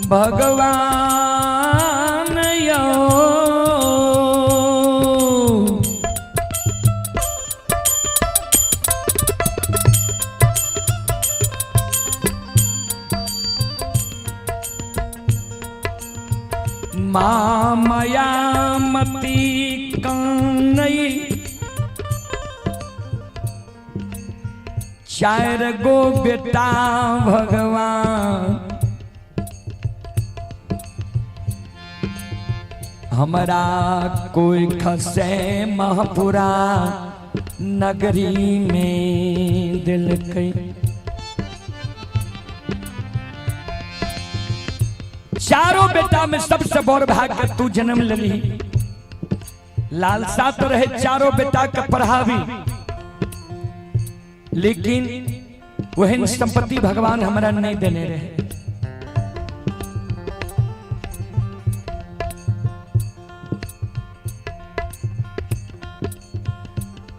भगवान यो मामयामती कानई चार गो बेटा भगवान हमरा कोई खसे महापुरा नगरी में दिल कई। चारों बेटा में सबसे बड़ भाग के तू जन्म लली। लालसा तो रहे चारों बेटा के पढ़ावी, लेकिन वह संपत्ति भगवान हमरा नहीं देने रहे।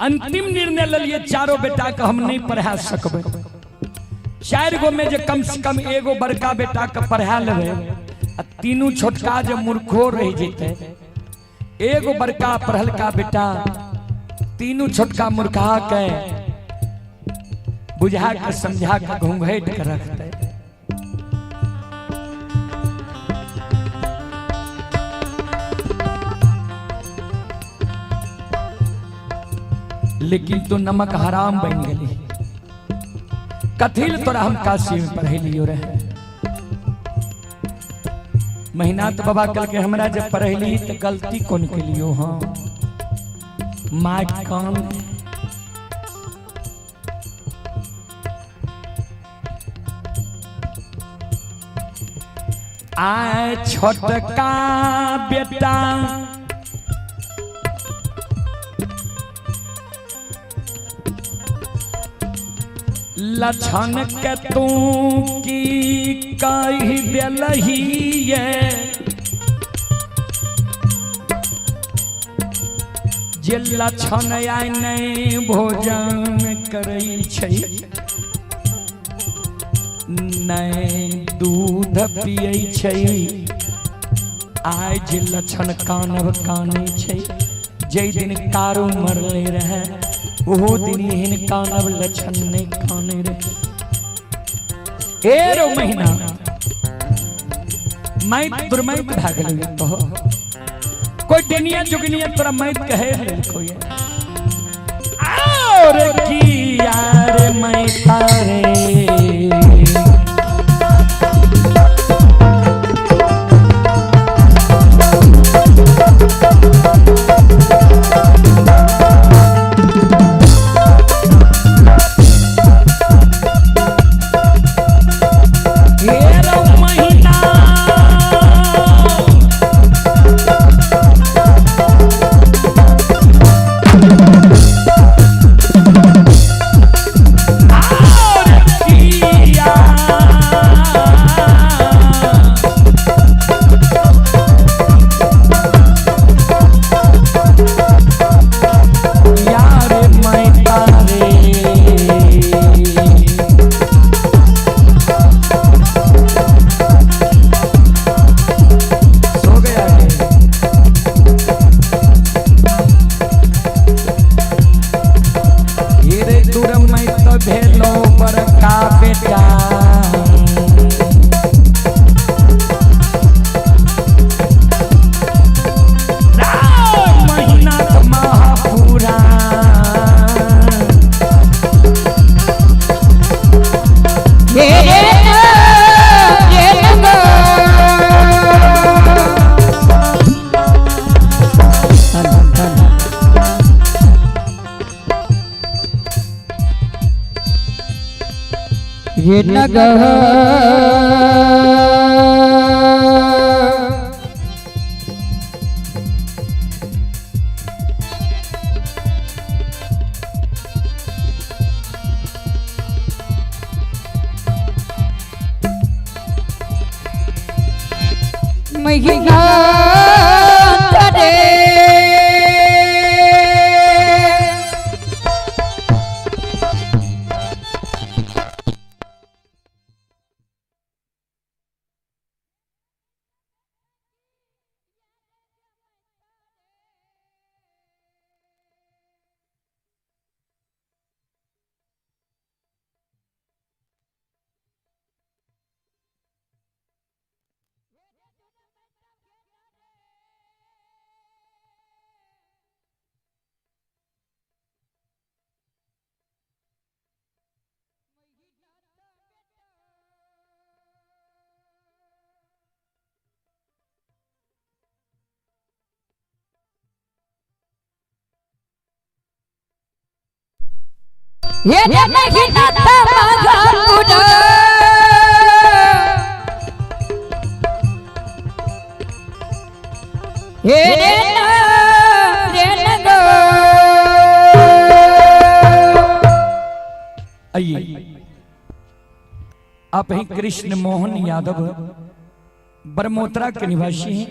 अंतिम निर्णय लिए चारों बेटा के हम नहीं पढ़ा सकबे। चार गो में जे कम से कम एगो बड़का बेटा के पढ़ा लेबे आ तीनू छोटका जे मूर्खो रह जेते, एगो बड़का पढ़लका बेटा तीनू छोटका मूर्खा के बुझा के समझा के घूंघट के रखते। लेकिन तो नमक हराम बन गई। कथिल तोरा हम काशी में पढ़ेलियो रहे। महिनाथ बाबा कल के हमरा जब पढ़ली तो गलती कौन के लियो। हाँ माय कान आए छोटका बेटा लक्षण के तू की कही दिलही ये जे लक्षण आय नहीं भोजन करै छै नहीं दूध पियै छै। आइ जे लक्षण कानब कानै छै जै दिन कारू मरले रहे ओहो दिन एहन कानब लक्षण नहीं काने रहे। एरो महीना माइत दुर्माइत भए गेलै तो कोई डेनिया जुगनिया तोरा माइत कहे कोई और की यार मैं तारे ये नगर महीना तरे ये महीना तमाघापुरा हे रे रे आइए आप ही कृष्ण मोहन यादव बरमोत्रा के निवासी हैं।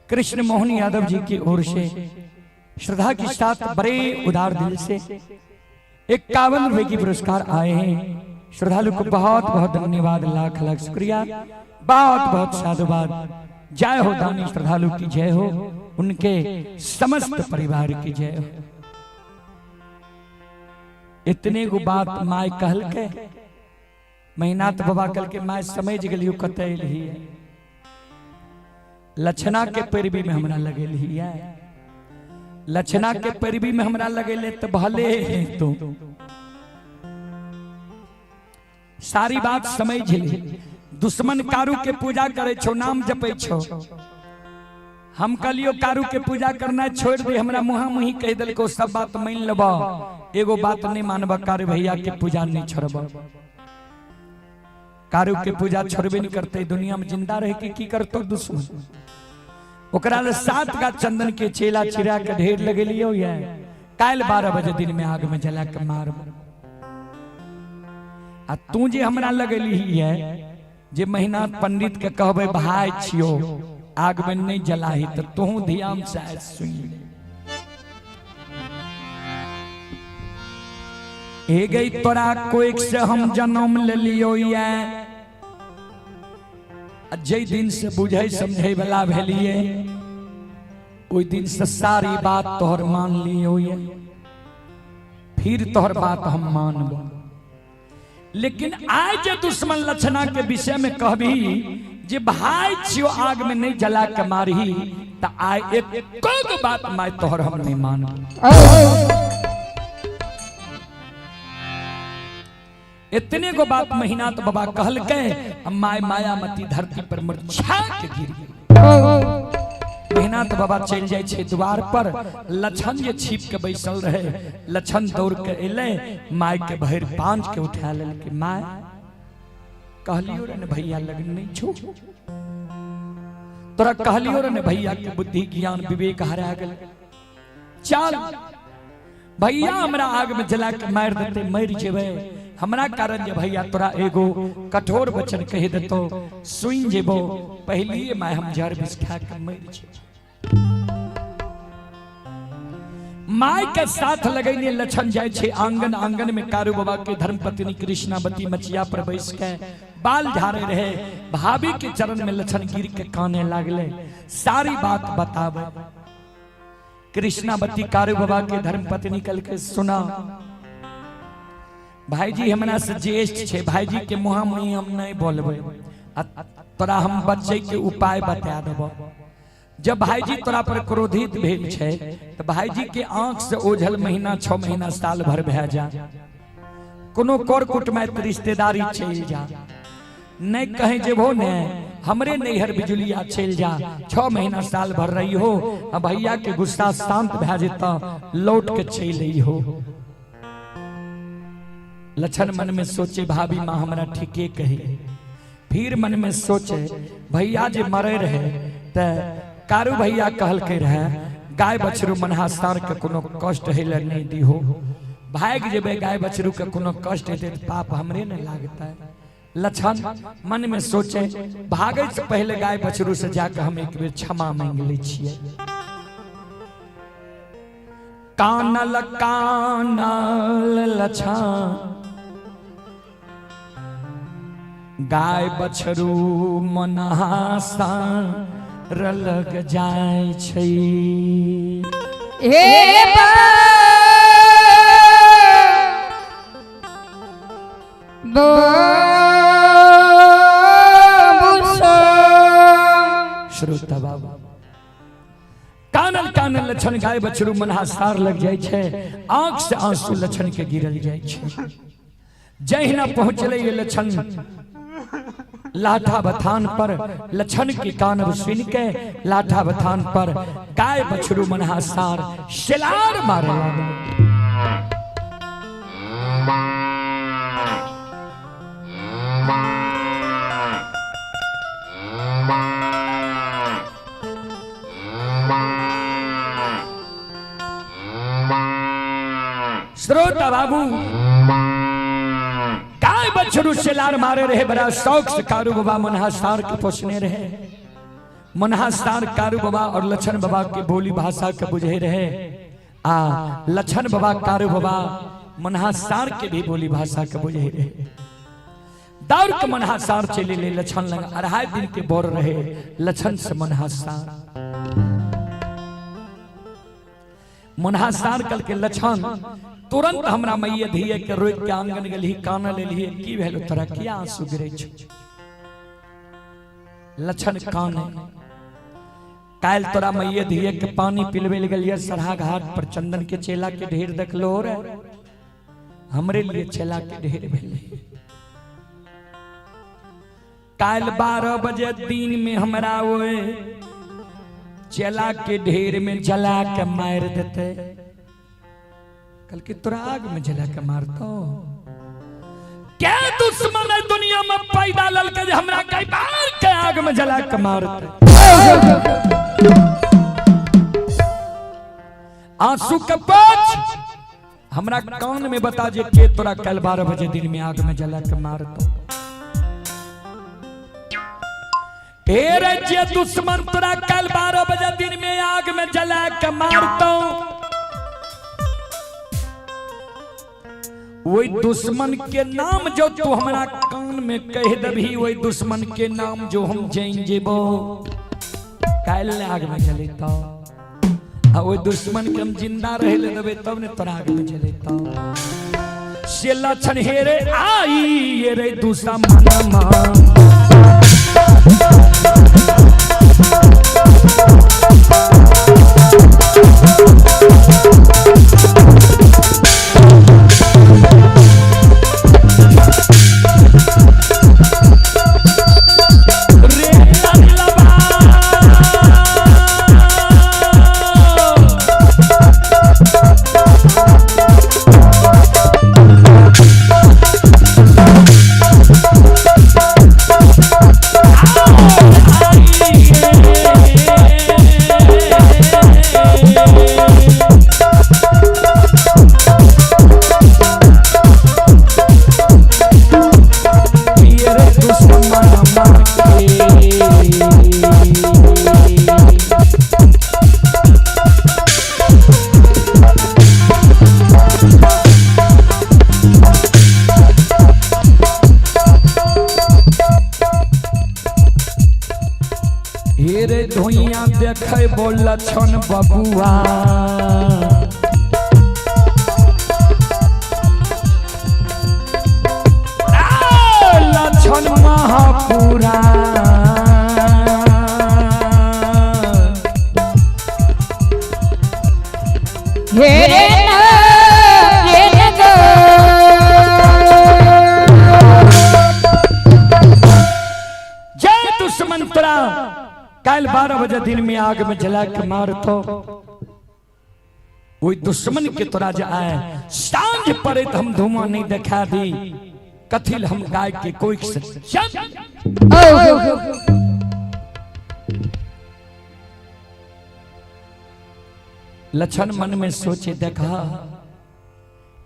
कृष्ण मोहन यादव जी की ओर से श्रद्धा के साथ बड़े उदार दिल से 51 रुपए की पुरस्कार आए हैं। श्रद्धालु को बहुत बहुत धन्यवाद, लाख लाख शुक्रिया, बहुत बहुत साधुवाद। जय हो दानी श्रद्धालु की जय हो, उनके समस्त परिवार की जय हो। इतने को बात my कहल के महिनाथ बाबा कल के my समझ गलियो कतै ही लक्षणा के पैरवी में हमरा लगेल ही है। लक्षणा के पैरवी में हमरा लगेले तो भले तो सारी बात समझ ले। दुश्मन कारू के पूजा करे छो, नाम जपै छो। हम कहलियो कारू के पूजा करना छोड़ दे, हमरा मुहा मुही कह देलको सब बात मान लेब, एगो बात नहीं मानब, कारू भैया के पूजा नहीं छोड़ब। कारू के पूजा छोड़बे नहीं करते, दुनिया में जिंदा रह के की करतो दुश्मन। ओकरा ले 7 गा चंदन के चेला चिरा के ढेर लगेलियो ये, काल 12 बजे दिन में आग में जला के मारब। आ तू जे हमरा लगेली है जे महीना पंडित के कहबे भाई छियो आग में नहीं जलाही, तो तू ध्यान से सुन ले। ए गई तोरा कोई से हम जन्म ले लियो ये, जै दिन से बुझे समझे वाला भेलिए ओई दिन से सारी बात तोहर मान लियो ये, फिर तोहर बात हम मानब। लेकिन आज जे दुश्मन लक्षणा के विषय में कहबी जे भाई छियो आग में नहीं जला के मारही, त आय एक कोई बात my तोहर हम नहीं मानब। इतने को बात महीना तो बाबा कहल के my Mayamati धरती पर मुरझा के गिर गेल। महीना तो बाबा चल जाए छे द्वार पर, लक्षण जे छिप के बैसल रहे, लक्षण दौड़ के एले, my के भरि पांच के उठा लेलके। My कहलियो रे ने भैया लगन नहीं छो तोरा, कहलियो रे ने भैया के बुद्धि ज्ञान विवेक हरा गेल। चल भैया हमरा आग में जला के मार देते मर जेबै, हमरा कारण जे भैया तोरा एगो कठोर वचन कह देतो सुन जेबो, पहलिए my हम जहर विष खा के मर जेबो। My के साथ लगैने लक्षण जाय छे आंगन, आंगन में कारू बाबा के धर्मपत्नी कृष्णावती मचिया पर बैस के बाल झाड़े रहे, भाभी के चरण में लक्षण गिर के काने लागले, सारी बात बतावे। कृष्णावती कारू बाबा के धर्मपत्नी कल के सुना भाईजी हमरा से ज्येष्ठ छे, भाईजी के मुहा मुही हम नहीं बोलबे, तोरा हम बच्चे के उपाय बता देबो। जब भाईजी तोरा पर क्रोधित भेल छे तो भाईजी के आंख से ओझल महीना 6 महीना साल भर भए जा, कोनो कर कुटमैत रिश्तेदारी चल जा, नहीं कहीं जेबो ने हमरे नैहर बिजुलिया चल जा, 6 महीना साल भर रही हो, भैया के गुस्सा शांत भए जेता लौट के चल आई हो। लक्षण मन में सोचे भाभी माँ हमरा ठीके कही, फिर मन में सोचे भैया जे मरे रहे त कारू भैया कहल के रहे गाय बछरू मनहा सार के कोनो कष्ट हेले नहीं दी हो, भाग जेबे गाय बछरू के कोनो कष्ट हेते त पाप हमरे न लागता है। लक्षण मन में सोचे भागे से पहले गाय बछरू से जाकर हम एक बेर क्षमा मांग लै छियै। कानल कानल लक्षण गाय बछरू मनहासा लग जाय छै। हे श्रोता बाबा कानल कानल लक्षण गाय बछरू मनहासार लग जाय छै, आंख से आंसू लक्षण के गिरल जाय छै। जहिना पहुंचले ये लक्षण लाठा बथान पर, लक्षण के कानब सुन के लाठा बथान पर गाय बछरू मनहासार शिलार मारे लागल। श्रोता बाबू गाय बछरू शिलार मारे रहे, बड़ा शौक से कारू बाबा मनहासार के पोसने रहे। मनहासार कारू बाबा और लक्षण बाबा के बोली भाषा के बुझे रहे, आ लक्षण बाबा कारू बाबा मनहासार के भी बोली भाषा के बुझे रहे। दौड़ के मनहासार चले ले लक्षण लग, 2.5 दिन के बोर रहे लक्षण से मनहासार। मनहासार कल के लक्षण तुरंत हमरा मैया धीए के रोक के आंगन गेलही, कान लेलही, की भेल तोरा किया आंसू गिरै छौ? लक्षण काने काल्हि तोरा मैया धीए के पानी पिलबै लए गेलियै सरहा घाट पर, चंदन के चेला के ढेर देखलो रे, हमरे लिए चेला के ढेर भेलै। काल्हि 12 बजे दिन में हमरा ओए चेला के ढेर में जला के मार देते। कल के तोरा आग में जला के मारतो। क्या दुश्मन है दुनिया में पैदा ललके जे हमरा कई बार के आग में जला के मारते। आंसू के पोछ हमरा कान में बता जे के तोरा कल 12 बजे दिन में आग में जला के मारतो। रे जे दुश्मन तोरा कल 12 बजे दिन में आग में जला के मारतो, वही दुश्मन के नाम जो तू हमरा कान में कह दबी, वही दुश्मन के नाम जो हम जान जेबो काल आग में जलेतो। आ वही दुश्मन के हम जिंदा रहे ले देबे तब ने तोरा आग में जलेतो। से लक्षण हेरे आई ये रे दुश्मन मा लक्षण बबुआ लक्षण महापुरा जय दुश्मन तोरा कल 12 बजे दिन में आग में जला के मारतो। वही दुश्मन के तोरा जे आए सांझ पड़े तो हम धुआं नहीं दिखा दी, कथिल हम गाय के कोई से। लक्षण मन में सोचे देखा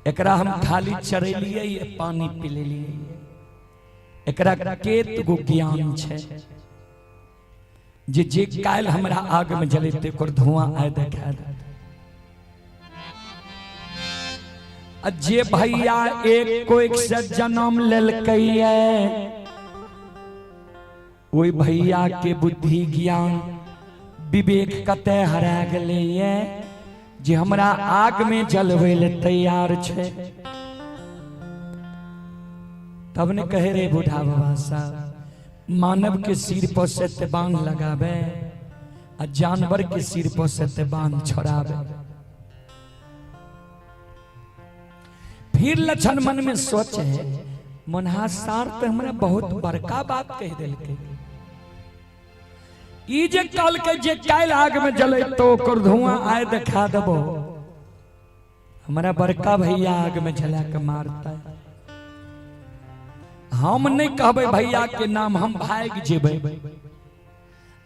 एकरा हम खाली चरेलिए ये पानी पी लेलिए, एकरा केत गो ज्ञान छे जे जे काल हमरा आग में जलेते कर धुआं आए देखा दे। जे भैया एक को एक से जन्म लेलकै ओहि भैया के बुद्धि ज्ञान विवेक कते हरा गेलै जे हमरा आग में जलबै ले तैयार छे। तब ने कहे रे बूढ़ा बाबा साहब, मानव के सिर पर से बांध लगावे आ जानवर के सिर पर से बांध छोड़ावे। फिर लक्षण मन में सोचे मनहा सार तो हमरा बहुत बड़का बात कह देलकै, ई जे कल के जे काल्हि आग में जले तो ओकर धुआं आए देखा देबो, हमरा बड़का भैया आग में जला के मारता है। हम नहीं कहबे भैया के नाम, हम भाग जेबै।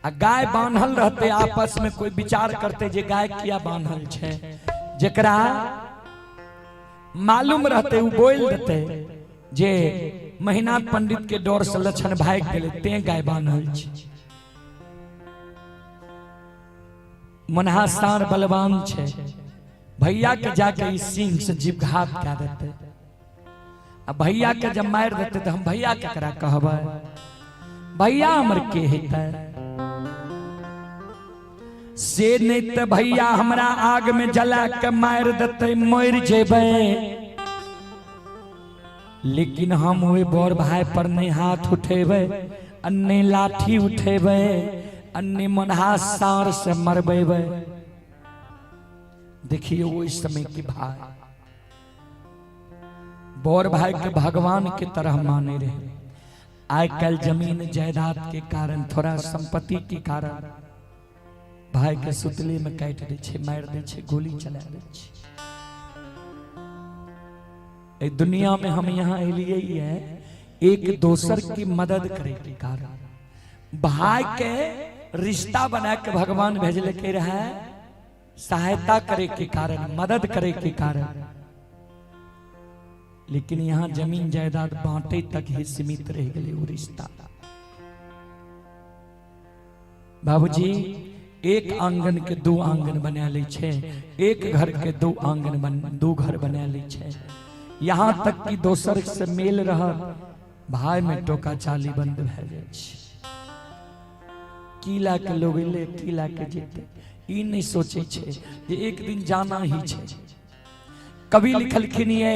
आ गाय बान्हल रहते आपस में कोई विचार करते जे गाय किया बान्हल छे, जेकरा मालूम रहते उ बोल देते जे महिनाथ पंडित के डर से लक्षण भाग गेलै ते गाय बान्हल छे। मनहा सार बलवान छे, भैया के जाके इस सिंह से जीवघात कह देते आ भैया के जब मार देते तो हम भैया के करा कहबै, भैया हमर के हेतै से नहीं तो भैया हमरा आग में जला के मार देते मर जेबै, लेकिन हम ओहि बड़ भाई पर नहीं हाथ उठेबै, अन्य लाठी उठेबै, अन्य मनहा सार से मरबेबै। देखिए वो इस समय के भाई बड़ भाई के भगवान के तरह माने रहे। आइ काल्हि जमीन जायदाद के कारण, थोड़ा संपत्ति के कारण भाई के सुतली में काटि दै छै, मारि दै छै, गोली चला दै छै। एहि दुनिया में हम यहाँ एलियै है एक दोसर की मदद करे के कारण। भाई के रिश्ता बना के भगवान भेजलकै रहे सहायता करे के कारण, मदद करे के कारण। लेकिन यहाँ जमीन जायदाद बांटे तक ही सीमित रह गए वो रिश्ता। बाबूजी एक आंगन के दो आंगन बना लै छै, एक घर के दो आंगन बन, दो घर बना लै छै। यहाँ तक कि दोसर से मेल रह भाई में टोका चाली बंद भए जाइ छै। की लए के लोग एलै, की लए के जेतै, ई नहि सोचै छै जे एक दिन जाना ही छै। कवि लिखलखिन ये,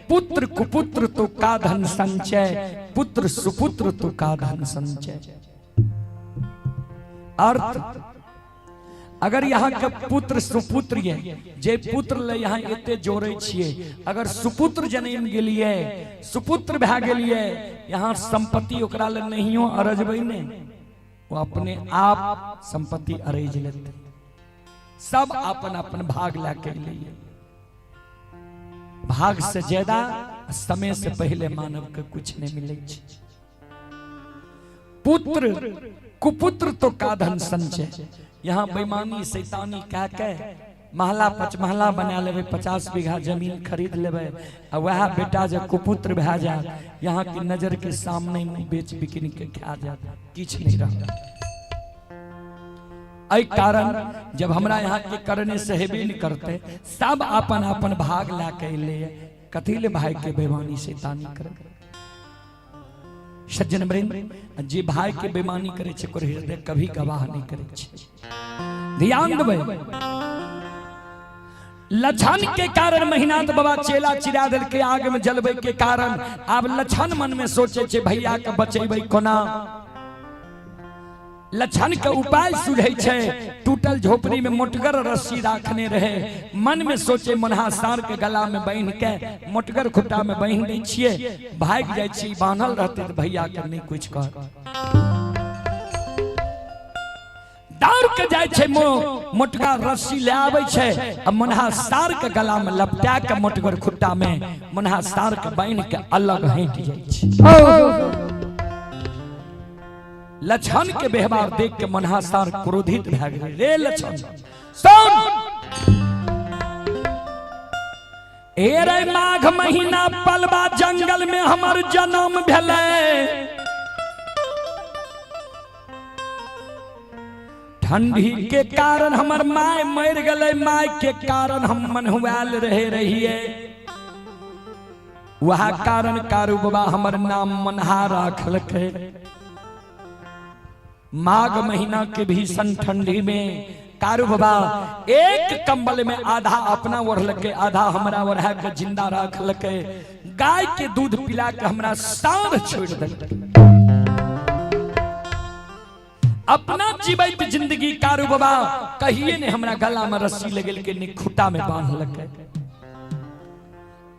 पुत्र कुपुत्र तो का धन संचय, पुत्र सुपुत्र तो का धन संचय। अर्थ अगर यहाँ के पुत्र सुपुत्र ये, जे पुत्र ले यहाँ एते जोड़े छिए, अगर सुपुत्र जनम गेलिए, सुपुत्र भए गेलिए, यहाँ संपत्ति ओकरा ले नहियो अरजबै ने, वो अपने आप संपत्ति अरज लेते। सब अपन अपन भाग ला के लिए, भाग से ज्यादा समय से पहले मानव के कुछ नहीं मिले। पुत्र कुपुत्र तो का धन संचय। यहाँ बेईमानी शैतानी कह के महला पचमहला बना लेबै, 50 बीघा जमीन खरीद लेबै, आ वह बेटा जब कुपुत्र भए जाए, यहाँ की नजर के सामने बेच बिकिन के खा जाए, किछु नहीं रहता। एहि कारण जब हमरा यहाँ के करने से हेबे नहीं करते, सब अपन अपन भाग ला के अयलै, कथी ले भाई के बेईमानी शैतानी करे। सज्जन वृंद, जे भाई के बेईमानी करे छै ओकर हृदय कभी गवाह नहीं करे छै। ध्यान देबै, लछन के कारण महिनाथ बाबा चेला चिरा देलकै आग में जलबै के कारण। आब लछन मन में सोचे छै भैया के बचेबै कोना। लछन के उपाय सुझै छै, टूटल झोपड़ी में मोटगर रस्सी राखने रहे, मन में सोचे मनहा सार के गला में बान्हि के मोटगर खुट्टा में बान्हि दै छियै, भागि जाइ छी, बान्हल रहते तऽ भैया के नहीं कुछ कह। दौड़ के जाइ छै, मोटका रस्सी ले आबै छै आ मनहा सार के गला में लपटा के मोटगर खुट्टा में मनहा सार के बान्हि के अलग हटि जाइ छै। लछन के व्यवहार देख के मनहा सार क्रोधित भए गेलै। रे लछन सुन, ए रे माघ महीना पलवा जंगल में हमर जन्म भेलै, ठंडी के कारण हमर my मर गेलै, my के कारण हम मनहुआल रहे रहिए, वह कारण कारू बाबा हमर नाम मनहा राखलकै। माघ महीना के भीषण ठंडी में कारू बाबा एक कंबल में आधा अपना ओढ़लकै, आधा हमरा ओढ़ा के जिंदा राखलकै, गाय के दूध पिला के हमरा साँझ छोड़ देलकै। अपना जीवित जिंदगी कारू बाबा कहिए ने हमरा गला में रस्सी लगेलकै, ने खुट्टा में बांधलकै।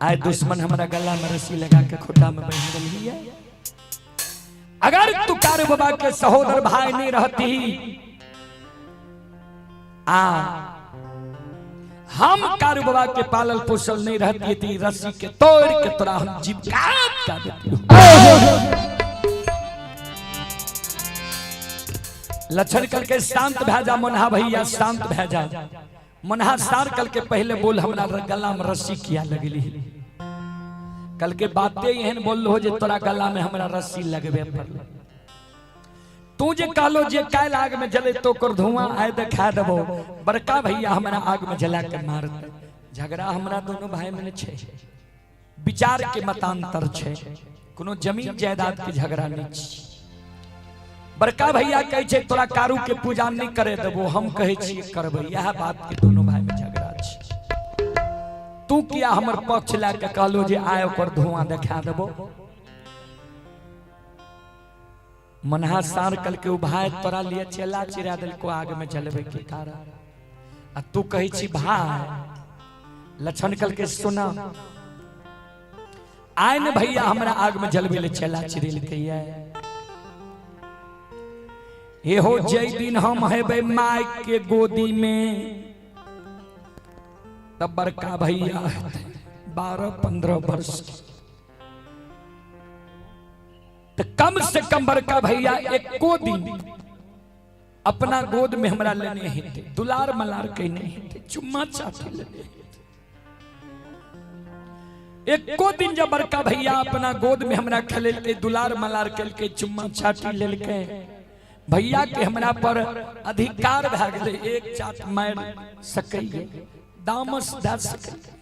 आए दुश्मन हमरा गला में रस्सी लगा के खुट्टा में बांध देलिए। अगर तू कारू बाबा के सहोदर भाई नहीं रहती आ हम कारू बाबा के पालल पोसल नहीं रहती थी, रस्सी के तोड़ के तोरा हम जीव काट देती। लक्षण करके शांत भए जा मनहा भैया, शांत भए जा मनहा सार। कल के पहले बोल हमरा गला में रस्सी किया लगली, कल के बातें एहन बोल हो जे तोरा गला में हमरा रस्सी लगबे पड़ल। तू जे कहलो जे काल्हि आग में जले तो कर धुआं आए देखा देबो, बड़का भैया हमरा आग में जला के मारते। झगड़ा हमरा दोनों भाई में छै, विचार के मतांतर छै, कोनो जमीन जायदाद के झगड़ा नहीं छै। बड़का भैया कहै छै तोरा कारू के पूजा नहीं करे देबो, हम कहै छियै करबै, इएह बात के दोनों भाई में झगड़ा छै। तू किया हमर पक्ष लए के कहलो जे आय ओकर धुआं देखा देबो। मनहा सार कल के ओ भाई तोरा लिए चेला चिरा देलको आग में जलबे के कारण, आ तू कहै छी भाई। लक्षण कल के सुना, आय ने भैया हमरा आग में जलबे ले चेला चिरेलकै। हे हो जै दिन हम हेबै my के गोदी में तब बड़का भैया 12-15 वर्ष तो कम से कम बड़का भैया एको दिन अपना गोद में हमरा लेने हेतै, दुलार मलार कहने हेतै, चुम्मा चाटी लेने हेतै। एको दिन जब बड़का भैया अपना गोद में हमरा खेलेलकै, दुलार मलार केलकै, चुम्मा चाटी लेलकै, भैया के हमरा पर अधिकार भए गेलै, एक चाट मारि सकैए, दामस दए सकैए।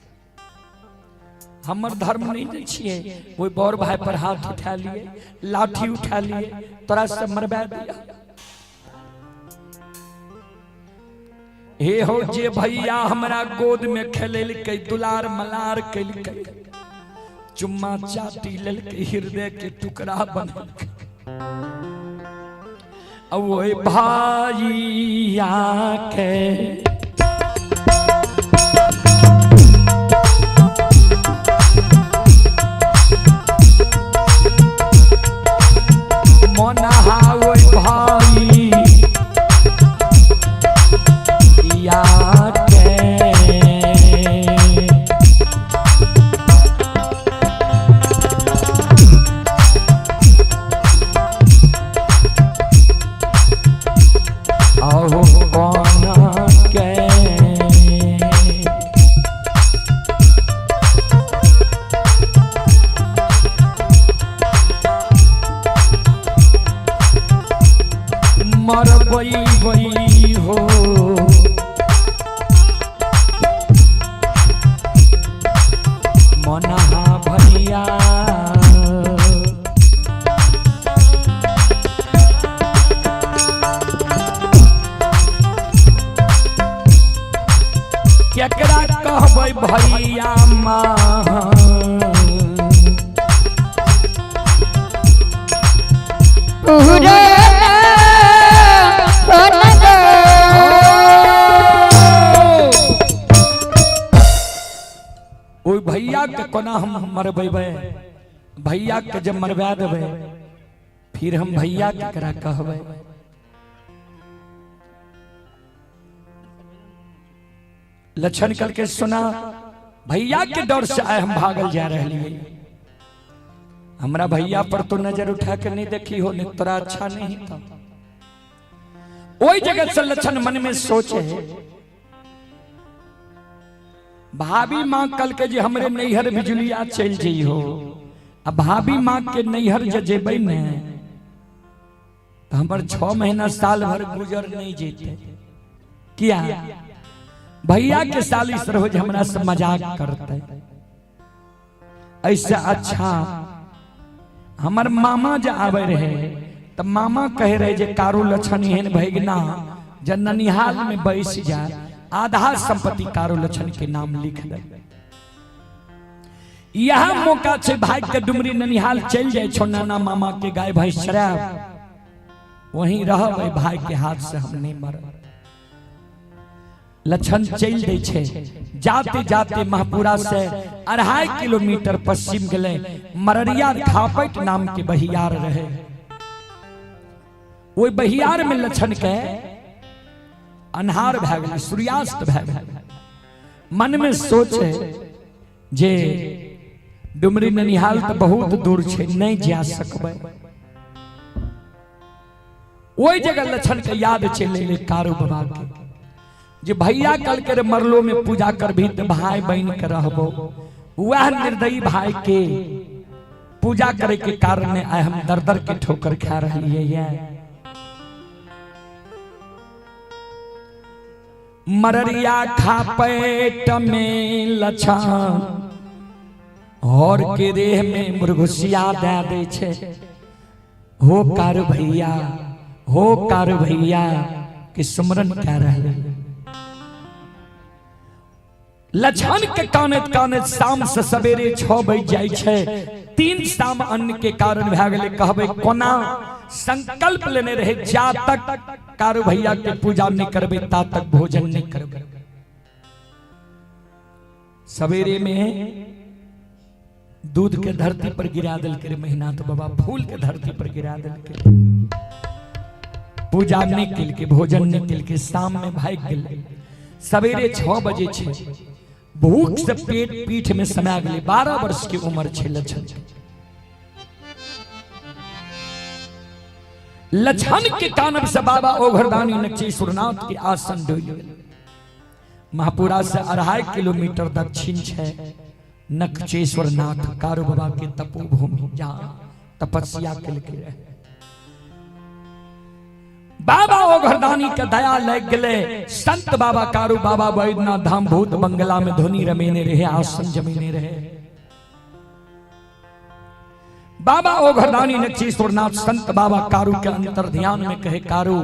हमर धर्म नहीं दै छियै, ओहि बड़ भाई पर हाथ उठा लिए, लाठी उठा लिए, तोरा से मरवा दिया। हे हो जे भैया हमरा गोद में खेलेलकै, दुलार मलार केलकै, चुम्मा चाटी लेलकै, हृदय के टुकड़ा बनेलकै, ओहि भैया के मोनहा ओहि भाई या के आहो कोना के मरबै हो मनहा भैया। केकरा कहबै भैया माँ पूरा ओहि भैया के कोना हम मरबेबै, भैया के जब मरवा देबै फिर हम भैया के करा कहबै। लक्षण कल के सुना भैया के डर से आए हम भागल जा रहे, हमरा भैया पर तो नजर उठा के नहीं देखी हो, नहीं तोरा अच्छा नहीं था। ओहि जगह से लक्षण मन में सोचे, भाभी माँ कल के जे हमरे नैहर बिजुलिया चल जाइ हो, आ भाभी माँ के नैहर जे जेबै ने तो हमर 6 महीना साल भर गुजर नहीं जेते। किया भैया के साली सरोज हमरा से मजाक करते। ऐसे अच्छा हमर मामा जे आवे रहे तो मामा कहे रहे जे कारू लक्षण एहन भगना जे ननिहाल में बैस जाए, आधा संपत्ति कारू लक्षण के नाम लिख दे। यह मौका छे भाई के डुमरी ननिहाल चल जाए छो, नाना मामा के गाय भैंस चराब, वहीं रहब, भाई के हाथ से हम नहीं मरब। लक्षण चल दै छे, जाते जाते महपुरा से 2.5 किलोमीटर पश्चिम गेले, मररिया खापट नाम के बहियार रहे। ओहि बहियार में लक्षण के अन्हार भए गेलै, सूर्यास्त भए गेलै। मन में सोचे जे डुमरी ननिहाल तो बहुत दूर छे, नहीं जा सकबै। ओहि जगह लक्षण के याद चलि एलै कारू बाबा के, जे भैया कल के मरलो में पूजा करबी तो भाई बहन के रहबो। वह निर्दयी भाई के पूजा करे के कारण आइ हम दर दर के ठोकर खा रहिए। मररिया खा पेट में लछन और के देह में मुर्गुसिया दे दे छे। हो कार भैया, हो कार भैया के सुमरन कह रहे। लछन के कानत कानत शाम से सवेरे 6 बज जाय छे। 3 शाम अन्न के कारण भए गेलै। कहबै कोना संकल्प लेने रहे जा तक कारू भैया के पूजा नहीं करबै ता तक भोजन नहीं करबै। सवेरे में दूध के धरती पर गिरा दिल के महीना तो बाबा, फूल के धरती पर गिरा दिल के। पूजा नहीं केलकै, भोजन नहीं केलकै, शाम में भागि गेलै। सवेरे 6 बजे छै, भूख से पेट पीठ में समा गेलै। 12 वर्ष के उम्र छै लछन। लछन के कानब से बाबा ओघरदानी नक्षेश्वरनाथ के आसन डोलि गेल। महापुरा से 2.5 किलोमीटर दक्षिण छै नक्षेश्वर नाथ कारू बाबा के तपोभूमि, जहां तपस्या केलकै रहे। बाबा ओघरदानी के दया लग गेलै। संत बाबा कारू बाबा वैद्यनाथ धाम भूत बंगला में धुनी रमेने रहे, आसन जमीने रहे। बाबा ओघरदानी नक्षेश्वरनाथ संत बाबा कारू के अंतर ध्यान में कहे, कारू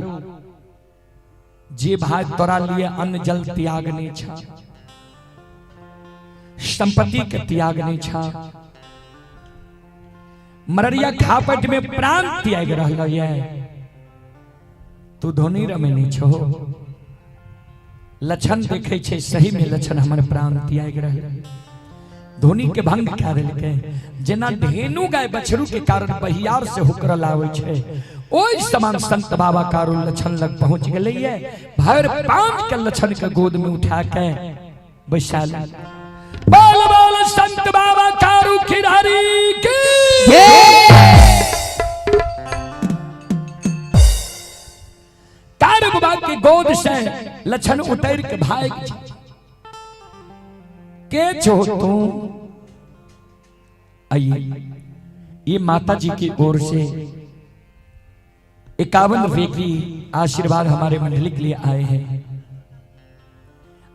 जे भाई तोरा लिए अन्न जल त्याग नहीं छा, संपत्ति के त्याग नहीं छा, मररिया खापट में प्राण त्याग रहल ये, तू धोनी रमे नहीं छो। लक्षण देखे छे सही में लक्षण हमर प्राण त्याग रहल, धोनी के भंग कए देलकै। जेना धेनु गाय बछरू के कारण बहियार से हुकरल आबै छै, ओहि समान संत बाबा कारू लक्षण लग पहुंच गेलै। भर पांच के लक्षण के गोद में उठा के बैसा ले। बोल बोल संत बाबा कारू खिरारी की। कारू बाबा के गोद से लक्षण उतर के भाग के छो तू। आइए, ये माता जी की ओर से 51 रुपए की आशीर्वाद हमारे मंडली के लिए आए हैं।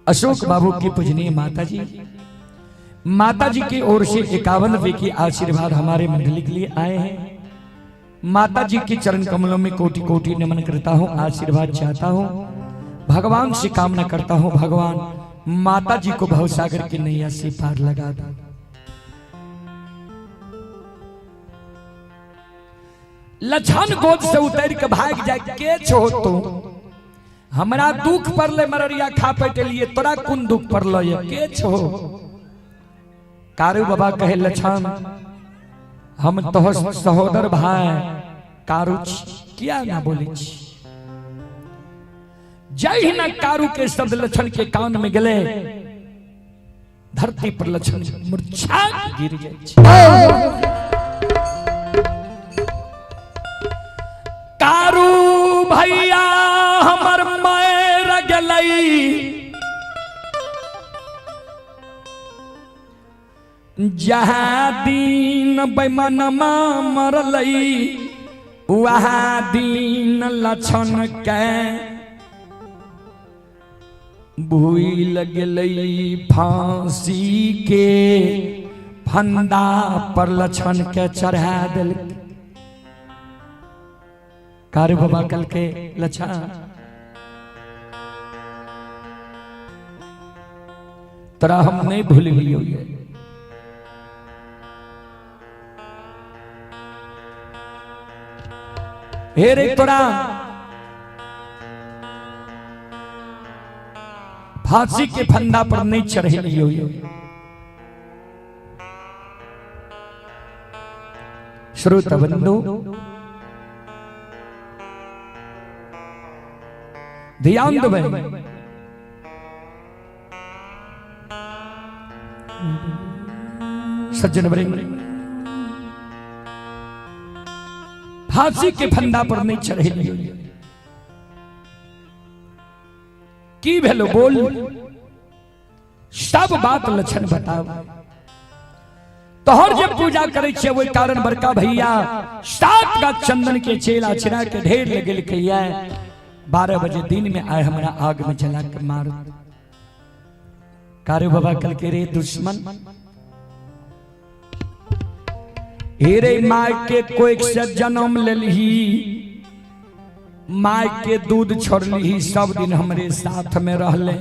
अशोक बाबू की पूजनीय माता जी, माता जी की ओर से 51 रुपए की आशीर्वाद हमारे मंडली के लिए आए हैं। माता जी के चरण कमलों में कोटि कोटि नमन करता हूँ, आशीर्वाद चाहता हूँ, भगवान से कामना करता हूँ, भगवान माता जी को भवसागर की नैया से पार लगा दो। लछन गोद से उतर के भाग जाए, के छो तू, हमरा दुख पड़ले मररिया खा पेट लिए, तोरा कोन दुख पड़ल ये, के छो। कारू बाबा कहे, लछन हम तोहर सहोदर भाई कारू किया ना बोली छी। जय ना कारू के शब्द लछन के कान में गेले, धरती पर लछन मूर्छा गिर जाय छै। कारू भैया हमर मर गेलै, जहाँ दिन बेमनमा मरलै वहाँ दिन लछन के भूल गेलै। फांसी के फंदा पर लछन के चढ़ा देलकै। कारू बाबा कल के लछन तोरा हम नहीं भूल लियो। हे रे तोरा फांसी के फंदा पर नहीं चढ़े लियो। श्रोता बंधु ध्यान देबै, सज्जन वृंद, फांसी के फंदा पर नहीं चढ़े लियो। की भेलो बोल, सब बात लक्षण बताओ। तोहर जे पूजा करे छे ओहि कारण बड़का भैया 7 का चंदन के चेला चिरा के ढेर लगेल के 12 बजे दिन में आए हमरा आग में जला के मार। कारू बाबा कल के रे दुश्मन, हे रे माय के कोई से जन्म लेलही, माय के दूध छोड़ली, सब दिन हमरे साथ में रहले,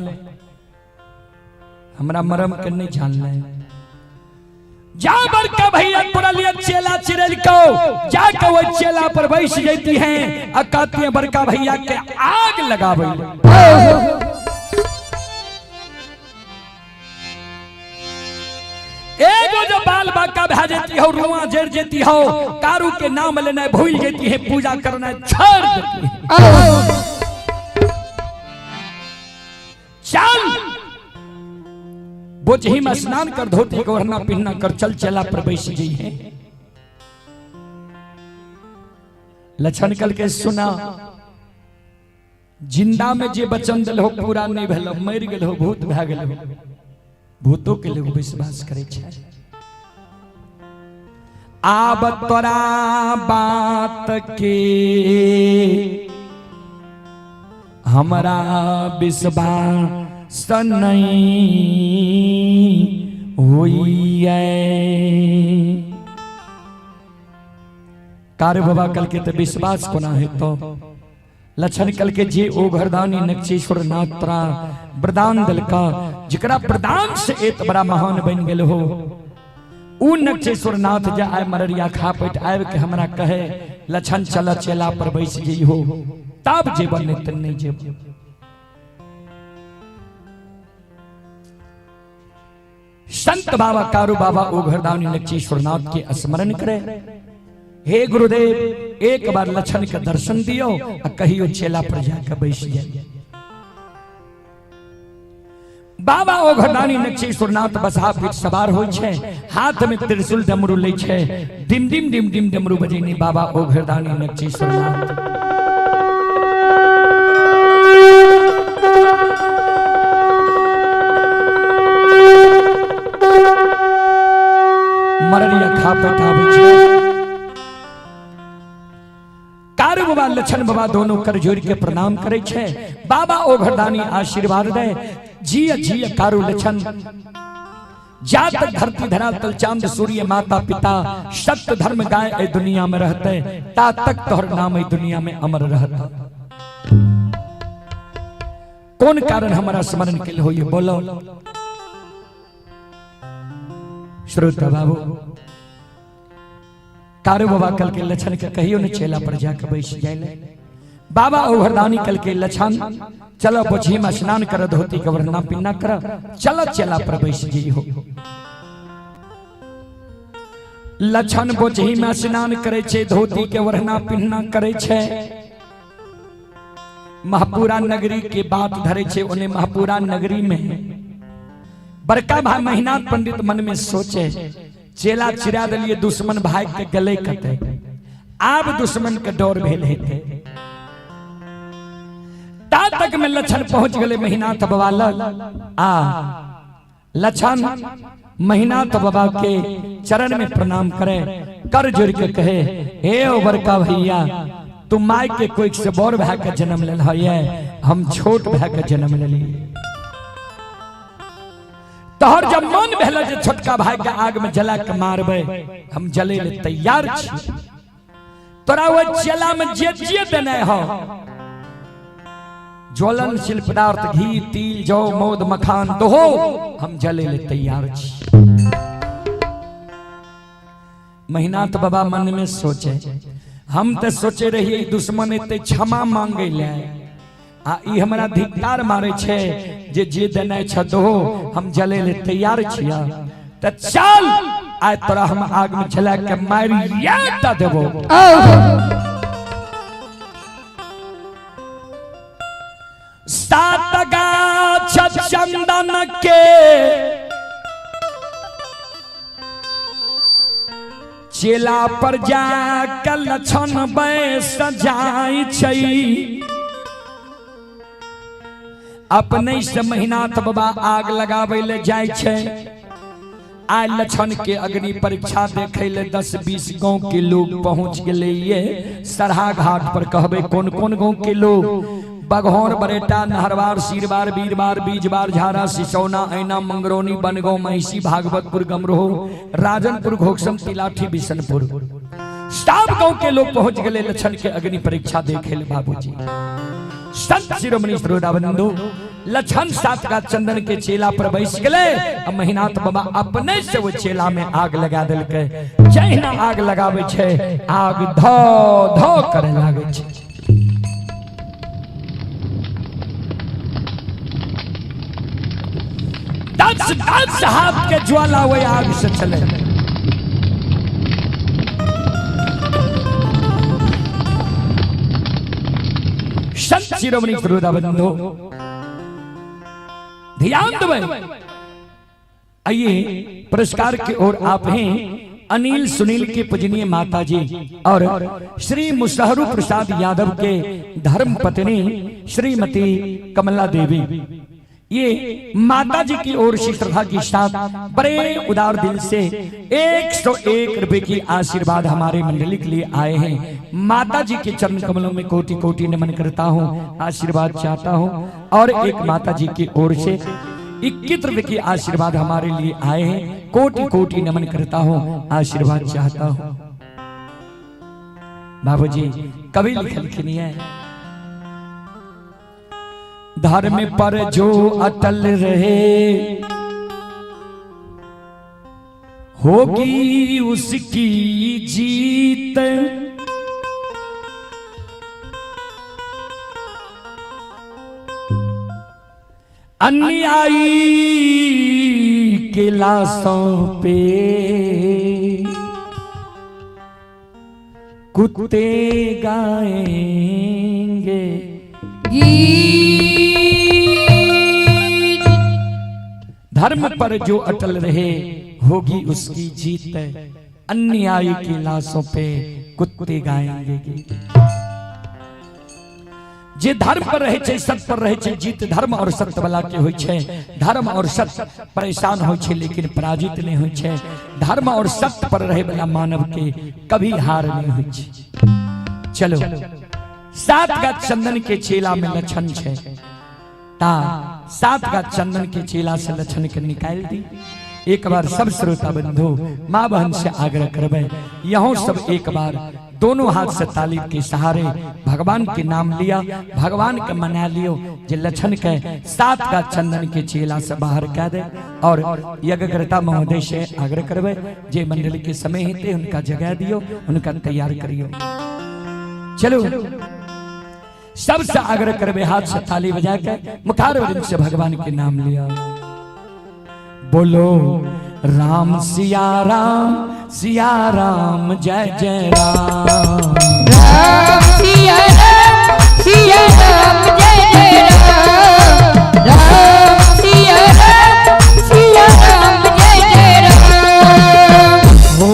हमरा मरम के नहीं जानले। जा बड़का भैया तोरा लिए चेला चिरल को जाके वो चेला पर बैस जाती हैं आ कहती हैं बड़का भैया के आग लगावे। एगो जो बाल बाका भए जेती हो, रुआ जड़ जेती हो, कारू के नाम लेना भूल जेती है, पूजा करना छोड़ देती है। चल बोझही में स्नान कर, धोती को ओढ़ना पिन्ना कर, चल चला पर बैस जी है। लक्षण कल के सुना, जिंदा में जे वचन दिल हो पूरा नहीं भेल, मर गेल हो, भूत भए गेल हो। भूतों के लोग विश्वास करे छै। आब तोरा बात के हमरा विश्वास नहीं होइए। कार बाबा कल के तो विश्वास कोना हेतो। लक्षण कल के जे ओ घरदानी नक्षेश्वर नाथ तोरा वरदान दिलका, जकरा वरदान से एत बड़ा महान बन गेल हो, उ नक्षेश्वर नाथ जे आय मररिया खा पैट आबि के हमरा कहे लक्षण चल चेला पर बैस जई हो, तब जेबन नहीं त नहीं जेब। संत बाबा कारू बाबा ओ घरदानी नक्षेश्वर नाथ के स्मरण करे, हे गुरुदेव एक बार लक्षण के दर्शन दियो आ कहियो चेला पर जाकर बैस जाए। बाबा ओ घरदानी नक्षेश्वर नाथ बसहा पीठ सवार होइ छै, हाथ में त्रिशूल डमरू लै छै, डिम डिम डिम डिम डमरू बजेने बाबा ओ घरदानी नक्षेश्वर नाथ। मररिया खा पैठाबै छै। कारू बाबा लक्षण बाबा दोनों कर जोड़ के प्रणाम करे छै। बाबा ओ घरदानी आशीर्वाद दे, जिय जिय कारू लक्षण। जा तक धरती धरातल चांद सूर्य माता पिता सत्य धर्म गाय ए दुनिया में रहते, ता तक तोहर नाम ए दुनिया में अमर रहता। कौन कारण हमारा स्मरण के हो ये बोलो श्रोता बाबू। कारू बाबा कल के लक्षण के कहियो न चेला पर जाके बैस जाए। बाबा ओघरदानी कल के लक्षण चलो बोझी में स्नान कर, धोती के वरना पिन्ना कर, चलो चेला पर बैस जी हो। लक्षण बोझी में स्नान करे छे, धोती के वरना पिन्ना करे छे। महापुरा नगरी के बात धरे छे, उन्हें महापुरा नगरी में बड़का भाई महिनाथ पंडित मन में सोचे, चेला चिरा दिलिए दुश्मन भाई के गले कते, आब दुश्मन के डर भेल हेते। ता तक में लक्षण पहुंच गए महिनाथ बाबा लग। आ लक्षण महिनाथ बाबा के चरण में प्रणाम करे, कर जोड़ के कहे, हे ओ बड़का भैया, तू my के कोई से बड़ भाई के जन्म लेल है, हम छोट भाई के जन्म लेलिए। तोहर जब मन भेल जे छोटका भाई के आग में जला के मारबे, हम जले ले तैयार छी। तोरा वो चेला में जे जे देने हो, ज्वलनशील पदार्थ घी तिल जौ मौद मखान दोहो, हम जले ले तैयार छी। महिनाथ बाबा मन में सोचे, हम तो सोचे रहिए दुश्मन एते क्षमा मांगे ले, आ ई हमरा धिक्कार मारे छे जे जे देने छ दो, हम जले ले तैयार छिया। त चल आय तोरा हम आग में जला के मारिया ता देबो। सात गाछ चंदन के चेला पर जा के लक्षण बैस जाय छै। अपने से महिनाथ बाबा आग लगावे ले जाय छै। आय लक्षण के अग्नि परीक्षा देखे ले 10-20 गांव के लोग पहुंच गेले। ये सरहा घाट पर कहबे कौन कौन गांव के लोग, बघौर बरेटा नहरवार सीरवार बीरवार बीजवार झारा सिसौना ऐना मंगरौनी बनगांव महिषी भागवतपुर गमरोह राजनपुर घोकसम तिलाठी बिशनपुर, सब गांव के लोग पहुंच गए लक्षण के अग्नि परीक्षा देखे ले बाबूजी। संत शिरोमणि श्रोताबंधु लक्षण सात का चंदन के चेला पर बैस गए। महिनाथ बाबा अपने से वो चेला में आग लगा दिलके। जहिना आग लगावे छे, आग धो धो करे लागे छे। 10 दस दस हाथ के ज्वाला वही आग से चले। संत शिरोमणि श्रोता बंधु ध्यान देवे, आइए पुरस्कार की ओर आप हैं अनिल सुनील के पूजनीय माता जी और श्री मुसहरू प्रसाद यादव के धर्म पत्नी श्रीमती कमला देवी, ये माता जी की ओर से श्रद्धा के साथ बड़े उदार दिल से 101 रुपए की आशीर्वाद हमारे मंडली के लिए आए हैं। माता जी के चरण कमलों में कोटि कोटि नमन करता हूँ, आशीर्वाद चाहता हूँ। और एक माता जी की ओर से 21 रुपए की आशीर्वाद हमारे लिए आए हैं, कोटि कोटि नमन करता हूँ, आशीर्वाद चाहता हूँ। बाबूजी कभी लिखल नहीं है, धर्म पर जो अटल रहे होगी उसकी जीत, अन्यायी के लाशों पे कुत्ते गाएंगे गीत। धर्म पर जो अटल रहे होगी उसकी जीत, अन्यायी की लाशों पे कुत्ते गाएंगे गीत। जे धर्म पर रहे छे, सत्य पर रहे छे, जीत धर्म और सत्य वाला के होई छे। धर्म और सत्य परेशान होई छे लेकिन पराजित नहीं होई छे। धर्म और सत्य पर रहे वाला मानव के कभी हार नहीं होई छे। चलो 7 गाछ चंदन के चेला में लक्षण छे, ता 7 गाछ चंदन के चेला से लक्षण के निकाल दी। एक बार सब श्रोता बंधु माँ बहन से आग्रह करबे, यहों सब एक बार दोनों हाथ से ताली के सहारे भगवान के नाम लिया, भगवान के मना लियो जे लक्षण के 7 का चंदन के चेला से बाहर कह दे। और यज्ञकर्ता महोदय से आग्रह करबे जे मंडली के समय हेते उनका जगह दियो, उनका तैयार करियो। चलो सबसे आग्रह करबे हाथ से ताली बजा के मुखारविंद से भगवान के नाम लिया। बोलो राम सिया राम सिया राम जय जय राम, राम सिया राम जय जय राम, राम सिया राम जय जय राम। हो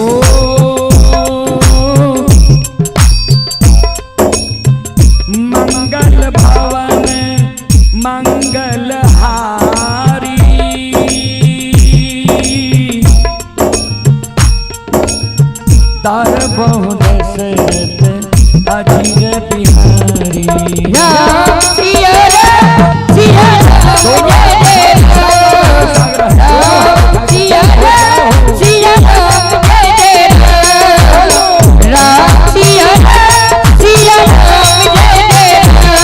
मंगल भवन मंगल हारी, तार बहु दशरथ अजीर बिहारी। राम सिया राम जय जय राम, राम सिया राम जय जय राम, राम सिया राम जय जय राम,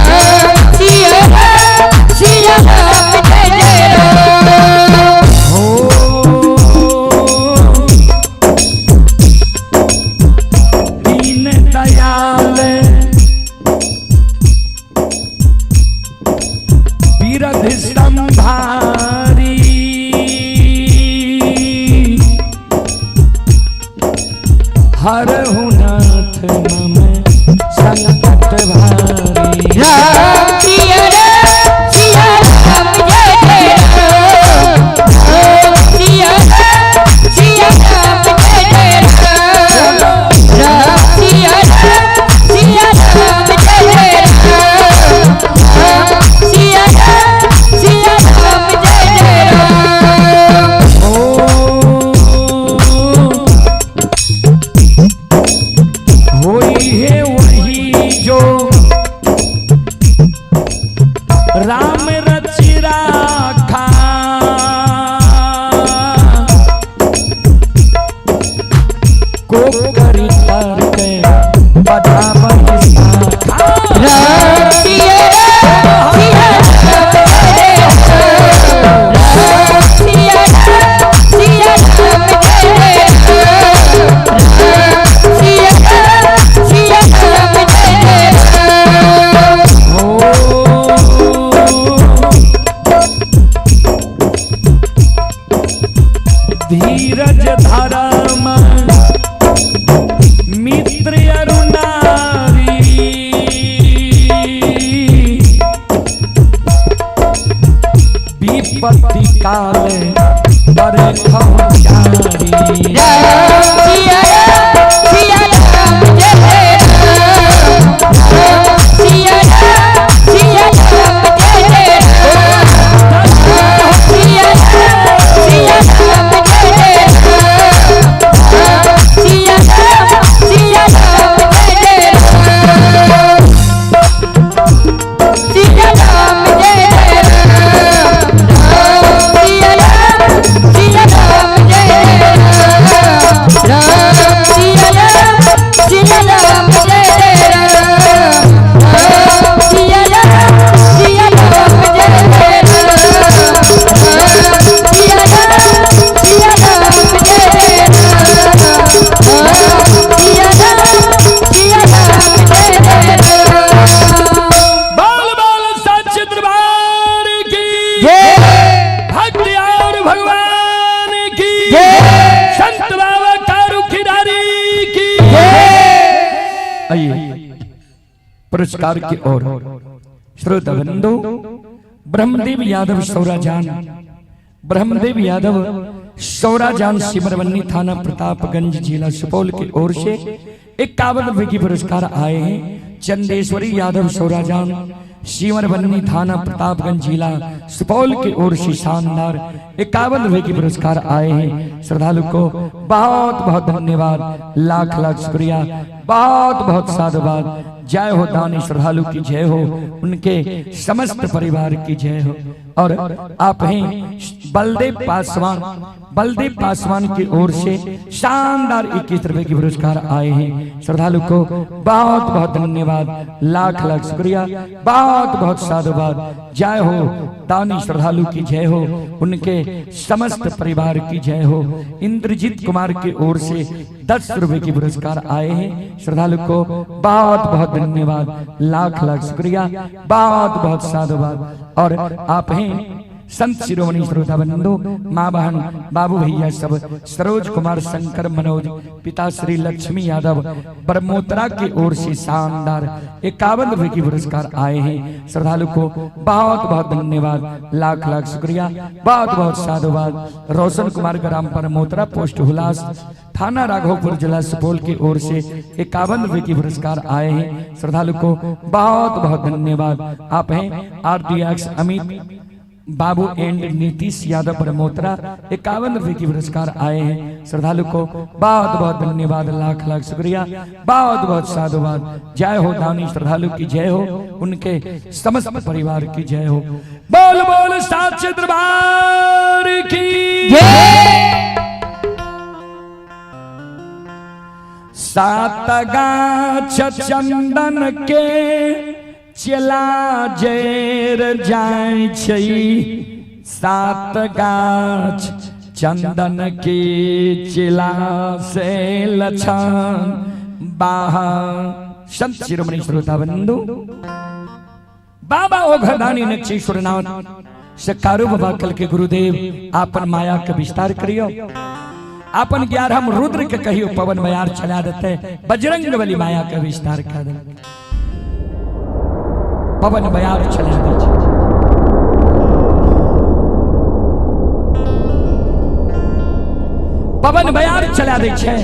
राम सिया राम जय जय राम। हो दीन दयाल बीरध संभारी, हरहु नाथ मम संकट भारी। राम सिया राम जय जय राम, राम सिया राम जय जय राम, राम सिया राम जय जय राम, राम सिया राम जय जय राम। ओ होई है वही जो धीरज धर्म मित्र अरुणारी विपत्ति काल पर खौचारी। सिया राम सिया राम जय राम सिया राम सिया राम जय राम सिया राम सिया राम जय राम सिया राम सिया राम जय राम सिया राम जय राम सिया राम सिया राम जय राम राम सिया राम सिया राम जय राम सिया राम सिया राम जय राम सिया राम सिया राम जय राम सिया राम सिया राम जय राम। बाल बाल सच दरबार की जय भक्ति और भगवान की जय संत बाबा कारू खिलारी की जय। आइए पुरस्कार की ओर। श्रोता बंधु, ब्रह्मदेव यादव सौराजान, ब्रह्मदेव यादव सौराजान सिमरबन्नी थाना प्रतापगंज जिला सुपौल की ओर से 51 रुपए की पुरस्कार आए हैं। चंदेश्वरी यादव सौराजान सिमरबन्नी थाना प्रतापगंज जिला सुपौल की ओर से शानदार 51 रुपए की पुरस्कार आए हैं। श्रद्धालु को बहुत बहुत धन्यवाद, लाख लाख शुक्रिया, बहुत बहुत साधुवाद। जय हो दानी श्रद्धालु की जय हो, उनके समस्त परिवार की जय हो। और आप हैं बलदेव पासवान, बलदेव पासवान की ओर से शानदार 21 रुपए की पुरस्कार आए हैं। श्रद्धालु को बहुत बहुत धन्यवाद, लाख लाख शुक्रिया, बहुत बहुत साधुवाद। जय हो दानी श्रद्धालु की जय हो, उनके समस्त परिवार की जय हो। इंद्रजीत कुमार की ओर से 10 रुपए की पुरस्कार आए हैं। श्रद्धालु को बहुत बहुत धन्यवाद, लाख लाख शुक्रिया, बहुत बहुत साधुवाद। और आप हैं संत शिरोमणि श्रोता बंधु, माँ बहन बाबू भैया सब, सरोज कुमार शंकर मनोज, पिता श्री लक्ष्मी यादव बरमोतरा की ओर से शानदार 51 रुपए की पुरस्कार आए हैं। श्रद्धालु को बहुत बहुत धन्यवाद, लाख लाख शुक्रिया, बहुत बहुत साधुवाद। रोशन कुमार ग्राम परमोतरा पोस्ट हुलास थाना राघोपुर जिला सुपौल की ओर से 51 रुपए की पुरस्कार आए हैं। श्रद्धालु को बहुत बहुत धन्यवाद। आप हैं आरडीएक्स अमित बाबू एंड नीतीश यादव बरमोतरा 51 रुपए की पुरस्कार आए हैं। श्रद्धालु को बहुत बहुत धन्यवाद, लाख लाख शुक्रिया, बहुत बहुत साधुवाद। जय हो दानी श्रद्धालु की जय हो, उनके समस्त परिवार की जय हो। बोल बोल साचे दरबार की जय। सात गाछ चंदन के चला जेर जाय छै, सात गाछ चंदन के चिला से लछन बाहा। संत शिरोमणि श्रोता बंधु, बाबा ओघदानी नक्षेश्वरनाथ से कारू बाबा कल के गुरुदेव आपन माया के विस्तार करियो, आपन 11 रुद्र के कहियो पवन मयार चला देते, बजरंग बली माया के विस्तार कर दे, पवन बयार चला दे। पवन बयार चला दे छे।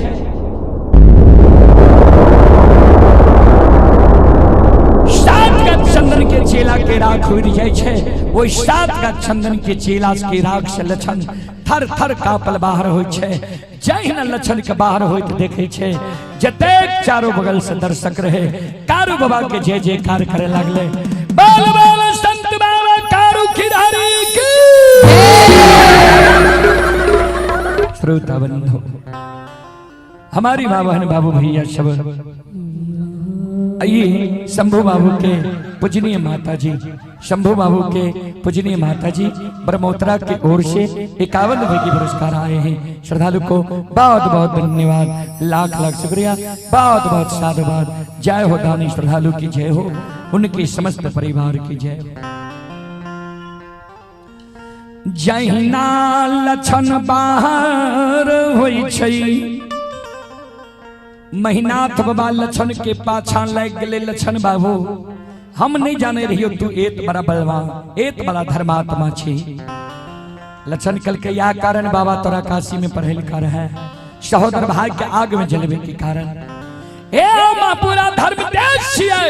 सात का चंदन के चेला के राख उड़ जाय छे, ओहि सात का चंदन के चेला के राख से लछन थर थर कापल बाहर होय छे। जहिना लछन के बाहर होइत देखे छे, जतेक चारों बगल से दर्शक रहे कारू बाबा के जय जयकार करे लागले। बोल बोल संत बाबा कारू खिलारी की। श्रोता बंधु, हमारी माँ बहन बाबू भैया सब, आइए शंभू बाबू के पूजनीय माता जी, शंभू बाबू के पूजनीय माता जी ब्रह्मोत्तरा की ओर से 51 रुपए की पुरस्कार आए हैं। श्रद्धालु को बहुत बहुत धन्यवाद, लाख लाख शुक्रिया, बहुत बहुत साधुवाद। जय हो दानी श्रद्धालु की जय हो, उनके समस्त परिवार की जय हो। जहिना लक्षण बाहर होइ छै, महिनाथ बाबा लक्षण के पाछा लागि गेलै। लक्षण बाबू हम नहीं जाने रहियो तू एत बड़ा बलवान, एत बड़ा धर्मात्मा छी। लक्षण कल के या कारण बाबा तोरा काशी में पढ़े लिखा रहे, सहोदर भाई के आग में जलवे के कारण। ए मां पूरा धर्म देश छियै,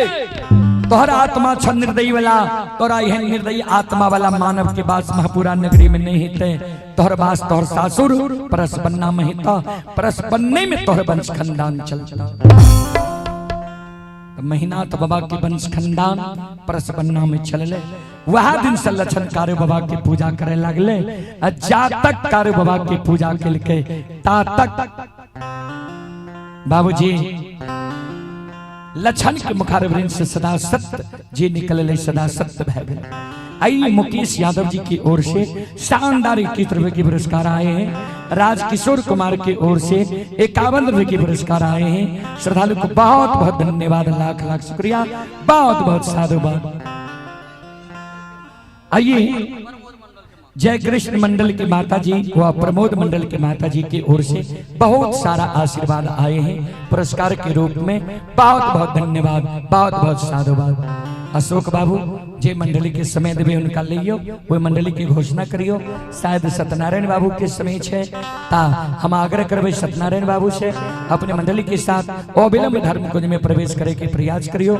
तोहर आत्मा छ निर्दयी वाला, तोरा एहन निर्दयी आत्मा वाला मानव के वास महापुरा नगरी में नहीं हेतै। तोहर वास तोहर सासुर परसबन्ना में हेता, परसबन्ने में तोहर वंश खानदान चलता। महिनाथ बाबा के वंश खानदान परसबन्ना में चलले। वह दिन से लक्षण कारू बाबा के पूजा करे लगले, आ जा तक कारू बाबा के पूजा केलकै ता तक बाबूजी लक्षण के मुखारवृंद से सदा सत्य जे निकलले सदा सत्य भय गेल। आई मुकेश यादव जी की ओर से शानदार 21 रुपए के पुरस्कार आए हैं। राजकिशोर कुमार की ओर से 51 रुपए के पुरस्कार आए हैं। श्रद्धालु को बहुत बहुत धन्यवाद, लाख लाख शुक्रिया, बहुत बहुत साधुवाद। आइए जय कृष्ण मंडल के माता जी व प्रमोद मंडल के माता जी की ओर से बहुत सारा आशीर्वाद आए हैं पुरस्कार के रूप में। बहुत बहुत धन्यवाद, बहुत बहुत साधुवाद। अशोक बाबू जे मंडली के समय देवे उनका लियो, वो मंडली की घोषणा करियो। शायद सत्यनारायण बाबू के समय छे ता हम आग्रह करबे सत्यनारायण बाबू से अपने मंडली के साथ अविलंब धर्म कुंज में प्रवेश करे के प्रयास करियो।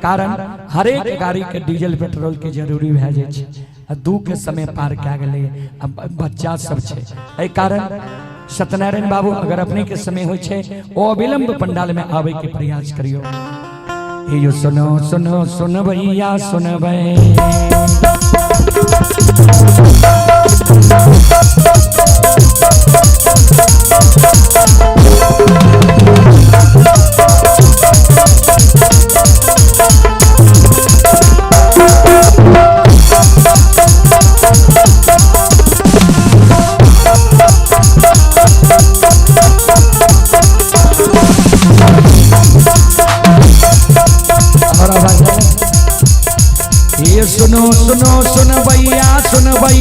कारण हरेक गाड़ी के डीजल पेट्रोल के जरूरी भए जाइ छै, आ दू के समय पार कए गेलै, आ बच्चा सब छै। एहि कारण सत्यनारायण बाबू अगर अपने के समय होइ छै ओ अविलंब पंडाल में आवे के प्रयास करियो। हे यो सुनो सुनो सुन भैया सुनबै, ये सुनो सुनो सुन भैया सुन भई,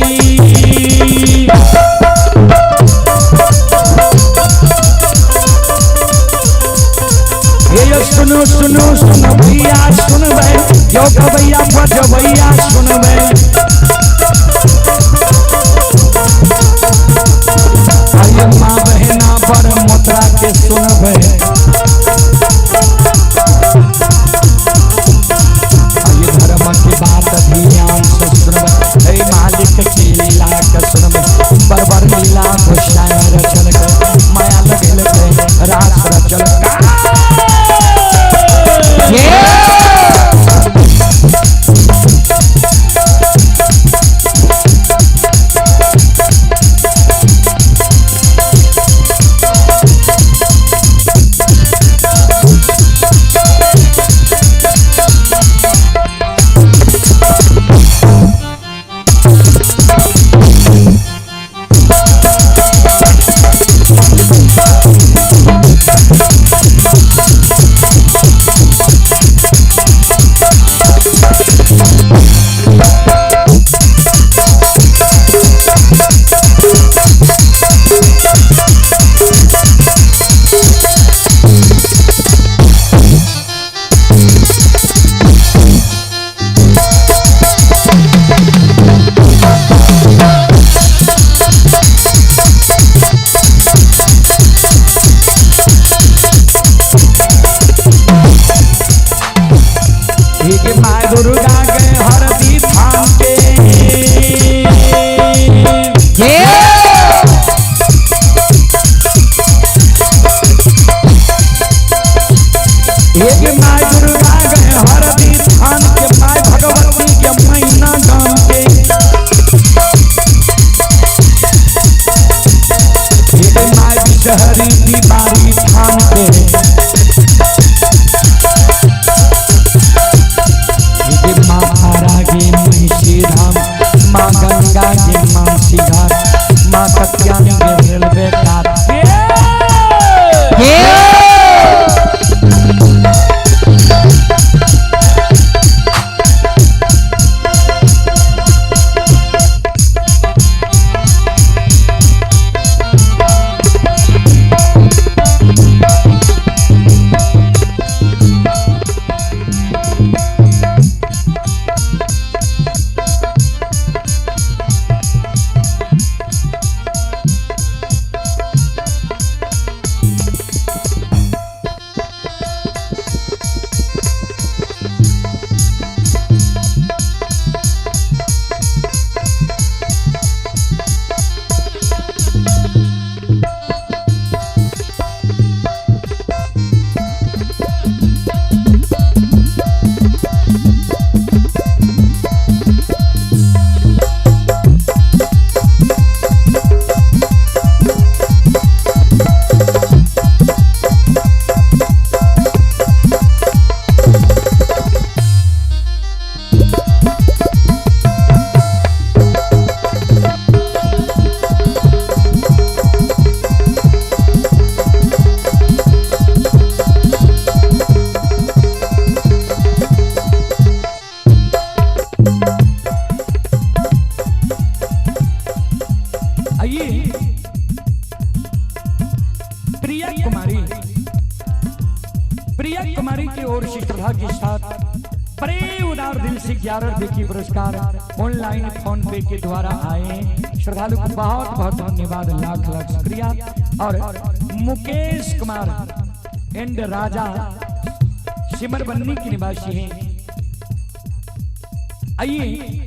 ये सुनो सुनो सुन भैया सुन भई, यो भैया भज भैया सुन भई। आइए माँ बहना पर मुद्रा के सुन भई, बात ध्यान से सुनबै, मालिक की लीला के सुनबै, बरबर लीला घुसाय रचल के माया लगल के रास रचल का। प्रिया कुमारी, प्रिया कुमारी की ओर से श्रद्धा के साथ बड़े उदार दिल से 11 रुपए की पुरस्कार ऑनलाइन फोन पे के द्वारा आए। श्रद्धालु को बहुत बहुत धन्यवाद, लाख लाख शुक्रिया। और मुकेश कुमार एंड राजा सिमरबन्नी के निवासी हैं, आइए।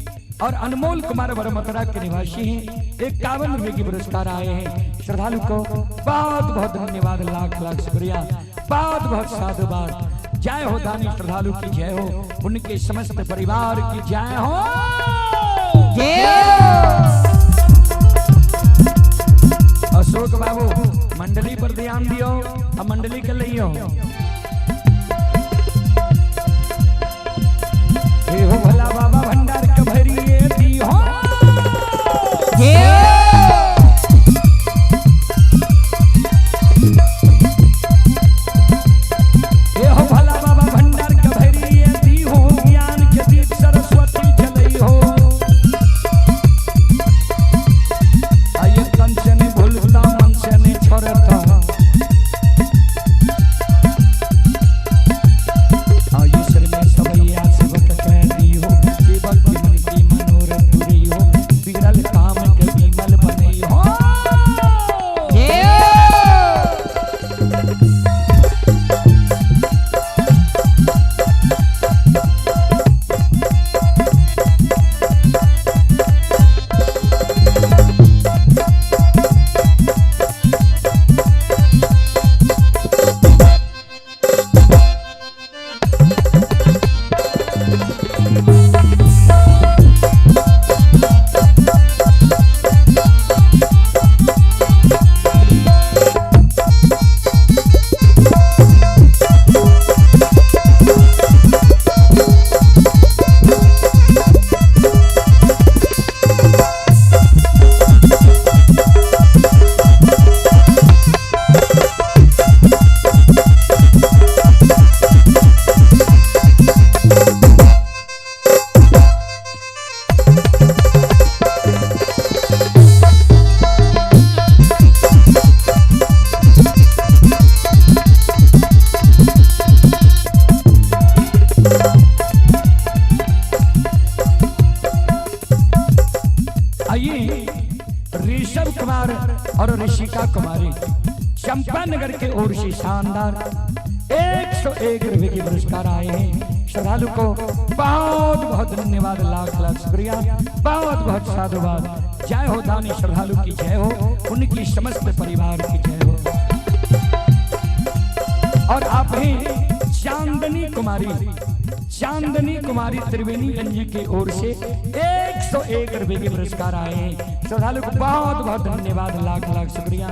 और अनमोल कुमार बरमतरा के निवासी हैं, 51 रुपए के पुरस्कार आए हैं। श्रद्धालु को बहुत बहुत धन्यवाद, लाख लाख शुक्रिया, बहुत बहुत साधुवाद। जय हो दानी श्रद्धालु की जय हो, उनके समस्त परिवार की जय हो। अशोक बाबू मंडली पर ध्यान दियो, अब मंडली के लियो। हे हो भला बाबा भंडार के भरिए दी हो। हे हो भला बाबा भंडार के भरिए दी हो, ज्ञान के दीप सरस्वती जलई हो। आये तन से नहीं भूलता मन से नहीं छोड़ता, आये सर में सवैया सेवक कह दी हो, सेवक के मन की मनोरथ पूरी हो, बिगड़ल काम के विमल बनई हो। आइए ऋषभ कुमार और ऋषिका कुमारी चंपानगर के ओर से शानदार 101 रुपए के पुरस्कार आए हैं। श्रद्धालु को बहुत बहुत धन्यवाद, लाख लाख शुक्रिया, बहुत बहुत साधुवाद। जय हो दानी श्रद्धालु की जय हो, उनकी समस्त परिवार की जय हो। और आप हैं चांदनी कुमारी, चांदनी कुमारी त्रिवेणीगंज की ओर से 101 रुपए के पुरस्कार आए हैं। श्रद्धालु को बहुत बहुत धन्यवाद, लाख लाख शुक्रिया।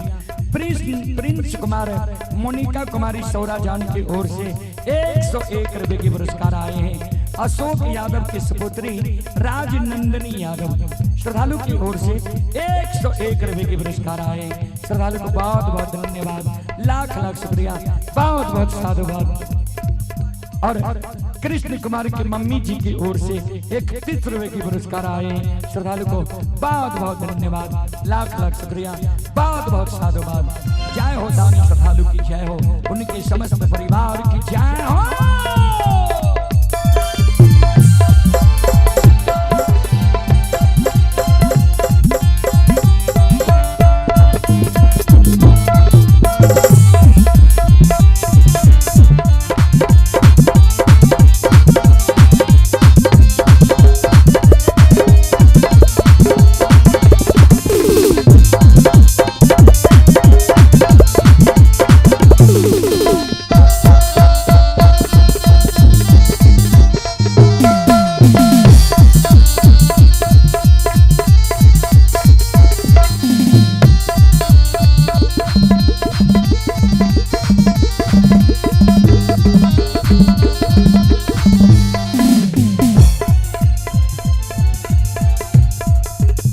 प्रिंस प्रिंस कुमार मोनिका कुमारी सौराजान की ओर से 101 रुपए के पुरस्कार आए हैं। अशोक यादव की सुपुत्री राजनंदनी यादव श्रद्धालु की ओर से 101 रुपए के पुरस्कार आए। श्रद्धालु को बहुत बहुत धन्यवाद, लाख लाख शुक्रिया, बहुत बहुत साधुवाद। और कृष्ण कुमार की मम्मी जी की ओर से 31 रुपए की पुरस्कार आए। श्रद्धालु को बहुत बहुत धन्यवाद, लाख लाख शुक्रिया, बहुत बहुत साधुवाद। जय हो दानी श्रद्धालु की जय हो, उनके समस्त परिवार की जय हो।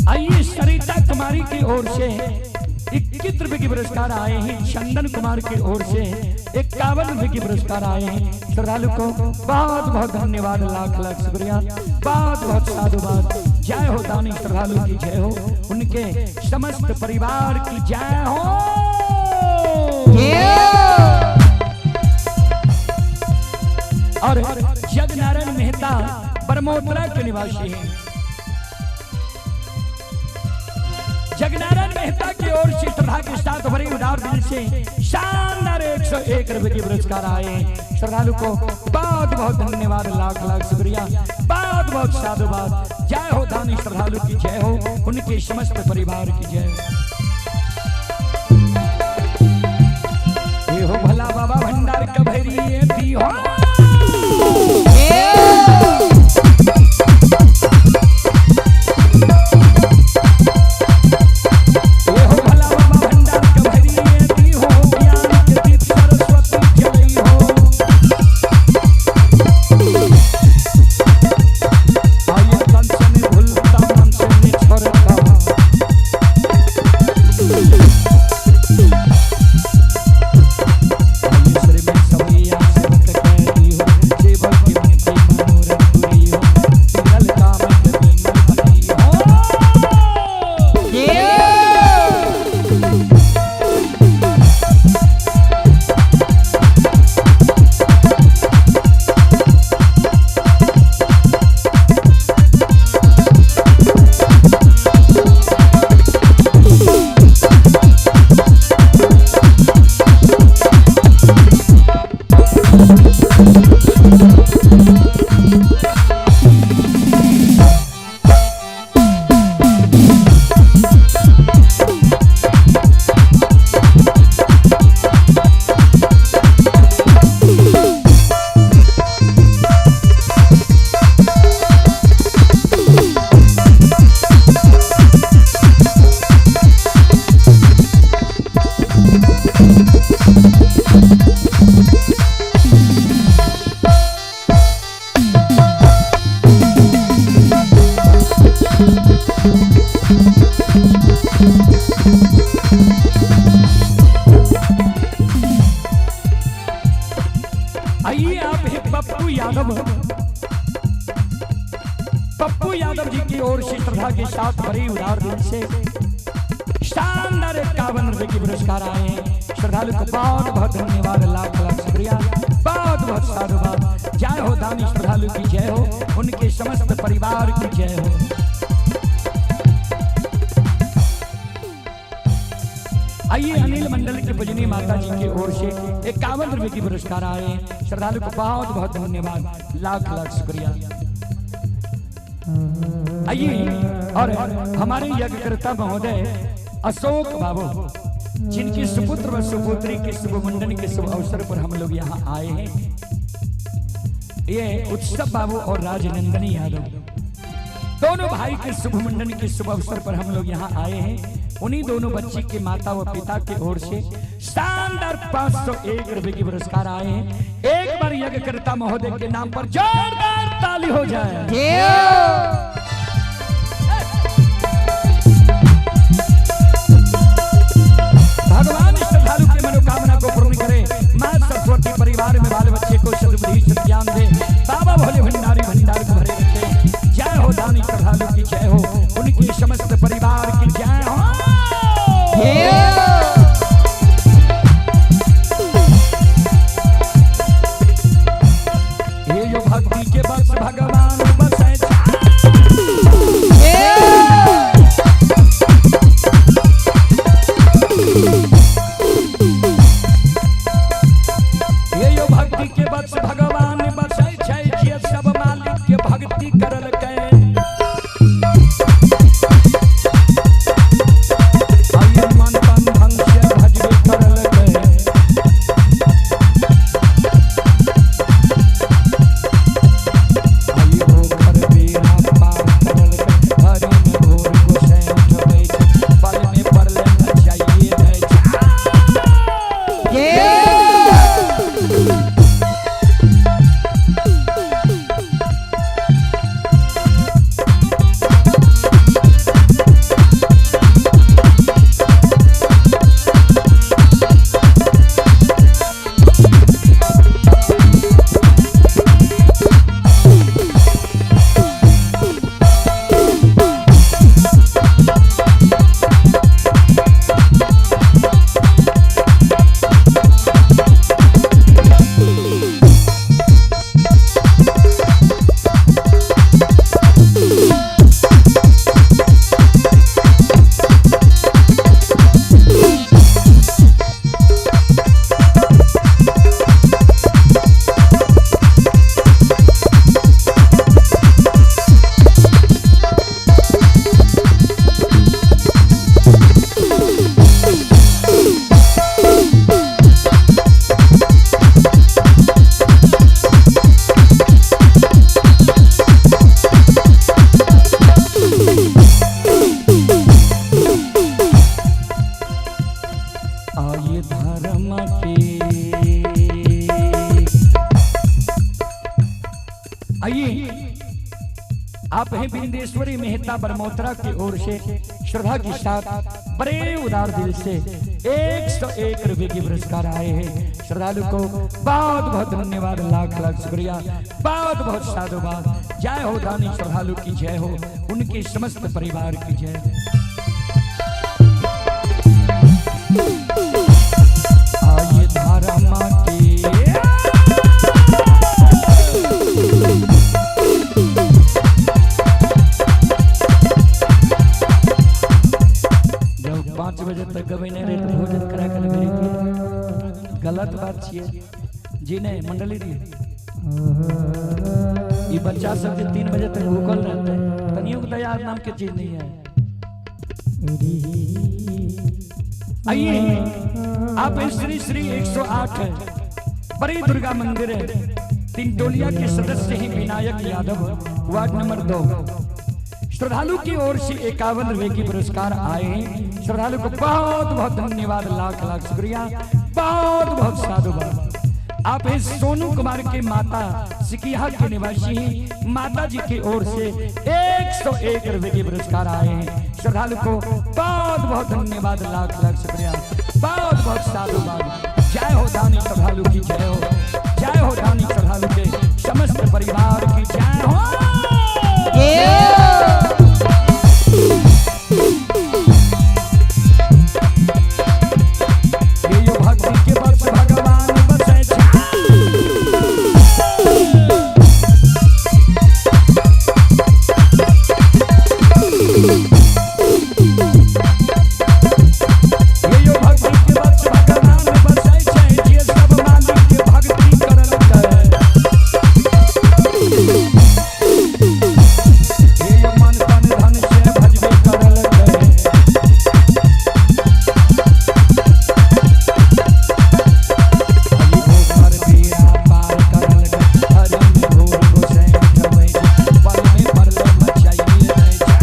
आइए सरिता कुमारी की ओर से 21 रुपए के पुरस्कार आए हैं। चंदन कुमार की ओर से 51 रुपए के पुरस्कार आए हैं। श्रद्धालु को बहुत बहुत धन्यवाद, लाख लाख शुक्रिया, बहुत बहुत साधुवाद। जय हो दानी श्रद्धालु की जय हो, उनके समस्त परिवार की जय हो। मेहता बरमोत्रा के निवासी हैं। जगनारायण मेहता की ओर से श्रद्धा के साथ भरी उदार दिल से शानदार 101 रुपए के पुरस्कार आए। श्रद्धालु को बहुत बहुत धन्यवाद, लाख लाख शुक्रिया, बहुत बहुत साधुवाद। जय हो दानी श्रद्धालु की जय हो, उनके समस्त परिवार की जय हो। ये हो भला बाबा भंडार कभरी दी हो। आइए आप है पप्पू यादव, पप्पू यादव जी की ओर से श्रद्धा के साथ भरी उदार दिल से शानदार 51 रुपए के पुरस्कार आए। श्रद्धालु को बहुत बहुत धन्यवाद, लाख लाख शुक्रिया, बहुत बहुत साधुवाद। जय हो दानी श्रद्धालु की जय हो, उनके समस्त परिवार की जय हो। आइए अनिल मंडल के पूजनीय माता जी की ओर से 51 रुपए की पुरस्कार आए। श्रद्धालु को बहुत बहुत धन्यवाद, लाख लाख शुक्रिया। आइए और हमारे यज्ञकर्ता महोदय अशोक बाबू, जिनकी सुपुत्र व सुपुत्री के शुभ मुंडन के शुभ अवसर पर हम लोग यहाँ आए हैं, ये उत्सव बाबू और राजनंदनी यादव दोनों भाई के शुभ मुंडन के शुभ अवसर पर हम लोग यहाँ आए हैं। उन्हीं दोनों बच्ची के माता व पिता की ओर से शानदार 501 रुपए की पुरस्कार आए हैं। एक बार यज्ञकर्ता महोदय के नाम पर जोरदार ताली हो जाए। भगवान श्रद्धालु के मनोकामना को पूर्ण करे, मां सरस्वती परिवार में बाल बच्चे को सद्बुद्धि सद्ज्ञान दे, बाबा भोले भंडारी भंडार को भरे रखे। जय हो दानी श्रद्धालु की जय हो, उनके समस्त परिवार की जय हो। ये जो भक्ति के बस भगवान बसे। आइए धर्म के। आइए आप हैं बिंदेश्वरी मेहता बरमोत्रा की ओर से श्रद्धा के साथ बड़े उदार दिल से 101 रुपए के पुरस्कार आए हैं। श्रद्धालु को बहुत बहुत धन्यवाद, लाख लाख शुक्रिया, बहुत बहुत साधुवाद। जय हो दानी श्रद्धालु की जय हो, उनके समस्त परिवार की जय। आइए धारा माँ की। जब 5 बजे तक गबै नहीं रहे तो भोजन करा कर मेरे गलत बात छिए जी नहीं मंडली दी। ये बच्चा सब के 3 बजे तक भूखल रहते हैं, तनियों को दया नाम के चीज नहीं है। आइए आप श्री श्री 108 है बड़ी दुर्गा मंदिर है, तिनटोलिया के सदस्य हैं विनायक यादव, वार्ड नंबर 2। श्रद्धालु की ओर से 51 रुपए की पुरस्कार आए हैं। श्रद्धालु को बहुत बहुत धन्यवाद, लाख लाख शुक्रिया, बहुत बहुत साधुवाद। आप हैं सोनू कुमार के माता सिकिया के निवासी हैं, माता जी की ओर से 101 रुपए के पुरस्कार आए हैं। श्रद्धालु को बहुत बहुत धन्यवाद, लाख लाख शुक्रिया, बहुत बहुत साधुवाद। जय हो दानी श्रद्धालु की जय हो, जय हो दानी श्रद्धालु के समस्त परिवार की जय हो। भक्ति के बस भगवान बसे। भक्ति के बस भगवान बसै छै, जे सब मालिक के भक्ति करल छै। ये मन तन धन से भजबे करल छै। हरि भोर बेड़ा पार करल छै, हरि भोर गोसाई उठबै छै, पल में परले मचाई दै छै।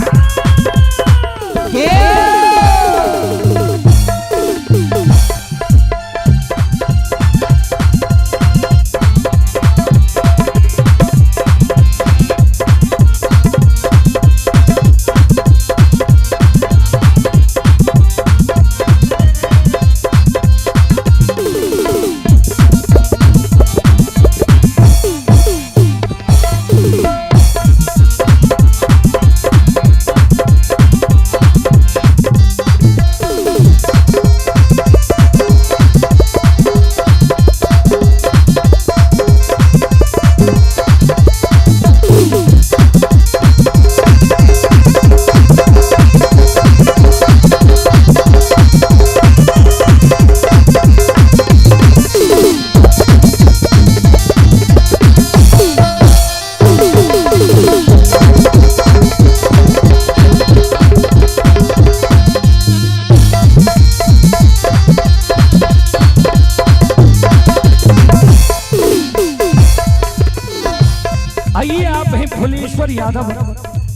आइए आप हैं फुलेश्वर यादव,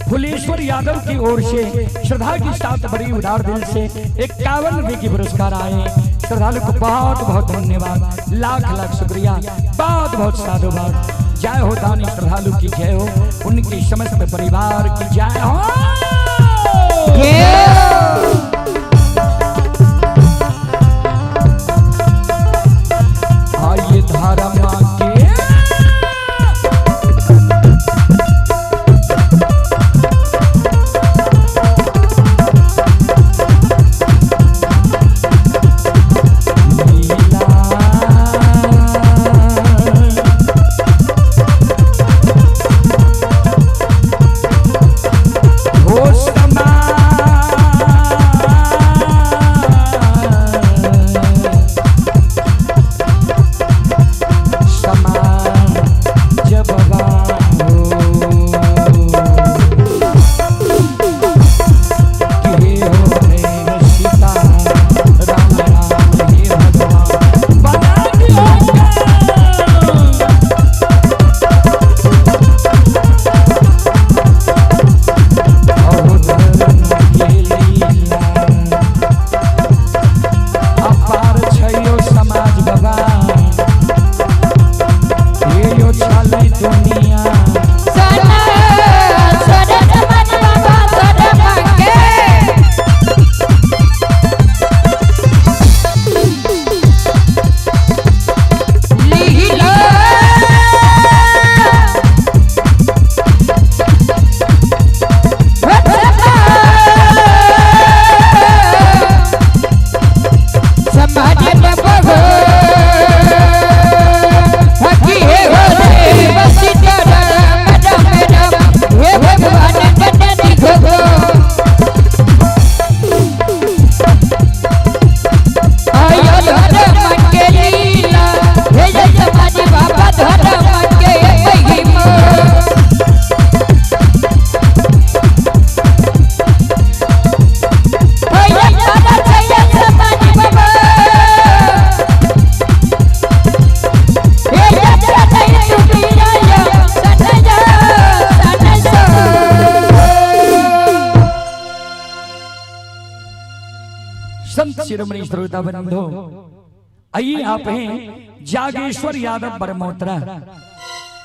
फुलेश्वर यादव की ओर से श्रद्धा के साथ बड़ी उदार दिल से 51 रुपए के पुरस्कार आए। श्रद्धालु को बहुत बहुत धन्यवाद, लाख लाख शुक्रिया, बहुत बहुत साधुवाद। जय हो दानी श्रद्धालु की जय हो, उनके समस्त परिवार की जय हो। आइए धारा माँ के। हो समा। शिरोमणि श्रोता बंधु, आइए आप हैं जागेश्वर यादव बरमोत्रा,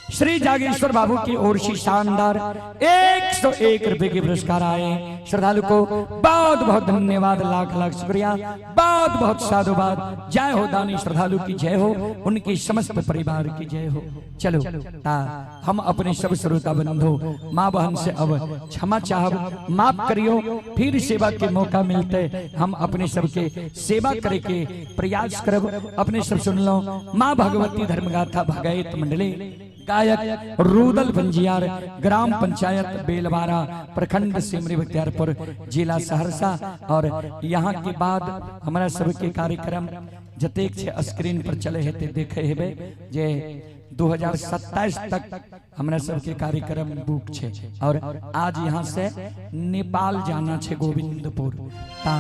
श्री जागेश्वर बाबू की ओर से शानदार 101 रुपए के पुरस्कार आए। श्रद्धालु को बहुत बहुत धन्यवाद, लाख लाख शुक्रिया, बहुत बहुत साधुवाद। जय हो दानी श्रद्धालु की जय हो, उनकी समस्त परिवार की जय हो। चलो ता हम अपने सब श्रोता बंधु माँ बहन से अब क्षमा चाहब, माफ करियो। फिर सेवा के मौका मिलते हम अपने सबके सेवा करे के प्रयास करब। अपने सब सुन लो माँ भगवती धर्मगाथा भगैत मंडली, गायक रूदल पंजियार, ग्राम पंचायत बेलवारा, प्रखंड सिमरी बख्तियारपुर, जिला सहरसा। और यहाँ के बाद हमारा सबके कार्यक्रम जतेक छे स्क्रीन पर चले हेते देखे हेबे जे 2027 तक हमरा सबके कार्यक्रम बुक छे। और आज यहाँ से नेपाल जाना छे गोविंदपुर। ता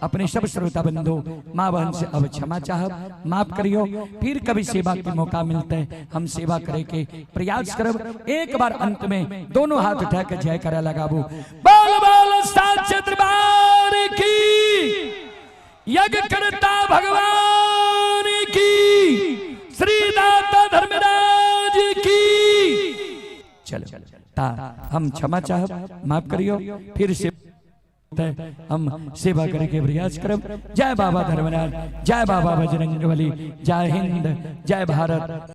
अपने सब श्रोता बंधु माँ बहन से अब क्षमा चाहब, माफ करियो। फिर कभी सेवा के मौका मिलते है हम सेवा करे के प्रयास करब। एक बार अंत में दोनों हाथ उठा के जय करे लगाबू। बोल बोल साचे दरबार की, यज्ञ करता भगवान की, श्री दाता धर्मराज की। चलो ता हम क्षमा चाहब, माफ करियो। फिर से हम सेवा करके प्रयास करब। जय बाबा धर्मराज, जय बाबा बजरंगबली, जय हिंद, जय भारत।